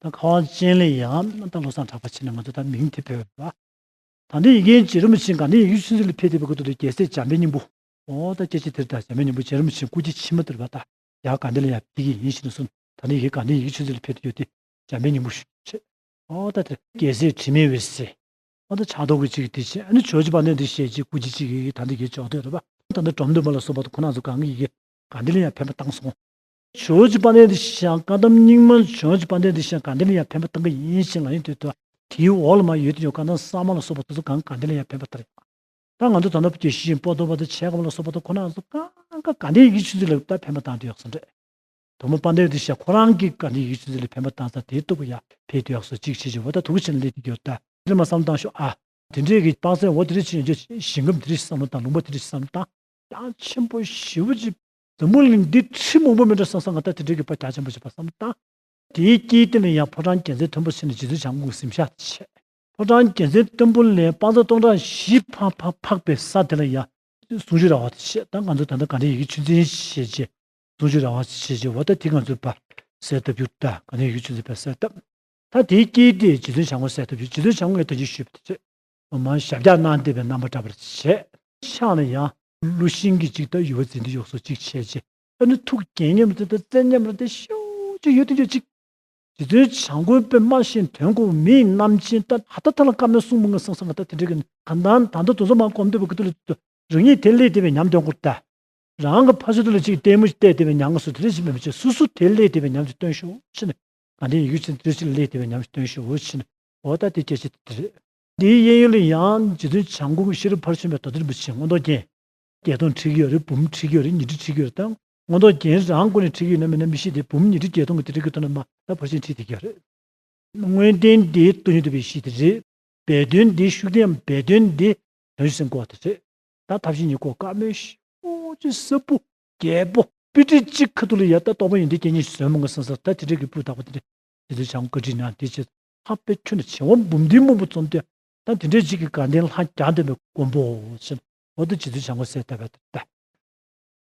ད་ཁ་བ་ཅན་ལ་ཡང་ད་བློ་བཟང་གྲགས་པ་བྱས་ནས་ང་ཚོ་ད་མིང་དེ་བོས་པ། ད་འདི་ཡི་གེ་རྗེ་རིན་པོ་ཆེ་ག་འདི་ཡི་གེ་ཆུ་ཚོད་ལ་ཕེབས་ཐེབས་པ་ཁུ་ཐུག་དེ་རྒྱལ་སྲས་འཇམ་པའི་སྙིང་པོ། འོ་ད་སྐད་ཆ་དེར་ད་འཇམ་པའི་སྙིང་པོ་རྗེ་རིན་པོ་ཆེ་སྐུ་སྐྱེ་ཕྱི་མ་དེར་བ་ད་ཡག་ག་འདི་ལ་ཡང་ཕེབས་ཀྱི་ཡིན་ཞེས་ནས་གསུངས། ད་འདི་ཡི་གེ་ག་འདི་ཡི་གེ་ཆུ་ཚོད་ལ་ཕེབས་ཐེབས་ཡོད་དེ། འཇམ་པའི་སྙིང་པོ་ཞུ་ཆེ། འོ་ད་དེ་རྒྱལ་སྲས་དྲི་མེད་འོད་ཟེར། འོ་ད་ཕྱག་རྡོར་གྱི་གཅིག་དེ་བྱས་ཨ་ནི་ཇོ་བོ་རྗེ་དཔལ་ལྡན་དེ་བཤད་ཅིག་སྐུ་མཁྱེན་གཅིག་གིས་ད་འདི་གའི་ཇོ་བོ་རེད་པ། ད་འདི་འབྲོམ་སྟོན་པ་ལ་སོགས་པ་ཁོ་རང་ཚོ་གང་གི་ཡི་གེ་ག་འདི་ལ་ཡང་ཕན་པ་བཏང་སོང་། ཇོ་བོ་རྗེ་དཔལ་ལྡན་དེ་བཞིན་བཀའ་གདམས་རྙིང་མ་ཇོ་བོ་རྗེ་དཔལ་ལྡན་དེ་བཞིན་དགའ་ལྡན་ལ་ཡང་ཕན་པ་བཏང་གི་ཡིན་ཞེས་ལབ་ཡོང་དུས། དེའི་འོག་ལ་མར་ཡོད་དེ་ཡོད་བཀའ་གདམས་གསར་མ་ལ་སོགས་པ་དེ་ཚོ་གང་དགའ་ལྡན་ལ་ཡང་ཕན་པ་ལྟར་ཡང་། ད་ང་ཚོ་ད་ལྟ་རྒྱལ་སྲས་ཆེན་པོ་ཏོ་བ་དང་ཆེ་ག་བ་ལ་སོགས་པ་དང་ཁོ་རང་ཚོ་གང་ག་དགའ་ལྡན་ཡི་གེ་ཆོས་འཛིན་ལ་ད་ཕན་པ་བཏང་དུ་ཡག་སོང་རེད། དོ་མོ་དཔལ་ལྡན་དེ་བཞིན་ཁོ་རང་གིས་དགའ་ལྡན་ཡི་གེ་ཆོས་འཛིན་ལ་ཕན་པ་བཏང་ཙང་དེའི་སྟོབས་ཀྱིས་ཡང་ཕན་ཐོགས་ཡག་སོ་གཅིག་བྱེད་ཀྱི་འོ་ད་དུ་ཆེན་ལས་དེ་གྱུར་ད་དེ་མ་བསམ་བཏང་ཤོག་ཨ། དེ་འདྲས་ཀྱི་དཔག་ཚད་འོ་དེ་འདྲས་ཆེན་ཞིང་ཁམས་དེ་འདྲས་བསམ་བློ་བཏང་ལུང་པ་དེ་འདྲས་བསམ་བློ་བཏང་། ཡང་ཆེན་པོ་ཞེ་པོ་ཅིག་འཛམ་བུ་གླིང་འདི་ཁྲི་མང་པོ་མི་འདྲ་བསམ་བསམ་ང་ད་དེ་འདྲས་ཀྱི་དཔའ་རྒྱ་ཆེན་པོ་ཞིག་པ་བསམ་བློ་བཏང་། དེའི་དཀྱིལ་དེ་ལ་ཡང་ཕོ་བྲང་རྒྱལ་མཚན་མཐོན་པོ་ཕྱིན་ནས་རྗེ་བཙུན་བྱམས་མགོན་གྱིས་གཟིམ་ཤག་བྱས། ཕོ་བྲང་རྒྱལ་མཚན་མཐོན་པོ་ལས་སྤང་ཚེ་སྟོང་ཕྲག་བཞི་ཕར་ཕར་འཕགས་པའི་ས་དེ་ལ་ཡང་ཟུང་འཇུག་ར་བ་དེ་བྱས། ད་ང་ཚོ་ད་ལྟ་དགའ་ལྡན་ཡི་གེ་ཆོས་འཛིན་ཞེས་བྱས། ཟུང་འཇུག་ར་བ་ཞེས་བྱས་འོ་ད་དེ་ང་ཚོས་པ་གསལ་བཏབ་རྒྱུ་ད་དགའ་ལྡན་ཡི་གེ་ཆོས་འཛིན་པས་གསལ་བཏབ། ད་དེའི་དཀྱིལ་དེ་རྗེ་བཙུན་བྱམས་མགོན་གསལ་བཏབ་རྒྱུ། རྗེ་བཙུན་བྱམས་མགོན་ངས་ད་ཅི་ཞུས་པ་དེ་ཚོས་མར་ཞབས་བཀྱག་གནང་བསྡད་པའི་རྣམ་པ་འདྲ་པར་བྱས། ཕྱག་ན་ཡང་གླུ་ཤིང་གི་ཅིག་ད་ཡུ་བ་འཛིན་དེ་ཡོག་སོ་ཅིག་བྱས་རྗེས་ཨ་ནི་ཐུགས་དགྱེས་མཉམ་རེད་ད་བརྩེ་མཉམ་རེད་ད་ཤོག་ཅིག་ཡོད་དེ་ཡོད་ཅིག་རྗེ་བཙུན་བྱམས་མགོན་པས་སྨྲ་ཤེས་དོན་གོ་མི་ཡི་རྣམ་མཁྱེན་ད་ཧ་ད་ཐ་ལ་བཀའ་མོལ་གསུང་མི་ངོ་སང་སང་ང་ད་དེ་འདྲ་གི་གང་ལྟར་ད་ལྟ་དུ་ཚོ་མ་གོམ་བསྡད་པ་གི་དུ་ལ་དུ་རང་ཉིད་དེ་ལས་དེ་བའི་ཉམས་སྟོན་སྐོར་ད། རང་གི་ཕ་ཆོས་དུ་ལ་ཅིག་ལྟད་མོ་ཞིག་བལྟས་དེ་བའི་ཉམས་ངོ་སོ་དེ་རེ་ཞིག་མེད་མི་ཆེ་སུ་སུ་དེ་ལས་དེ་བའི་ཉམས་ཤིག་སྟོན་ཤོག་ཕྱིན། ག་འདྲའི་ཡི་གེ་ཆོས་འཛིན་དེ་རེ་ཞིག་ལས་དེ་བའི་ཉམས་ཤིག་སྟོན་ཤོག་ཕྱིན། འོ་ད་དེ་སྐད་ཆ་དེ་རེད། འདིའི་གཡས་གཡོན་ལ་ཡང་རྗེ་བཙུན་བྱམས་མགོན་གྱི་ཤེས་རབ་ཕར་ཕྱིན་པའི་དོ་ཏིར་བུ་ཆེན་མངོན་རྟོགས་རྒྱན། བརྒྱད་སྟོང་ཁྲིད་ཀྱི་ཡོད་རེད། འབུམ་ཁྲིད་ཀྱི་ཡོད་རེད། ཉི་ཁྲི་ཁྲིད་ཀྱི་ཡོད་རེད། ད་མངོན་རྟོགས་རྒྱན་རང་སྒོ་ནས་ཁྲིད་ཀྱི་ཡོད་ན་མེད་ན་མི་ཤེས་ཏེ་འབུམ་ཉི་ཁྲི་བརྒྱད་སྟོང་གི་དེ་ཁྲིད་ཀྱི་ཐོག་ནས་མ་ད་ཕར་ཕྱིན་ཁྲིད་བསྡད་ཀྱི་ཡོད་རེད། དངོས་བསྟན་འདི་སྟོང་ཉིད་རྟོགས་པའི་གཞི་དེ་རེད། སྦས་དོན་འདི་ཤུགས་ལྡན་སྦས་དོན་འདི་བྱང་ཆུབ་སེམས་འགོག་པ་དེ་རེད། ད་ཐབས་ཤེས་གཉིས་ཀོ་དཀའ་མོལ་ཤོག་ཅིག་སྲབ་པོ་རྒྱལ་པོ་དཔེ་ཁྲིད་གཅིག་ཁ་ཐུག་ལ་ཡ་ད་རྟོགས་པ་ཡོན་ཏན་སྐྱེ་ཉིད་ཟོན་མོ་ངོ་སང་སང་ད་དེ་འདྲ་གི་སྤུ་དག་པོ་དེ་འདྲ་དེ་ཚོ་བྱང་བཀའ་ཁྲིད་ནང་དེ་ཆེ་ཧ་པའི་ཁྱོན་ནས་བྱེ་བ་འབུམ་སྡེའི་སྨུག་པ་འཛོམས་ཏེ་ད་དེ་འདྲ་གཅིག་གི་དགའ་ལྡན་ལྷ་རྒྱ་ལྡན་པའི་མགོན་པོ་ཟེར་འོ་ད་རྗེ་བཙུན་བྱང་ཁོ་ཟེར་ལྟ་བ་དེ་ད།